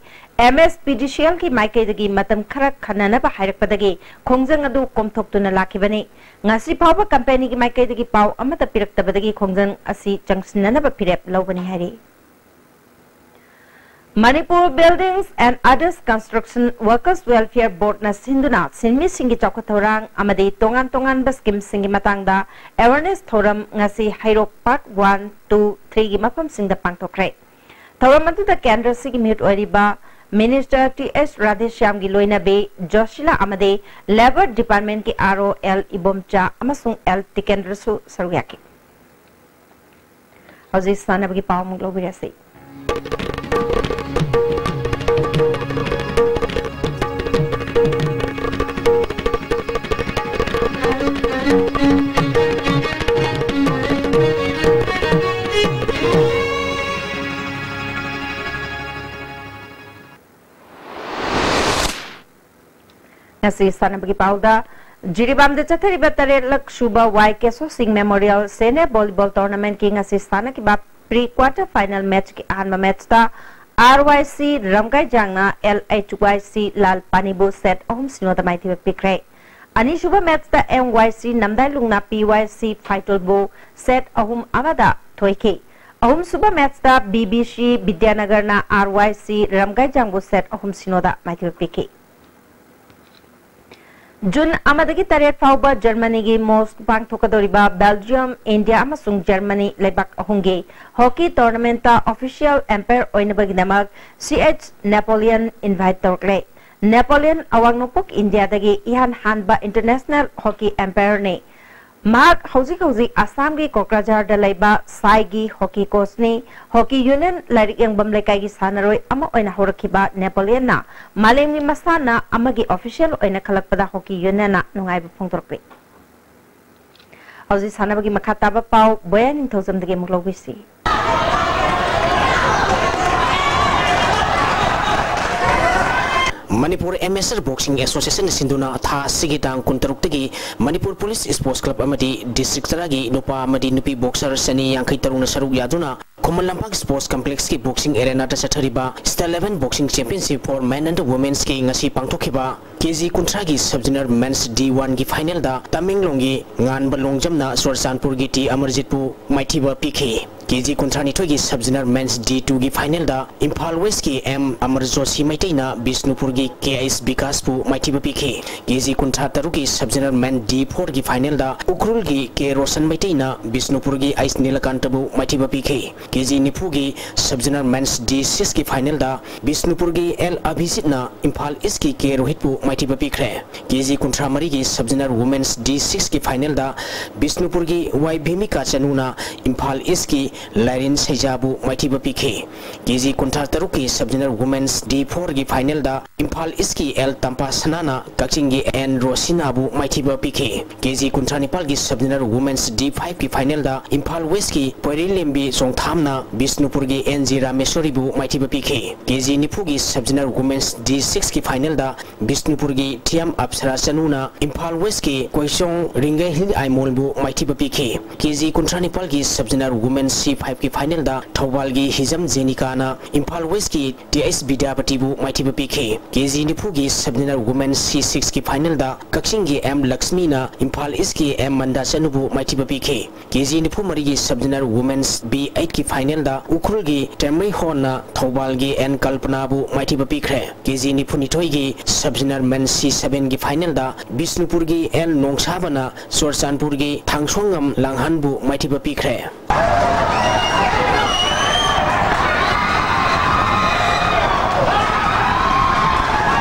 MSPDCLꯒꯤ ꯃꯥꯏꯀꯩꯗꯒꯤ ꯃꯇꯝ ꯈꯔ ꯈꯟꯅꯅꯕ ꯍꯥꯏꯔꯛꯄꯗꯒꯤ ꯈꯣꯡꯖꯪ ꯑꯗꯨ ꯀꯣꯝꯊꯣꯛꯇꯨꯅ ꯂꯥꯛꯈꯤꯕꯅꯤ꯫ ꯉꯁꯤ ꯐꯥꯎꯕ ꯀꯝꯄꯦꯅꯤꯒꯤ ꯃꯥꯏꯀꯩꯗꯒꯤ ꯄꯥꯎ ꯑꯃꯠꯇ ꯄꯤꯔꯛꯇꯕꯗꯒꯤ ꯈꯣꯡꯖꯪ ꯑꯁꯤ ꯆꯪꯁꯤꯟꯅꯅꯕ ꯐꯤꯔꯦꯞ ꯂꯧꯕꯅꯤ ꯍꯥꯏꯔꯤ꯫ Manipur Buildings and Others Construction Workers Welfare Boardꯅ ꯁꯤꯟꯗꯨꯅ ꯁꯤꯟꯃꯤꯁꯤꯡꯒꯤ ꯆꯥꯎꯈꯠ ꯊꯧꯔꯥꯡ ꯑꯃꯗꯤ ꯇꯣꯉꯥꯟ ꯇꯣꯉꯥꯟꯕ ꯁ꯭ꯀꯤꯝꯁꯤꯡꯒꯤ ꯃꯇꯥꯡꯗ ꯑꯦꯋꯦꯔꯅꯦꯁ ꯊꯧꯔꯝ ꯉꯁꯤ ꯍꯩꯔꯣꯛ ꯄꯥꯔꯛ ꯋꯥꯟ, ꯇꯨ, ꯊ꯭ꯔꯤꯒꯤ ꯃꯐꯝꯁꯤꯡꯗ ꯄꯥꯡꯊꯣꯛꯈ꯭ꯔꯦ꯫ ꯊꯧꯔꯝ ꯑꯗꯨꯗ ꯀꯦꯟꯗ꯭ꯔꯁꯤꯒꯤ ꯃꯤꯍꯨꯠ ꯑꯣꯏꯔꯤꯕ ꯃꯤꯅꯤꯁꯇꯔ ꯇꯤ ꯑꯦꯁ ꯔꯥꯙꯦꯁ꯭ꯌꯥꯝꯒꯤ ꯂꯣꯏꯅꯕꯤ ꯖꯣꯁꯤꯂꯥ ꯑꯃꯗꯤ ꯂꯦꯕꯔ ꯗꯤꯄꯥꯔꯠꯃꯦꯟꯠꯀꯤ ꯑꯥꯔ ꯑꯣ ꯑꯦꯜ ꯏꯕꯣꯝꯆꯥ ꯑꯃꯁꯨꯡ ꯑꯦꯜ ꯇꯤꯀꯦꯟꯗ꯭ꯔꯁꯨ ꯁꯔꯨꯛ ꯌꯥꯈꯤ꯫ ꯍꯧꯖꯤꯛ ꯁꯥꯟꯅꯕꯒꯤ ꯄꯥꯎ ꯑꯃꯨꯛ ꯂꯧꯕꯤꯔꯁꯤ꯫ ꯉꯁꯤ ꯁꯥꯟꯅꯕꯒꯤ ꯄꯥꯎꯗ, ꯖꯤꯔꯤꯕꯥꯝꯗ ꯆꯠꯊꯔꯤꯕ ꯇꯔꯦꯠꯂꯛ ꯁꯨꯕ ꯋꯥꯏ ꯀꯦꯁꯣ ꯁꯤꯡ ꯃꯦꯃꯣꯔꯤꯌꯦꯜ ꯁꯦꯅꯤꯌꯔ ꯚꯣꯂꯤꯕꯣꯜ ꯇꯣꯔꯅꯥꯃꯦꯟꯠꯀꯤ ꯉꯁꯤ ꯁꯥꯟꯅꯈꯤꯕ ꯄ꯭ꯔꯤ ꯀ꯭ꯋꯥꯔꯇꯔ ꯐꯥꯏꯅꯦꯜ ꯃꯦꯆꯀꯤ ꯑꯍꯥꯟꯕ ꯃꯦꯆꯇ ꯑꯥꯔ ꯋꯥꯏ ꯁꯤ ꯔꯝꯒꯥꯏꯖꯥꯡꯅ ꯑꯦꯜ ꯑꯩꯆ ꯋꯥꯏ ꯁꯤ ꯂꯥꯜ ꯄꯥꯅꯤꯕꯨ ꯁꯦꯠ ꯑꯍꯨꯝ ꯁꯤꯅꯣꯗ ꯃꯥꯏꯊꯤꯕ ꯄꯤꯈ꯭ꯔꯦ꯫ ꯑꯅꯤꯁꯨꯕ ꯃꯦꯆꯇ ꯑꯦꯝ ꯋꯥꯏ ꯁꯤ ꯅꯝꯗꯥꯏꯂꯨꯡꯅ ꯄꯤ ꯋꯥꯏ ꯁꯤ ꯐꯥꯏꯇꯣꯜꯕꯨ ꯁꯦꯠ ꯑꯍꯨꯝ ꯑꯃꯗ ꯊꯣꯏꯈꯤ꯫ ꯑꯍꯨꯝꯁꯨꯕ ꯃꯦꯆꯇ ꯕꯤ ꯕꯤ ꯁꯤ ꯕꯤꯗ꯭ꯌꯥꯅꯒꯔꯅ ꯑꯥꯔ ꯋꯥꯏ ꯁꯤ ꯔꯝꯒꯥꯏꯖꯥꯡꯕꯨ ꯁꯦꯠ ꯑꯍꯨꯝ ꯁꯤꯅꯣꯗ ꯃꯥꯏꯊꯤꯕ ꯄꯤꯈꯤ꯫ ꯖꯨꯟ ꯑꯃꯗꯒꯤ ꯇꯔꯦꯠ ꯐꯥꯎꯕ ꯖꯔꯃꯅꯤꯒꯤ ꯃꯣꯁ ꯄꯥꯡꯊꯣꯛꯀꯗꯧꯔꯤꯕ ꯕꯦꯜꯖꯤꯌꯝ, ꯏꯟꯗꯤꯌꯥ ꯑꯃꯁꯨꯡ ꯖꯔꯃꯅꯤ ꯂꯩꯕꯥꯛ ꯑꯍꯨꯝꯒꯤ ꯍꯣꯀꯤ ꯇꯣꯔꯅꯥꯃꯦꯟꯠꯇ ꯑꯣꯐꯤꯁꯤꯌꯦꯜ ꯑꯦꯝꯄꯥꯌꯔ ꯑꯣꯏꯅꯕꯒꯤꯗꯃꯛ ꯁꯤ ꯑꯩꯆ ꯅꯦꯄꯣꯂꯤꯌꯟ ꯏꯟꯚꯥꯏꯠ ꯇꯧꯔꯛꯂꯦ꯫ ꯅꯦꯄꯣꯂꯤꯌꯟ ꯑꯋꯥꯡ ꯅꯣꯡꯄꯣꯛ ꯏꯟꯗꯤꯌꯥꯗꯒꯤ ꯏꯍꯥꯟ ꯍꯥꯟꯕ ꯏꯟꯇꯔꯅꯦꯁꯅꯦꯜ ꯍꯣꯀꯤ ꯑꯦꯝꯄꯥꯌꯔꯅꯤ꯫ ꯃꯍꯥꯛ ꯍꯧꯖꯤꯛ ꯍꯧꯖꯤꯛ ꯑꯁꯥꯝꯒꯤ ꯀꯣꯀ꯭ꯔꯥꯖꯥꯔꯗ ꯂꯩꯕ ꯁꯥꯏꯒꯤ ꯍꯣꯀꯤ ꯀꯣꯆꯅꯤ꯫ ꯍꯣꯀꯤ ꯌꯨꯅꯤꯌꯟ ꯂꯥꯏꯔꯤꯛ ꯌꯦꯡꯕꯝ ꯂꯩꯀꯥꯏꯒꯤ ꯁꯥꯟꯅꯔꯣꯏ ꯑꯃ ꯑꯣꯏꯅ ꯍꯧꯔꯛꯈꯤꯕ ꯅꯦꯄꯣꯂꯤꯌꯟꯅ ꯃꯥꯂꯦꯝꯒꯤ ꯃꯁꯥꯟꯅ ꯑꯃꯒꯤ ꯑꯣꯐꯤꯁꯤꯌꯦꯜ ꯑꯣꯏꯅ ꯈꯜꯂꯛꯄꯗ ꯍꯣꯀꯤ ꯌꯨꯅꯤꯌꯟꯅ ꯅꯨꯡꯉꯥꯏꯕ ꯐꯣꯡꯗꯣꯔꯛꯂꯤ꯫ ꯍꯧꯖꯤꯛ ꯁꯥꯟꯅꯕꯒꯤ ꯃꯈꯥ ꯇꯥꯕ ꯄꯥꯎ ꯕꯣꯌꯥ ꯅꯤꯡꯊꯧꯖꯝꯗꯒꯤ ꯑꯃꯨꯛ ꯂꯧꯕꯤꯁꯤ꯫ ꯃꯅꯤꯄꯨꯔ ꯑꯦꯃꯦꯆꯔ ꯕꯣꯛꯁꯤꯡ ꯑꯦꯁꯣꯁꯤꯌꯦꯁꯟꯅ ꯁꯤꯟꯗꯨꯅ ꯊꯥ ꯑꯁꯤꯒꯤ ꯇꯥꯡ ꯀꯨꯟꯇꯔꯨꯛꯇꯒꯤ ꯃꯅꯤꯄꯨꯔ ꯄꯨꯂꯤꯁ ꯁ꯭ꯄꯣꯔꯠꯁ ꯀ꯭ꯂꯕ ꯑꯃꯗꯤ ꯗꯤꯁꯇ꯭ꯔꯤꯛ ꯇꯔꯥꯒꯤ ꯅꯨꯄꯥ ꯑꯃꯗꯤ ꯅꯨꯄꯤ ꯕꯣꯛꯁꯔ ꯆꯅꯤ ꯌꯥꯡꯈꯩ ꯇꯔꯨꯛꯅ ꯁꯔꯨꯛ ꯌꯥꯗꯨꯅ ꯈꯨꯃꯟ ꯂꯝꯄꯥꯛ ꯁ꯭ꯄꯣꯔꯠꯁ ꯀꯝꯄ꯭ꯂꯦꯛꯁꯀꯤ ꯕꯣꯛꯁꯤꯡ ꯑꯦꯔꯦꯅꯥꯗ ꯆꯠꯊꯔꯤꯕ state level boxing championship for men and ꯋꯨꯃꯦꯟꯁꯀꯤ ꯉꯁꯤ ꯄꯥꯡꯊꯣꯛꯈꯤꯕ ꯀꯦ ꯖꯤ ꯀꯨꯟꯊ꯭ꯔꯥꯒꯤ ꯁꯕ ꯖꯣꯅꯔ ꯃꯦꯟꯁ ꯗꯤ ꯋꯥꯟꯒꯤ ꯐꯥꯏꯅꯦꯜꯗ ꯇꯃꯦꯡꯂꯣꯡꯒꯤ ꯉꯥꯟꯕ ꯂꯣꯡꯖꯝꯅ ꯆꯨꯔꯆꯥꯟꯄꯨꯔꯒꯤ ꯇꯤ ꯑꯃꯔꯖꯤꯠꯄꯨ ꯃꯥꯏꯊꯤꯕ ꯄꯤꯈꯤ꯫ ꯀꯦ ꯖꯤ ꯀꯨꯟꯊ꯭ꯔꯥꯅꯤꯊꯣꯏꯒꯤ ꯁꯕ ꯖꯣꯅꯔ ꯃꯦꯟꯁ ꯗꯤ ꯇꯨꯒꯤ ꯐꯥꯏꯅꯦꯜꯗ ꯏꯝꯐꯥꯜ ꯋꯦꯁꯀꯤ ꯑꯦꯝ ꯑꯃꯔ ꯖꯣꯁꯤ ꯃꯩꯇꯩꯅ ꯕꯤꯁꯅꯨꯄꯨꯔꯒꯤ ꯀꯦ ꯑꯩꯆ ꯕꯤꯀꯥꯁꯄꯨ ꯃꯥꯏꯊꯤꯕ ꯄꯤꯈꯤ꯫ ꯀꯦ ꯖꯤ ꯀꯨꯟꯊ꯭ꯔꯥ ꯇꯔꯨꯛꯀꯤ ꯁꯕ ꯖꯣꯅꯔ ꯃꯦꯟ ꯗꯤ ꯐꯣꯔꯒꯤ ꯐꯥꯏꯅꯦꯜꯗ ꯎꯈ꯭ꯔꯨꯜꯒꯤ ꯀꯦ ꯔꯣꯁꯟ ꯃꯩꯇꯩꯅ ꯕꯤꯁꯅꯨꯄꯨꯔꯒꯤ ꯑꯩꯆ ꯅꯤꯂꯀꯥꯟꯇꯕꯨ ꯃꯥꯏꯊꯤꯕ ꯄꯤꯈꯤ꯫ ꯀꯦ ꯖꯤ ꯅꯤꯐꯨꯒꯤ ꯁꯕ ꯖꯣꯅꯔ ꯃꯦꯟꯁ ꯗꯤ ꯁꯤꯛꯁꯀꯤ ꯐꯥꯏꯅꯦꯜꯗ ꯕꯤꯁꯅꯨꯄꯨꯔꯒꯤ ꯑꯦꯜ ꯑꯚꯤꯖꯤꯠꯅ ꯏꯝꯐꯥꯜ ꯏꯁꯀꯤ ꯀꯦ ꯔꯣꯍꯤꯠꯄꯨ ꯃꯥꯏꯊꯤꯕ ꯄꯤꯈ꯭ꯔꯦ꯫ ꯀꯦ ꯖꯤ ꯀꯨꯟꯊ꯭ꯔꯥ ꯃꯔꯤꯒꯤ ꯁꯕ ꯖꯣꯅꯔ ꯋꯨꯃꯦꯟꯁ ꯗꯤ ꯁꯤꯛꯁꯀꯤ ꯐꯥꯏꯅꯦꯜꯗ ꯕꯤꯁꯅꯨꯄꯨꯔꯒꯤ ꯋꯥꯏ ꯚꯤꯃꯤꯀꯥ ꯆꯅꯨꯅ ꯏꯝꯐꯥꯜ ꯏꯁꯀꯤ ꯂꯥꯏꯔꯦꯟ ꯁꯩꯖꯥꯕꯨ ꯃꯥꯏꯊꯤꯕ ꯄꯤꯈꯤ꯫ ꯀꯦ ꯖꯤ ꯀꯨꯟꯊ꯭ꯔꯥ ꯇꯔꯨꯛꯀꯤ ꯁꯕ ꯖꯣꯅꯔ ꯋꯨꯃꯦꯟꯁ ꯗꯤ ꯐꯣꯔꯒꯤ ꯐꯥꯏꯅꯦꯜꯗ ꯏꯝꯐꯥꯜ ꯏꯁꯀꯤ ꯑꯦꯜ ꯇꯝꯄꯥ ꯁꯅꯥꯅ ꯀꯛꯆꯤꯡꯒꯤ ꯑꯦꯟ ꯔꯣꯁꯤꯅꯥꯕꯨ ꯃꯥꯏꯊꯤꯕ ꯄꯤꯈꯤ꯫ ꯀꯦ ꯖꯤ ꯀꯨꯟꯊ꯭ꯔꯥ ꯅꯤꯄꯥꯜꯒꯤ ꯁꯕ ꯖꯣꯅꯔ ꯋꯨꯃꯦꯟꯁ ꯗꯤ ꯐꯥꯏꯚꯀꯤ ꯐꯥꯏꯅꯦꯜꯗ ꯏꯝꯐꯥꯜ ꯋꯦꯁꯀꯤ ꯄꯣꯏꯔꯩꯂꯦꯝꯕꯤ ꯆꯣꯡꯊꯥꯝꯅ ꯕꯤꯁꯅꯨꯄꯨꯔꯒꯤ ꯑꯦꯟ ꯖꯤ ꯔꯥꯃꯦꯁꯣꯔꯤꯕꯨ ꯃꯥꯏꯊꯤꯕ ꯄꯤꯈꯤ꯫ ꯀꯦ ꯖꯤ ꯅꯤꯐꯨꯒꯤ ꯁꯕ ꯖꯣꯅꯔ ꯋꯨꯃꯦꯟꯁ ꯗꯤ ꯁꯤꯛꯁꯀꯤ ꯐꯥꯏꯅꯦꯜꯗ ꯕꯤꯁꯅꯨꯄꯨꯔꯒꯤ ꯊꯤꯌꯥꯝ ꯑꯞꯁꯔꯥ ꯆꯅꯨꯅ ꯏꯝꯐꯥꯜ ꯋꯦꯁꯀꯤ ꯀꯣꯏꯁꯣꯡ ꯔꯤꯡꯒꯩ ꯍꯤꯜ ꯑꯥꯏꯃꯣꯜꯕꯨ ꯃꯥꯏꯊꯤꯕ ꯄꯤꯈꯤ꯫ ꯀꯦ ꯖꯤ ꯀꯨꯟꯊ꯭ꯔꯥ ꯅꯤꯄꯥꯜꯒꯤ ꯁꯕ ꯖꯣꯅꯔ ꯋꯨꯃꯦꯟꯁ ꯁꯤ ꯐꯥꯏꯚꯀꯤ ꯐꯥꯏꯅꯦꯜꯗ ꯊꯧꯕꯥꯜꯒꯤ ꯍꯤꯖꯝ ꯖꯦꯅꯤꯀꯥꯅ ꯏꯝꯐꯥꯜ ꯋꯦꯁꯀꯤ ꯇꯤ ꯑꯩꯆ ꯕꯤꯗ꯭ꯌꯥꯄꯇꯤꯕꯨ ꯃꯥꯏꯊꯤꯕ ꯄꯤꯈꯤ꯫ ꯀꯦ ꯖꯤ ꯅꯤꯐꯨꯒꯤ ꯁꯕ ꯖꯨꯅꯤꯌꯔ ꯋꯨꯃꯦꯟꯁ ꯁꯤ ꯁꯤꯛꯁꯀꯤ ꯐꯥꯏꯅꯦꯜꯗ ꯀꯛꯆꯤꯡꯒꯤ ꯑꯦꯝ ꯂꯛꯁꯃꯤꯅ ꯏꯝꯐꯥꯜ ꯏꯁꯀꯤ ꯑꯦꯝ ꯃꯟꯗꯥꯆꯅꯨꯕꯨ ꯃꯥꯏꯊꯤꯕ ꯄꯤꯈꯤ꯫ ꯀꯦ ꯖꯤ ꯅꯤꯐꯨ ꯃꯔꯤꯒꯤ ꯁꯕ ꯖꯨꯅꯤꯌꯔ ꯋꯨꯃꯦꯟꯁ ꯕꯤ ꯑꯩꯠꯀꯤ ꯐꯥꯏꯅꯦꯜꯗ ꯎꯈ꯭ꯔꯨꯜꯒꯤ ꯇꯦꯝꯃꯩꯍꯣꯟꯅ ꯊꯧꯕꯥꯜꯒꯤ ꯑꯦꯟ ꯀꯜꯄꯅꯥꯕꯨ ꯃꯥꯏꯊꯤꯕ ꯄꯤꯈ꯭ꯔꯦ꯫ ꯀꯦ ꯖꯤ ꯅꯤꯐꯨꯅꯤꯊꯣꯏꯒꯤ ꯁꯕ ꯖꯨꯅꯤꯌꯔ ꯃꯦꯟ ꯁꯤ ꯁꯚꯦꯟꯒꯤ ꯐꯥꯏꯅꯦꯜꯗ ꯕꯤꯁꯅꯨꯄꯨꯔꯒꯤ ꯑꯦꯟ ꯅꯣꯡꯁꯥꯕꯅ ꯆꯨꯔꯆꯥꯟꯄꯨꯔꯒꯤ ꯊꯥꯡꯁꯣꯉꯝ ꯂꯥꯡꯍꯟꯕꯨ ꯃꯥꯏꯊꯤꯕ ꯄꯤꯈ꯭ꯔꯦ꯫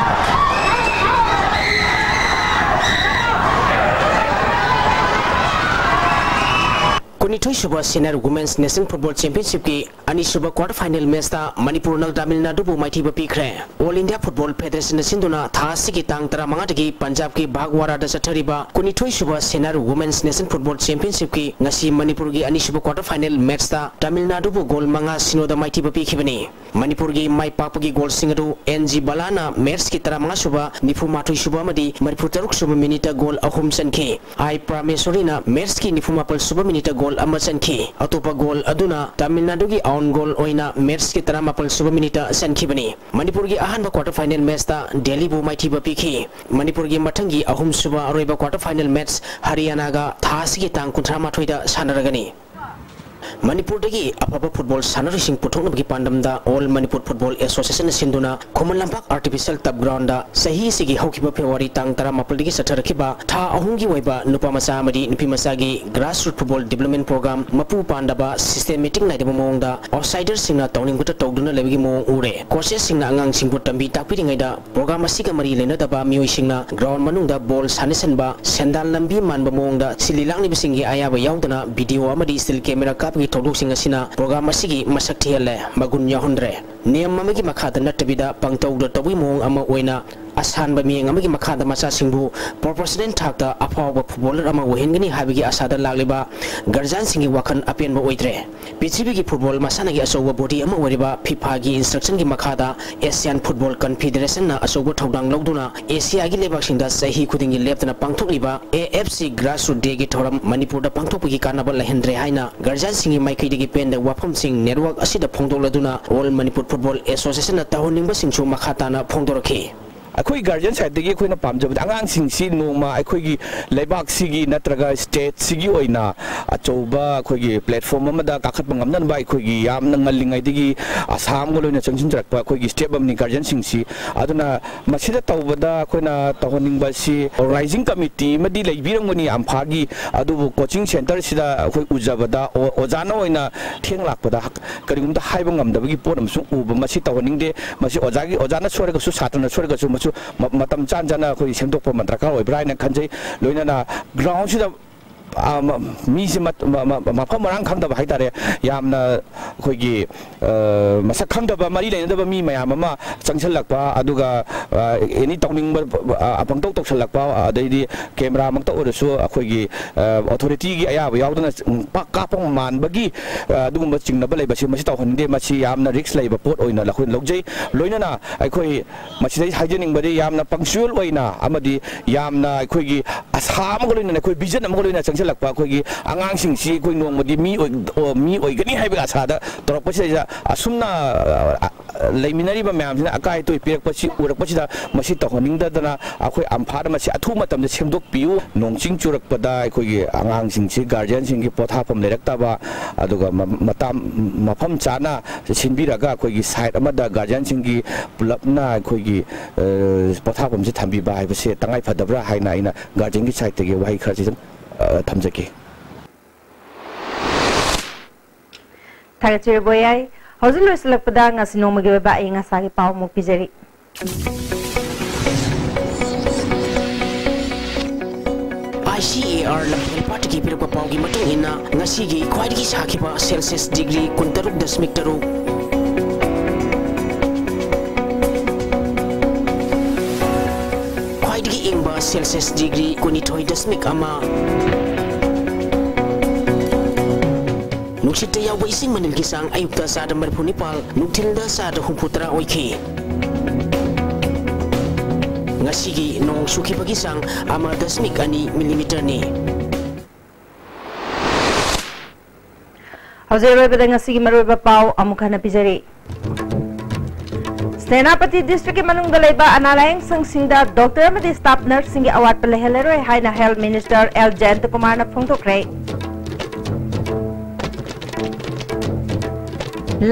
ꯀꯨꯟꯅꯤꯊꯣꯏꯁꯨꯕ ꯁꯦꯅꯤꯌꯔ ꯋꯨꯃꯦꯟꯁ ꯅꯦꯁꯅꯦꯜ ꯐꯨꯠꯕꯣꯜ ꯆꯦꯝꯄꯤꯌꯟꯁꯤꯞꯀꯤ ꯑꯅꯤꯁꯨꯕ ꯀ꯭ꯋꯥꯔꯇꯔ ꯐꯥꯏꯅꯦꯜ ꯃꯦꯆꯇ ꯃꯅꯤꯄꯨꯔꯅ ꯇꯥꯃꯤꯜ ꯅꯥꯗꯨꯕꯨ ꯃꯥꯏꯊꯤꯕ ꯄꯤꯈ꯭ꯔꯦ꯫ ꯑꯣꯜ ꯏꯟꯗꯤꯌꯥ ꯐꯨꯠꯕꯣꯜ ꯐꯦꯗꯔꯦꯁꯟꯅ ꯁꯤꯟꯗꯨꯅ ꯊꯥ ꯑꯁꯤꯒꯤ ꯇꯥꯡ ꯇꯔꯥꯃꯉꯥꯗꯒꯤ ꯄꯟꯖꯥꯕꯀꯤ ꯚꯥꯒꯋꯥꯔꯥꯗ ꯆꯠꯊꯔꯤꯕ ꯀꯨꯟꯅꯤꯊꯣꯏꯁꯨꯕ ꯁꯦꯅꯤꯌꯔ ꯋꯨꯃꯦꯟꯁ ꯅꯦꯁꯅꯦꯜ ꯐꯨꯠꯕꯣꯜ ꯆꯦꯝꯄꯤꯌꯟꯁꯤꯞꯀꯤ ꯉꯁꯤ ꯃꯅꯤꯄꯨꯔꯒꯤ ꯑꯅꯤꯁꯨꯕ ꯀ꯭ꯋꯥꯔꯇꯔ ꯐꯥꯏꯅꯦꯜ ꯃꯦꯆꯇ ꯇꯥꯃꯤꯜ ꯅꯥꯗꯨꯕꯨ ꯒꯣꯜ ꯃꯉꯥ ꯁꯤꯅꯣꯗ ꯃꯥꯏꯊꯤꯕ ꯄꯤꯈꯤꯕꯅꯤ꯫ ꯃꯅꯤꯄꯨꯔꯒꯤ ꯃꯥꯏ ꯄꯥꯛꯄꯒꯤ ꯒꯣꯜꯁꯤꯡ ꯑꯗꯨ ꯑꯦꯟ ꯖꯤ ꯕꯂꯥꯅ ꯃꯦꯆꯀꯤ ꯇꯔꯥꯃꯉꯥꯁꯨꯕ, ꯅꯤꯐꯨꯃꯥꯊꯣꯏꯁꯨꯕ ꯑꯃꯗꯤ ꯃꯔꯤꯐꯨꯇꯔꯨꯛꯁꯨꯕ ꯃꯤꯅꯤꯠꯇ ꯒꯣꯜ ꯑꯍꯨꯝ ꯆꯟꯈꯤ꯫ ꯑꯥꯏ ꯄ꯭ꯔꯥꯃꯦꯁꯣꯔꯤꯅ ꯃꯦꯆꯀꯤ ꯅꯤꯐꯨꯃꯥꯄꯜꯁꯨꯕ ꯃꯤꯅꯤꯠꯇ ꯒꯣꯜ ꯑꯃ ꯆꯟꯈꯤ꯫ ꯑꯇꯣꯞꯄ ꯒꯣꯜ ꯑꯗꯨꯅ ꯇꯥꯃꯤꯜ ꯅꯥꯗꯨꯒꯤ ꯑꯣꯟ ꯒꯣꯜ ꯑꯣꯏꯅ ꯃꯦꯆꯀꯤ ꯇꯔꯥꯃꯥꯄꯜꯁꯨꯕ ꯃꯤꯅꯤꯠꯇ ꯆꯟꯈꯤꯕꯅꯤ꯫ ꯃꯅꯤꯄꯨꯔꯒꯤ ꯑꯍꯥꯟꯕ ꯀ꯭ꯋꯥꯔꯇꯔ ꯐꯥꯏꯅꯦꯜ ꯃꯦꯆꯇ ꯗꯦꯜꯂꯤꯕꯨ ꯃꯥꯏꯊꯤꯕ ꯄꯤꯈꯤ꯫ ꯃꯅꯤꯄꯨꯔꯒꯤ ꯃꯊꯪꯒꯤ ꯑꯍꯨꯝꯁꯨꯕ ꯑꯔꯣꯏꯕ ꯀ꯭ꯋꯥꯔꯇꯔ ꯐꯥꯏꯅꯦꯜ ꯃꯦꯆ ꯍꯔꯤꯌꯥꯅꯥꯒ ꯊꯥ ꯑꯁꯤꯒꯤ ꯇꯥꯡ ꯀꯨꯟꯊ꯭ꯔꯥ ꯃꯥꯊꯣꯏꯗ ꯁꯥꯟꯅꯔꯒꯅꯤ꯫ ꯃꯅꯤꯄꯨꯔꯗꯒꯤ ꯑꯐꯕ ꯐꯨꯠꯕꯣꯜ ꯁꯥꯟꯅꯔꯣꯏꯁꯤꯡ ꯄꯨꯊꯣꯛꯅꯕꯒꯤ ꯄꯥꯟꯗꯝꯗ ꯑꯣꯜ ꯃꯅꯤꯄꯨꯔ ꯐꯨꯠꯕꯣꯜ ꯑꯦꯁꯣꯁꯤꯌꯦꯁꯟꯅ ꯁꯤꯟꯗꯨꯅ ꯈꯨꯃꯟ ꯂꯝꯄꯥꯛ ꯑꯥꯔꯇꯤꯐꯤꯁꯤꯌꯦꯜ ꯇꯔꯐ ꯒ꯭ꯔꯥꯎꯟꯗ ꯆꯍꯤ ꯑꯁꯤꯒꯤ ꯍꯧꯈꯤꯕ ꯐꯦꯕ꯭ꯔꯨꯋꯥꯔꯤ ꯇꯥꯡ ꯇꯔꯥꯃꯥꯄꯜꯗꯒꯤ ꯆꯠꯊꯔꯛꯈꯤꯕ ꯊꯥ ꯑꯍꯨꯝꯒꯤ ꯑꯣꯏꯕ ꯅꯨꯄꯥ ꯃꯆꯥ ꯑꯃꯗꯤ ꯅꯨꯄꯤ ꯃꯆꯥꯒꯤ ꯒ꯭ꯔꯥꯁꯔꯨꯠ ꯐꯨꯠꯕꯣꯜ ꯗꯤꯕ꯭ꯂꯞꯃꯦꯟ ꯄ꯭ꯔꯣꯒ꯭ꯔꯥꯝ ꯃꯄꯨ ꯄꯥꯟꯗꯕ ꯁꯤꯁꯇꯦꯃꯦꯇꯤꯛ ꯅꯥꯏꯗꯕ ꯃꯑꯣꯡꯗ ꯑꯥꯎꯠꯁꯥꯏꯗꯔꯁꯤꯡꯅ ꯇꯧꯅꯤꯡꯕꯇ ꯇꯧꯗꯨꯅ ꯂꯩꯕꯒꯤ ꯃꯑꯣꯡ ꯎꯔꯦ꯫ ꯀꯣꯆꯦꯁꯁꯤꯡꯅ ꯑꯉꯥꯡꯁꯤꯡꯕꯨ ꯇꯝꯕꯤ ꯇꯥꯛꯄꯤꯔꯤꯉꯩꯗ ꯄ꯭ꯔꯣꯒ꯭ꯔꯥꯝ ꯑꯁꯤꯒ ꯃꯔꯤ ꯂꯩꯅꯗꯕ ꯃꯤꯑꯣꯏꯁꯤꯡꯅ ꯒ꯭ꯔꯥꯎꯟ ꯃꯅꯨꯡꯗ ꯕꯣꯜ ꯁꯥꯟꯅꯁꯟꯕ, ꯁꯦꯟꯗꯥꯟ ꯂꯝꯕꯤ ꯃꯥꯟꯕ ꯃꯑꯣꯡꯗ ꯁꯤꯜꯂꯤ ꯂꯥꯡꯂꯤꯕꯁꯤꯡꯒꯤ ꯑꯌꯥꯕ ꯌꯥꯎꯗꯅ ꯚꯤꯗꯤꯑꯣ ꯑꯃꯗꯤ ꯁ꯭ꯇꯤꯜ ꯀꯦꯃꯦꯔꯥ ꯀꯥꯞꯄꯒꯤ ꯊꯧꯗꯣꯛꯁꯤꯡ ꯑꯁꯤꯅ ꯄ꯭ꯔꯣꯒ꯭ꯔꯥꯝ ꯑꯁꯤꯒꯤ ꯃꯁꯛ ꯊꯤꯍꯜꯂꯦ, ꯃꯒꯨꯟ ꯌꯥꯎꯍꯟꯗ꯭ꯔꯦ꯫ ꯅꯤꯌꯝ ꯑꯃꯒꯤ ꯃꯈꯥꯗ ꯅꯠꯇꯕꯤꯗ ꯄꯪꯇꯧꯗ ꯇꯧꯕꯒꯤ ꯃꯑꯣꯡ ꯑꯃ ꯑꯣꯏꯅ ꯑꯁꯥꯟꯕ ꯃꯤꯠꯌꯦꯡ ꯑꯃꯒꯤ ꯃꯈꯥꯗ ꯃꯆꯥꯁꯤꯡꯕꯨ professional ꯊꯥꯛꯇ ꯑꯐꯥꯎꯕ footballer ꯑꯃ ꯑꯣꯏꯍꯟꯒꯅꯤ ꯍꯥꯏꯕꯒꯤ ꯑꯥꯁꯥꯗ ꯂꯥꯛꯂꯤꯕ guardianꯁꯤꯡꯒꯤ ꯋꯥꯈꯜ ꯑꯄꯦꯟꯕ ꯑꯣꯏꯗ꯭ꯔꯦ꯫ ꯄ꯭ꯔꯤꯊꯤꯕꯤꯒꯤ football ꯃꯁꯥꯟꯅꯒꯤ ꯑꯆꯧꯕ body ꯑꯃ ꯑꯣꯏꯔꯤꯕ FIFAꯒꯤ instructionꯒꯤ ꯃꯈꯥꯗ Asian Football Confederationꯅ ꯑꯆꯧꯕ ꯊꯧꯗꯥꯡ ꯂꯧꯗꯨꯅ Asiaꯒꯤ ꯂꯩꯕꯥꯛꯁꯤꯡꯗ ꯆꯍꯤ ꯈꯨꯗꯤꯡꯒꯤ ꯂꯦꯞꯇꯅ ꯄꯥꯡꯊꯣꯛꯂꯤꯕ AFC Grassroots Dayꯒꯤ ꯊꯧꯔꯝ ꯃꯅꯤꯄꯨꯔꯗ ꯄꯥꯡꯊꯣꯛꯄꯒꯤ ꯀꯥꯟꯅꯕ ꯂꯩꯍꯟꯗ꯭ꯔꯦ ꯍꯥꯏꯅ guardianꯁꯤꯡꯒꯤ ꯃꯥꯏꯀꯩꯗꯒꯤ ꯄꯦꯟꯗꯕ ꯋꯥꯐꯝꯁꯤꯡ network ꯑꯁꯤꯗ ꯐꯣꯡꯗꯣꯛꯂꯗꯨꯅ All Manipur Football Associationꯅ ꯇꯧꯍꯟꯅꯤꯡꯕꯁꯤꯡꯁꯨ ꯃꯈꯥ ꯇꯥꯅ ꯐꯣꯡꯗꯣꯔꯛꯈꯤ꯫ ꯑꯩꯈꯣꯏ guardian sideꯇꯒꯤ ꯑꯩꯈꯣꯏꯅ ꯄꯥꯝꯖꯕꯗꯤ ꯑꯉꯥꯡꯁꯤꯡꯁꯤ ꯅꯣꯡꯃ ꯑꯩꯈꯣꯏꯒꯤ ꯂꯩꯕꯥꯛꯁꯤꯒꯤ ꯅꯠꯇ꯭ꯔꯒ stateꯁꯤꯒꯤ ꯑꯣꯏꯅ ꯑꯆꯧꯕ ꯑꯩꯈꯣꯏꯒꯤ platform ꯑꯃꯗ ꯀꯥꯈꯠꯄ ꯉꯝꯅꯅꯕ ꯑꯩꯈꯣꯏꯒꯤ ꯌꯥꯝꯅ ꯉꯜꯂꯤꯉꯩꯗꯒꯤ ꯑꯥꯁꯥ ꯑꯃꯒ ꯂꯣꯏꯅ ꯆꯪꯁꯤꯟꯖꯔꯛꯄ ꯑꯩꯈꯣꯏꯒꯤ step ꯑꯃꯅꯤ guardianꯁꯤꯡꯁꯤ꯫ ꯑꯗꯨꯅ ꯃꯁꯤꯗ ꯇꯧꯕꯗ ꯑꯩꯈꯣꯏꯅ ꯇꯧꯍꯟꯅꯤꯡꯕꯁꯤ organizing committee ꯑꯃꯗꯤ ꯂꯩꯕꯤꯔꯝꯒꯅꯤ ꯑꯝꯐꯥꯒꯤ, ꯑꯗꯨꯕꯨ coaching centreꯁꯤꯗ ꯑꯩꯈꯣꯏ ꯎꯖꯕꯗ ꯑꯣ-, ꯑꯣꯖꯥꯅ ꯑꯣꯏꯅ ꯊꯦꯡ ꯂꯥꯛꯄꯗ ꯀꯔꯤꯒꯨꯝꯕꯗ ꯍꯥꯏꯕ ꯉꯝꯗꯕꯒꯤ ꯄꯣꯠ ꯑꯃꯁꯨ ꯎꯕ, ꯃꯁꯤ ꯇꯧꯍꯟꯅꯤꯡꯗꯦ꯫ ꯃꯁꯤ ꯑꯣꯖꯥꯒꯤ, ꯑꯣꯖꯥꯅ ꯁꯣꯏꯔꯒꯁꯨ, ꯁꯥꯇ꯭ꯔꯅ ꯁꯣꯏꯔꯒꯁꯨ, ꯃꯁꯨ ꯃ-, ꯃꯇꯝ ꯆꯥꯟ ꯆꯥꯅ ꯑꯩꯈꯣꯏ ꯁꯦꯝꯗꯣꯛꯄ ꯑꯃ ꯗꯔꯀꯥꯔ ꯑꯣꯏꯕ꯭ꯔꯥ ꯍꯥꯏꯅ ꯈꯟꯖꯩ꯫ ꯂꯣꯏꯅꯅ groundꯁꯤꯗ, ꯑ, ꯃ-, ꯃꯤꯁꯦ ꯃ-, ꯃ-, ꯃ-, ꯃꯐꯝ ꯃꯔꯥꯡ ꯈꯪꯗꯕ ꯍꯥꯏꯇꯥꯔꯦ, ꯌꯥꯝꯅ ꯑꯩꯈꯣꯏꯒꯤ, ꯑ, ꯃꯁꯛ ꯈꯪꯗꯕ, ꯃꯔꯤ ꯂꯩꯅꯗꯕ ꯃꯤ ꯃꯌꯥꯝ ꯑꯃ ꯆꯪꯁꯤꯜꯂꯛꯄ, ꯑꯗꯨꯒ, ꯑ, any ꯇꯧꯅꯤꯡꯕ, ꯑ, ꯄꯪꯇꯧ ꯇꯧꯁꯜꯂꯛꯄ, ꯑꯗꯩꯗꯤ cameraꯃꯛꯇ ꯑꯣꯏꯔꯁꯨ ꯑꯩꯈꯣꯏꯒꯤ, ꯑ, authorityꯒꯤ ꯑꯌꯥꯕ ꯌꯥꯎꯗꯅ, ꯎꯝ, ꯄꯥꯛ ꯀꯥꯞꯄ ꯃꯥꯟꯕꯒꯤ, ꯑ, ꯑꯗꯨꯒꯨꯝꯕ ꯆꯤꯡꯅꯕ ꯂꯩꯕꯁꯤ ꯃꯁꯤ ꯇꯧꯍꯟꯅꯤꯡꯗꯦ꯫ ꯃꯁꯤ ꯌꯥꯝꯅ risk ꯂꯩꯕ ꯄꯣꯠ ꯑꯣꯏꯅ ꯑꯩꯈꯣꯏꯅ ꯂꯧꯖꯩ꯫ ꯂꯣꯏꯅꯅ ꯑꯩꯈꯣꯏ ꯃꯁꯤꯗꯩ ꯍꯥꯏꯖꯅꯤꯡꯕꯗꯤ ꯌꯥꯝꯅ punctual ꯑꯣꯏꯅ ꯑꯃꯗꯤ ꯌꯥꯝꯅ ꯑꯩꯈꯣꯏꯒꯤ ꯑꯥꯁꯥ ꯑꯃꯒ ꯂꯣꯏꯅꯅ, ꯑꯩꯈꯣꯏ vision ꯑꯃꯒ ꯂꯣꯏꯅꯅ ꯆꯪꯁꯤꯜꯂꯛꯄ ꯑꯩꯈꯣꯏꯒꯤ ꯑꯉꯥꯡꯁꯤꯡꯁꯤ ꯑꯩꯈꯣꯏ ꯅꯣꯡꯃꯗꯤ ꯃꯤ ꯑꯣꯏ-, ꯑꯣ, ꯃꯤ ꯑꯣꯏꯒꯅꯤ ꯍꯥꯏꯕꯒꯤ ꯑꯥꯁꯥꯗ ꯇꯧꯔꯛꯄꯁꯤꯗꯩꯗ ꯑꯁꯨꯝꯅ, ꯑ, ꯂꯩꯃꯤꯟꯅꯔꯤꯕ ꯃꯌꯥꯝꯁꯤꯅ ꯑꯀꯥꯏ ꯑꯇꯣꯏ ꯄꯤꯔꯛꯄꯁꯤ ꯎꯔꯛꯄꯁꯤꯗ ꯃꯁꯤ ꯇꯧꯍꯟꯅꯤꯡꯗꯗꯅ ꯑꯩꯈꯣꯏ ꯑꯝꯐꯥꯗ ꯃꯁꯤ ꯑꯊꯨꯕ ꯃꯇꯝꯗ ꯁꯦꯝꯗꯣꯛꯄꯤꯌꯨ꯫ ꯅꯣꯡ ꯆꯤꯡ ꯆꯨꯔꯛꯄꯗ ꯑꯩꯈꯣꯏꯒꯤ ꯑꯉꯥꯡꯁꯤꯡꯁꯤ guardianꯁꯤꯡꯒꯤ ꯄꯣꯊꯥꯐꯝ ꯂꯩꯔꯛꯇꯕ, ꯑꯗꯨꯒ ꯃ-, ꯃꯇꯝ, ꯃꯐꯝ ꯆꯥꯅ ꯁꯤꯟꯕꯤꯔꯒ ꯑꯩꯈꯣꯏꯒꯤ side ꯑꯃꯗ guardianꯁꯤꯡꯒꯤ ꯄꯨꯂꯞꯅ ꯑꯩꯈꯣꯏꯒꯤ, ꯑ, ꯄꯣꯊꯥꯐꯝꯁꯤ ꯊꯝꯕꯤꯕ ꯍꯥꯏꯕꯁꯦ ꯇꯉꯥꯏ ꯐꯗꯕ꯭ꯔꯥ ꯍꯥꯏꯅ ꯑꯩꯅ guardianꯒꯤ sideꯇꯒꯤ ꯋꯥꯍꯩ ꯈꯔꯁꯤꯗꯪ, ꯑ, ꯊꯝꯖꯒꯦ꯫ ꯊꯥꯒꯠꯆꯔꯤ ꯕꯣꯌꯥꯏ꯫ ꯍꯧꯖꯤꯛ ꯂꯣꯏꯁꯤꯜꯂꯛꯄꯗ ꯉꯁꯤ ꯅꯣꯡꯃꯒꯤ ꯑꯣꯏꯕ ꯑꯏꯪ ꯑꯁꯥꯒꯤ ꯄꯥꯎ ꯑꯃꯨꯛ ꯄꯤꯖꯔꯤ꯫ ICAR ꯂꯝꯐꯦꯜ ꯄꯥꯠꯇꯒꯤ ꯄꯤꯔꯛꯄ ꯄꯥꯎꯒꯤ ꯃꯇꯨꯡ ꯏꯟꯅ, ꯉꯁꯤꯒꯤ ꯈ꯭ꯋꯥꯏꯗꯒꯤ ꯁꯥꯈꯤꯕ celsius degree ꯀꯨꯟꯇꯔꯨꯛ ꯗꯁꯃꯤꯛ ꯇꯔꯨꯛ, ꯏꯪꯕ ꯁꯦꯜꯁꯤꯌꯁ ꯗꯤꯒ꯭ꯔꯤ ꯀꯨꯟꯅꯤꯊꯣꯏ ꯗꯁꯃꯤꯛ ꯑꯃ꯫ ꯅꯨꯡꯁꯤꯠꯇ ꯌꯥꯎꯕ ꯏꯁꯤꯡ ꯃꯅꯤꯜꯒꯤ ꯆꯥꯡ ꯑꯌꯨꯛꯇ ꯆꯥꯗ ꯃꯔꯤꯐꯨ ꯅꯤꯄꯥꯜ, ꯅꯨꯡꯊꯤꯜꯗ ꯆꯥꯗ ꯍꯨꯝꯐꯨ ꯇꯔꯥ ꯑꯣꯏꯈꯤ꯫ ꯉꯁꯤꯒꯤ ꯅꯣꯡ ꯆꯨꯈꯤꯕꯒꯤ ꯆꯥꯡ ꯑꯃ ꯗꯁꯃꯤꯛ ꯑꯅꯤ ꯃꯤꯂꯤꯃꯤꯇꯔꯅꯤ꯫ ꯍꯧꯖꯤꯛ ꯑꯔꯣꯏꯕꯗ ꯉꯁꯤꯒꯤ ꯃꯔꯨꯑꯣꯏꯕ ꯄꯥꯎ ꯑꯃꯨꯛ ꯍꯟꯅ ꯄꯤꯖꯔꯤ꯫ ꯁꯦꯅꯥꯄꯇꯤ ꯗꯤꯁꯇ꯭ꯔꯤꯛꯀꯤ ꯃꯅꯨꯡꯗ ꯂꯩꯕ ꯑꯅꯥ ꯂꯥꯌꯦꯡ ꯁꯪꯁꯤꯡꯗ ꯗꯣꯛꯇꯔ ꯑꯃꯗꯤ ꯁ꯭ꯇꯥꯐ ꯅꯔꯁꯁꯤꯡꯒꯤ ꯑꯋꯥꯠꯄ ꯂꯩꯍꯜꯂꯔꯣꯏ ꯍꯥꯏꯅ ꯍꯦꯜꯊ ꯃꯤꯅꯤꯁꯇꯔ ꯑꯦꯜ ꯖꯌꯟꯇꯀꯨꯃꯥꯔꯅ ꯐꯣꯡꯗꯣꯛꯈ꯭ꯔꯦ꯫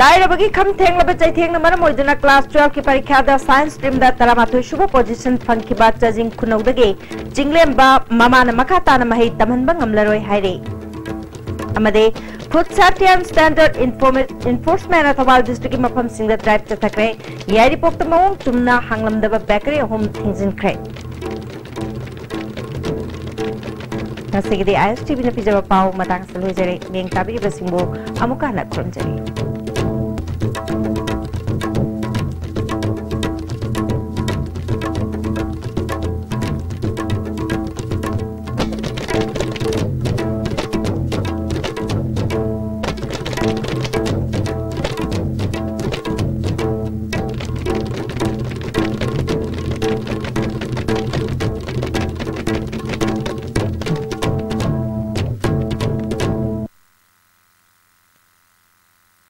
ꯂꯥꯏꯔꯕꯒꯤ ꯈꯝ ꯊꯦꯡꯂꯕ ꯆꯩꯊꯦꯡꯅ ꯃꯔꯝ ꯑꯣꯏꯗꯨꯅ ꯀ꯭ꯂꯥꯁ ꯇꯨꯋꯦꯜꯐꯀꯤ ꯄꯔꯤꯈ꯭ꯌꯥꯗ ꯁꯥꯏꯟꯁ ꯁ꯭ꯇ꯭ꯔꯤꯝꯗ ꯇꯔꯥꯃꯥꯊꯣꯏ ꯁꯨꯕ ꯄꯣꯖꯤꯁꯟ ꯐꯪꯈꯤꯕ ꯆꯥꯖꯤꯡ ꯈꯨꯅꯧꯗꯒꯤ ꯆꯤꯡꯂꯦꯝꯕ ꯃꯃꯥꯅ ꯃꯈꯥ ꯇꯥꯅ ꯃꯍꯩ ꯇꯝꯍꯟꯕ ꯉꯝꯂꯔꯣꯏ ꯍꯥꯏꯔꯤ꯫ ꯑꯃꯗꯤ ꯐꯨꯗ ꯁꯦꯐꯇꯤ ꯑꯦꯟ ꯁ꯭ꯇꯦꯟꯗꯔꯗ ꯏꯟꯐꯣꯔꯁꯃꯦꯟꯅ ꯊꯧꯕꯥꯜ ꯗꯤꯁꯇ꯭ꯔꯤꯛꯀꯤ ꯃꯐꯝꯁꯤꯡꯗ ꯗ꯭ꯔꯥꯏꯚ ꯆꯠꯊꯈ꯭ꯔꯦ꯫ ꯌꯥꯏꯔꯤꯄꯣꯛꯇ ꯃꯑꯣꯡ ꯆꯨꯝꯅ ꯍꯥꯡꯂꯝꯗꯕ ꯕꯦꯀꯔꯤ ꯑꯍꯨꯝ ꯊꯤꯡꯖꯤꯟꯈ꯭ꯔꯦ꯫ ꯉꯁꯤꯒꯤꯗꯤ ꯑꯥꯏ ꯑꯦꯁ ꯇꯤ ꯚꯤꯅ ꯄꯤꯖꯕ ꯄꯥꯎ ꯃꯇꯥꯡ ꯑꯁꯤꯗ ꯂꯣꯏꯖꯔꯦ꯫ ꯃꯤꯠꯌꯦꯡ ꯇꯥꯕꯤꯔꯤꯕꯁꯤꯡꯕꯨ ꯑꯃꯨꯛꯀ ꯍꯟꯅ ꯈꯨꯔꯨꯝꯖꯔꯤ꯫